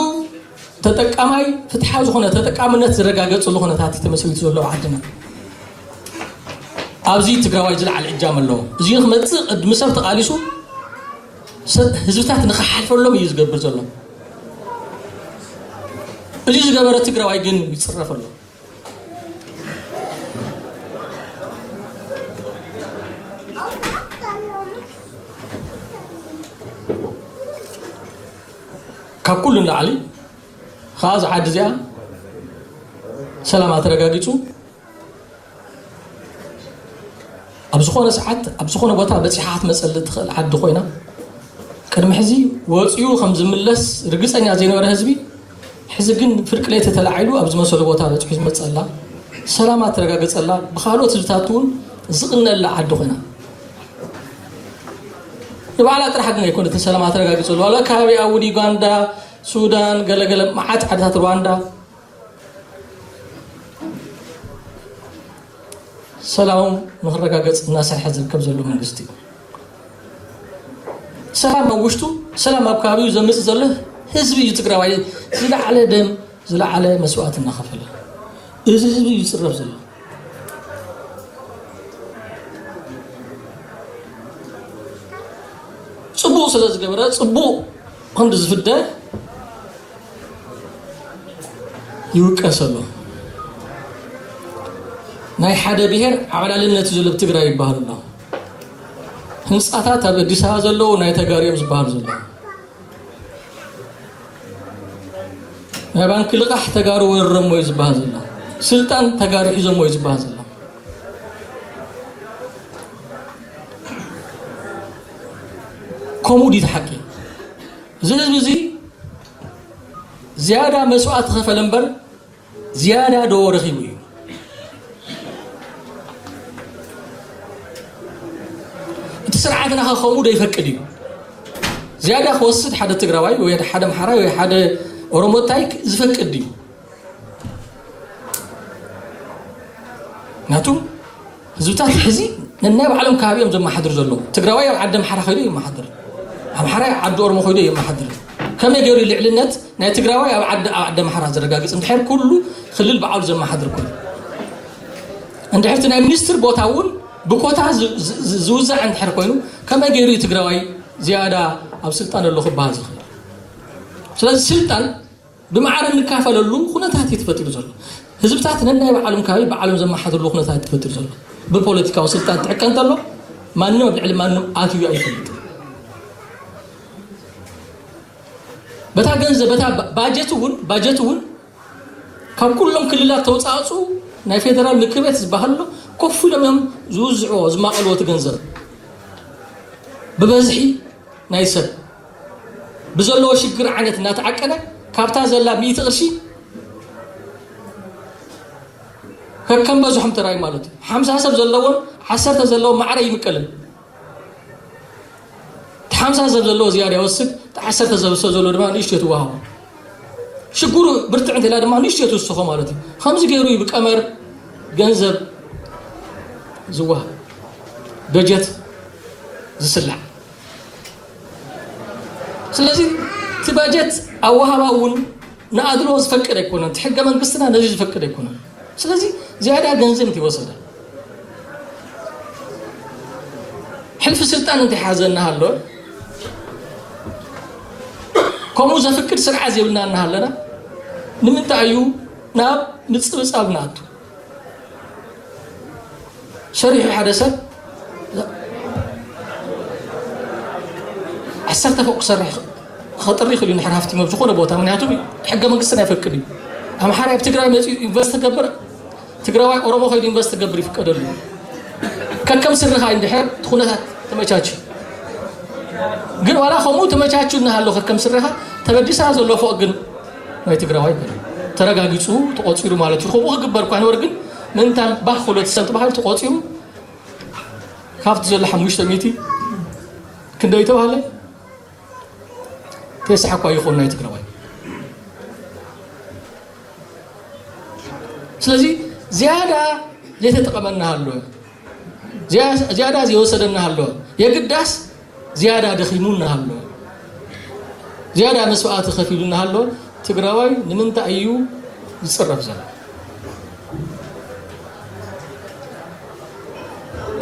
ተጠቃማይ ፍትሓዊ ዝኾነ ተጠቃምነት ዝረጋገጽሉ ኩነታት እዩ ተመስሪቱ ዘሎ ኣብ ዓድና። ኣብዚ ትግራዋይ ዝለዓለ እጃም ኣለዎ። እዚ ክመጽእ ቅድሚ ሰብ ተቓሊሱ፣ ሰብ፣ ህዝብታት ንኽሓልፈሎም እዩ ዝገብር ዘሎ። እዚ ዝገበረ ትግራዋይ ግን ይጽረፍ ኣሎ። ካብ ኩሉ ንላዕሊ ኸዓ እዛ ዓዲ እዚኣ ሰላማ ተረጋጊጹ ኣብ ዝኾነ ሰዓት ኣብ ዝኾነ ቦታ በጺሓ ክትመጸሊ ትኽእል ዓዲ ኮይና፣ ቅድሚ ሕዚ ወጺኡ ከም ዝምለስ ርግጸኛ ዘይነበረ ህዝቢ፣ ሕዚ ግን ፍርቂ ለይቲ ተላዒሉ ኣብ ዝመሰሎ ቦታ በጺሑ ዝመጸላ፣ ሰላማ ተረጋገጸላ፣ ብኻልኦት ህዝብታት እውን ዝቕነላ ዓዲ ኮይና። ንባዕላ ጥራሕ ግን ኣይኮነትን ሰላማ ተረጋጊጸሉ። ዋላ ከባቢኣ እውን ዩጋንዳ፣ ሱዳን፣ ገለገለ መዓት ዓድታት፣ ሩዋንዳ፣ ሰላሞም ንክረጋገጽ እናሰርሐ ዝርከብ ዘሎ መንግስቲ እዩ። ሰላም ኣብ ውሽጡ፣ ሰላም ኣብ ከባቢኡ ዘምጽእ ዘሎ ህዝቢ እዩ ትግራዋይ ዝለዓለ ደም፣ ዝለዓለ መስዋእቲ እናኸፈለ። እዚ ህዝቢ እዩ ዝጽረፍ ዘሎ። ጽቡቕ ስለ ዝገበረ፣ ጽቡቕ ክንዲ ዝፍደ ይውቀስ ኣሎ። ናይ ሓደ ብሄር ዓብላልነት እዩ ዘሎ ኣብ ትግራይ ይበሃል ኣሎ። ህንፃታት ኣብ ኣዲስ ኣበባ ዘለዉ ናይ ተጋሩ እዮም ዝበሃል ዘሎ። ናይ ባንኪ ልቓሕ ተጋሩ ወሪሮሞ እዩ ዝበሃል ዘሎ። ስልጣን ተጋሩ ሒዞሞ እዩ ዝበሃል ዘሎ። ከምኡ ድዩ እቲ ሓቂ? እዚ ህዝቢ እዚ ዝያዳ መስዋእቲ ከፈለ እምበር ዝያዳ ዶ ረኺቡ እዩ? እቲ ስርዓትና ኸ ከምኡ ዶ ይፈቅድ እዩ? ዝያዳ ክወስድ ሓደ ትግራዋይ ወይ ሓደ ኣምሓራይ ወይ ሓደ ኦሮሞ እንታይ ዝፈቅድ እዩ? ምክንያቱ ህዝብታት ሕዚ ነናይ ባዕሎም ከባቢ እዮም ዘመሓድሩ ዘለዉ። ትግራዋይ ኣብ ዓዲ ኣምሓራ ከይዱ የመሓድር፣ ኣምሓራይ ኣብ ዓዲ ኦሮሞ ከይዱ የመሓድር። ከመይ ገይሩ ልዕልነት ናይ ትግራዋይ ኣብ ዓዲ፣ ኣብ ዓዲ ኣምሓራ ዘረጋግጽ እንድሕር ኩሉ ክልል ባዕሉ ዘመሓድር ኮይኑ፣ እንድሕር እቲ ናይ ሚኒስትር ቦታ እውን ብኮታ ዝ-፣ ዝ-፣ ዝ-፣ ዝውዛዕ እንድሕር ኮይኑ፣ ከመይ ገይሩ እዩ ትግራዋይ ዝያዳ ኣብ ስልጣን ኣሎ ክበሃል ዝኽእል? ስለዚ ስልጣን ብማዕረ እንካፈለሉ ኩነታት እዩ ተፈጢሩ ዘሎ። ህዝብታት ነናይ ባዕሎም ከባቢ ባዕሎም ዘመሓድርሉ ኩነታት እዩ ተፈጢሩ ዘሎ። ብፖለቲካዊ ስልጣን ትዕቀ እንተሎ ማንም ኣብ ልዕሊ ማንም ኣትዩ ኣይፈልጥን። በታ ገንዘብ፣ በታ ባ-፣ ባጀት እውን፣ ባጀት እውን ካብ ኩሎም ክልላት ተውፃእፁ ናይ ፌደራል ምክር ቤት ዝበሃል ኣሎ፣ ኮፍ ኢሎም እዮም ዝውዝዕዎ፣ ዝማቐልዎ እቲ ገንዘብ ብበዝሒ ናይ ሰብ ብዘለዎ ሽግር ዓይነት እናተዓቀነ ካብታ ዘላ ሚእቲ ቅርሺ ከከም በዝሖም ተራእዩ ማለት እዩ። ሓምሳ ሰብ ዘለዎም ዓሰርተ ዘለዎም ማዕረ ይምቀልን። እቲ ሓምሳ ሰብ ዘለዎ ዝያዳ ይወስድ፣ እቲ ዓሰርተ ሰብ ሰብ ዘለዎ ድማ ንእሽቶ ትወሃቦ። ሽግሩ ብርትዕ እንተላ ድማ ንእሽቶ ትውስኾ ማለት እዩ። ከምዚ ገይሩ እዩ ብቀመር ገንዘብ ዝወሃብ፣ በጀት ዝስላዕ። ስለዚ እቲ በጀት ኣወሃባ እውን ንኣድልዎ ዝፈቅድ ኣይኮነን። እቲ ሕገ መንግስትና ነዚ ዝፈቅድ ኣይኮነን። ስለዚ ዝያዳ ገንዘብ እንተይወሰደ፣ ሕልፊ ስልጣን እንተይሓዘ እናሃሎ፣ ከምኡ ዘፍቅድ ስርዓት ዘይብልና እናሃለና፣ ንምንታይ እዩ ናብ ምጽብጻብ ንኣቱ? ሰሪሑ ሓደ ሰብ ዓሰርተ ፎቕ ክሰርሕ፣ ክጥሪ ይኽእል እዩ፣ ንድሕር ሃፍቲም ኣብ ዝኾነ ቦታ። ምክንያቱ ሕገ መንግስትና ኣይፈቅድ እዩ። ኣምሓራይ ኣብ ትግራይ መፂኡ ኢንቨስት ክገብር፣ ትግራዋይ ኦሮሞ ከይዱ ኢንቨስት ክገብር ይፍቀደሉ እዩ። ከከም ስርኻ እንድሕር እቲ ኩነታት ተመቻችዩ። ግን ዋላ ከምኡ ተመቻችዩ እናሃሎ ከከም ስርኻ ተበዲሳ ዘሎ ፎቕ ግን ናይ ትግራዋይ ኣይኮነን። ተረጋጊፁ ተቖፂሩ ማለት እዩ። ከምኡ ክግበር እኳ ይነበረ፣ ግን ምእንታን ባህ ክብሎ እቲ ሰብ ተባሂሉ ተቖፂሩ ካብቲ ዘሎ ሓሙሽተ ሚእቲ ክንደይ ተባሃለ? ተስዓ እኳ ይኹን ናይ ትግራዋይ። ስለዚ ዝያዳ ዘይተጠቐመና ኣሎ፣ ዝያ-፣ ዝያዳ ዘይወሰደና ኣሎ፣ የግዳስ ዝያዳ ደኺሙና ኣሎ፣ ዝያዳ መስዋእቲ ከፊሉና ኣሎ። ትግራዋይ ንምንታይ እዩ ዝፅረፍ ዘሎ?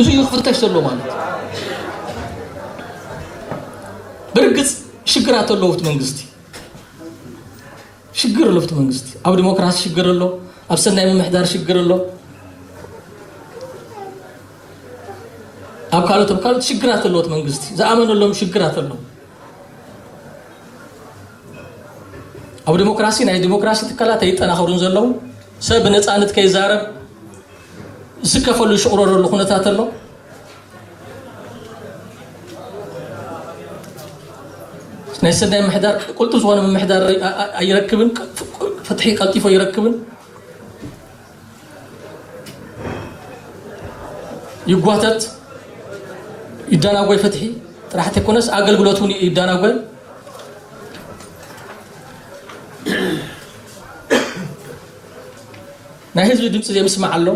እዚ እዩ ክፍተሽ ዘሎ ማለት እዩ። ብርግፅ ሽግራት ኣለዎ እቲ መንግስቲ፣ ሽግር ኣሎ እቲ መንግስቲ። ኣብ ዲሞክራሲ ሽግር ኣሎ፣ ኣብ ሰናይ ምምሕዳር ሽግር ኣሎ፣ ኣብ ካልኦት፣ ኣብ ካልኦት ሽግራት ኣለዎ እቲ መንግስቲ። ዝኣመነሎም ሽግራት ኣለዉ። ኣብ ዲሞክራሲ፣ ናይ ዲሞክራሲ ትካላት ኣይጠናኸሩን ዘለዉ፣ ሰብ ብነፃነት ከይዛረብ ዝስከፈሉ ዝሽቑረረሉ ኩነታት ኣሎ። ናይ ሰናይ ምምሕዳር ቅልጡፍ ዝኾነ ምምሕዳር ኣይ-፣ ኣይ-፣ ኣይረክብን፣ ፍትሒ ቀልጢፎ ኣይረክብን። ይጓተት፣ ይዳናጎይ፣ ፍትሒ ጥራሕ ተይኮነስ ኣገልግሎት እውን ይዳናጎይ። ናይ ህዝቢ ድምፂ ዘይምስማዕ ኣሎ።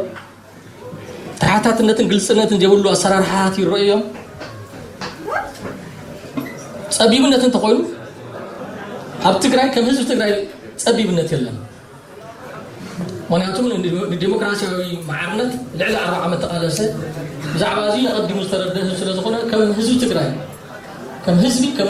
ተሓታትነትን ግልፅነትን ዘይብሉ ኣሰራርሓታት ይረኣዩ እዮም። ፀቢብነት እንተኾይኑ ኣብ ትግራይ ከም ህዝቢ ትግራይ ፀቢብነት የለን። ምክንያቱም ንዲሞክራሲያዊ ማዕርነት ልዕሊ ኣርብዓ ዓመት ተቓለሰ። ብዛዕባ እዚ ኣቐዲሙ ዝተረድአ ህዝቢ ስለ ዝኾነ ከም ህዝቢ ትግራይ፣ ከም ህዝቢ፣ ከም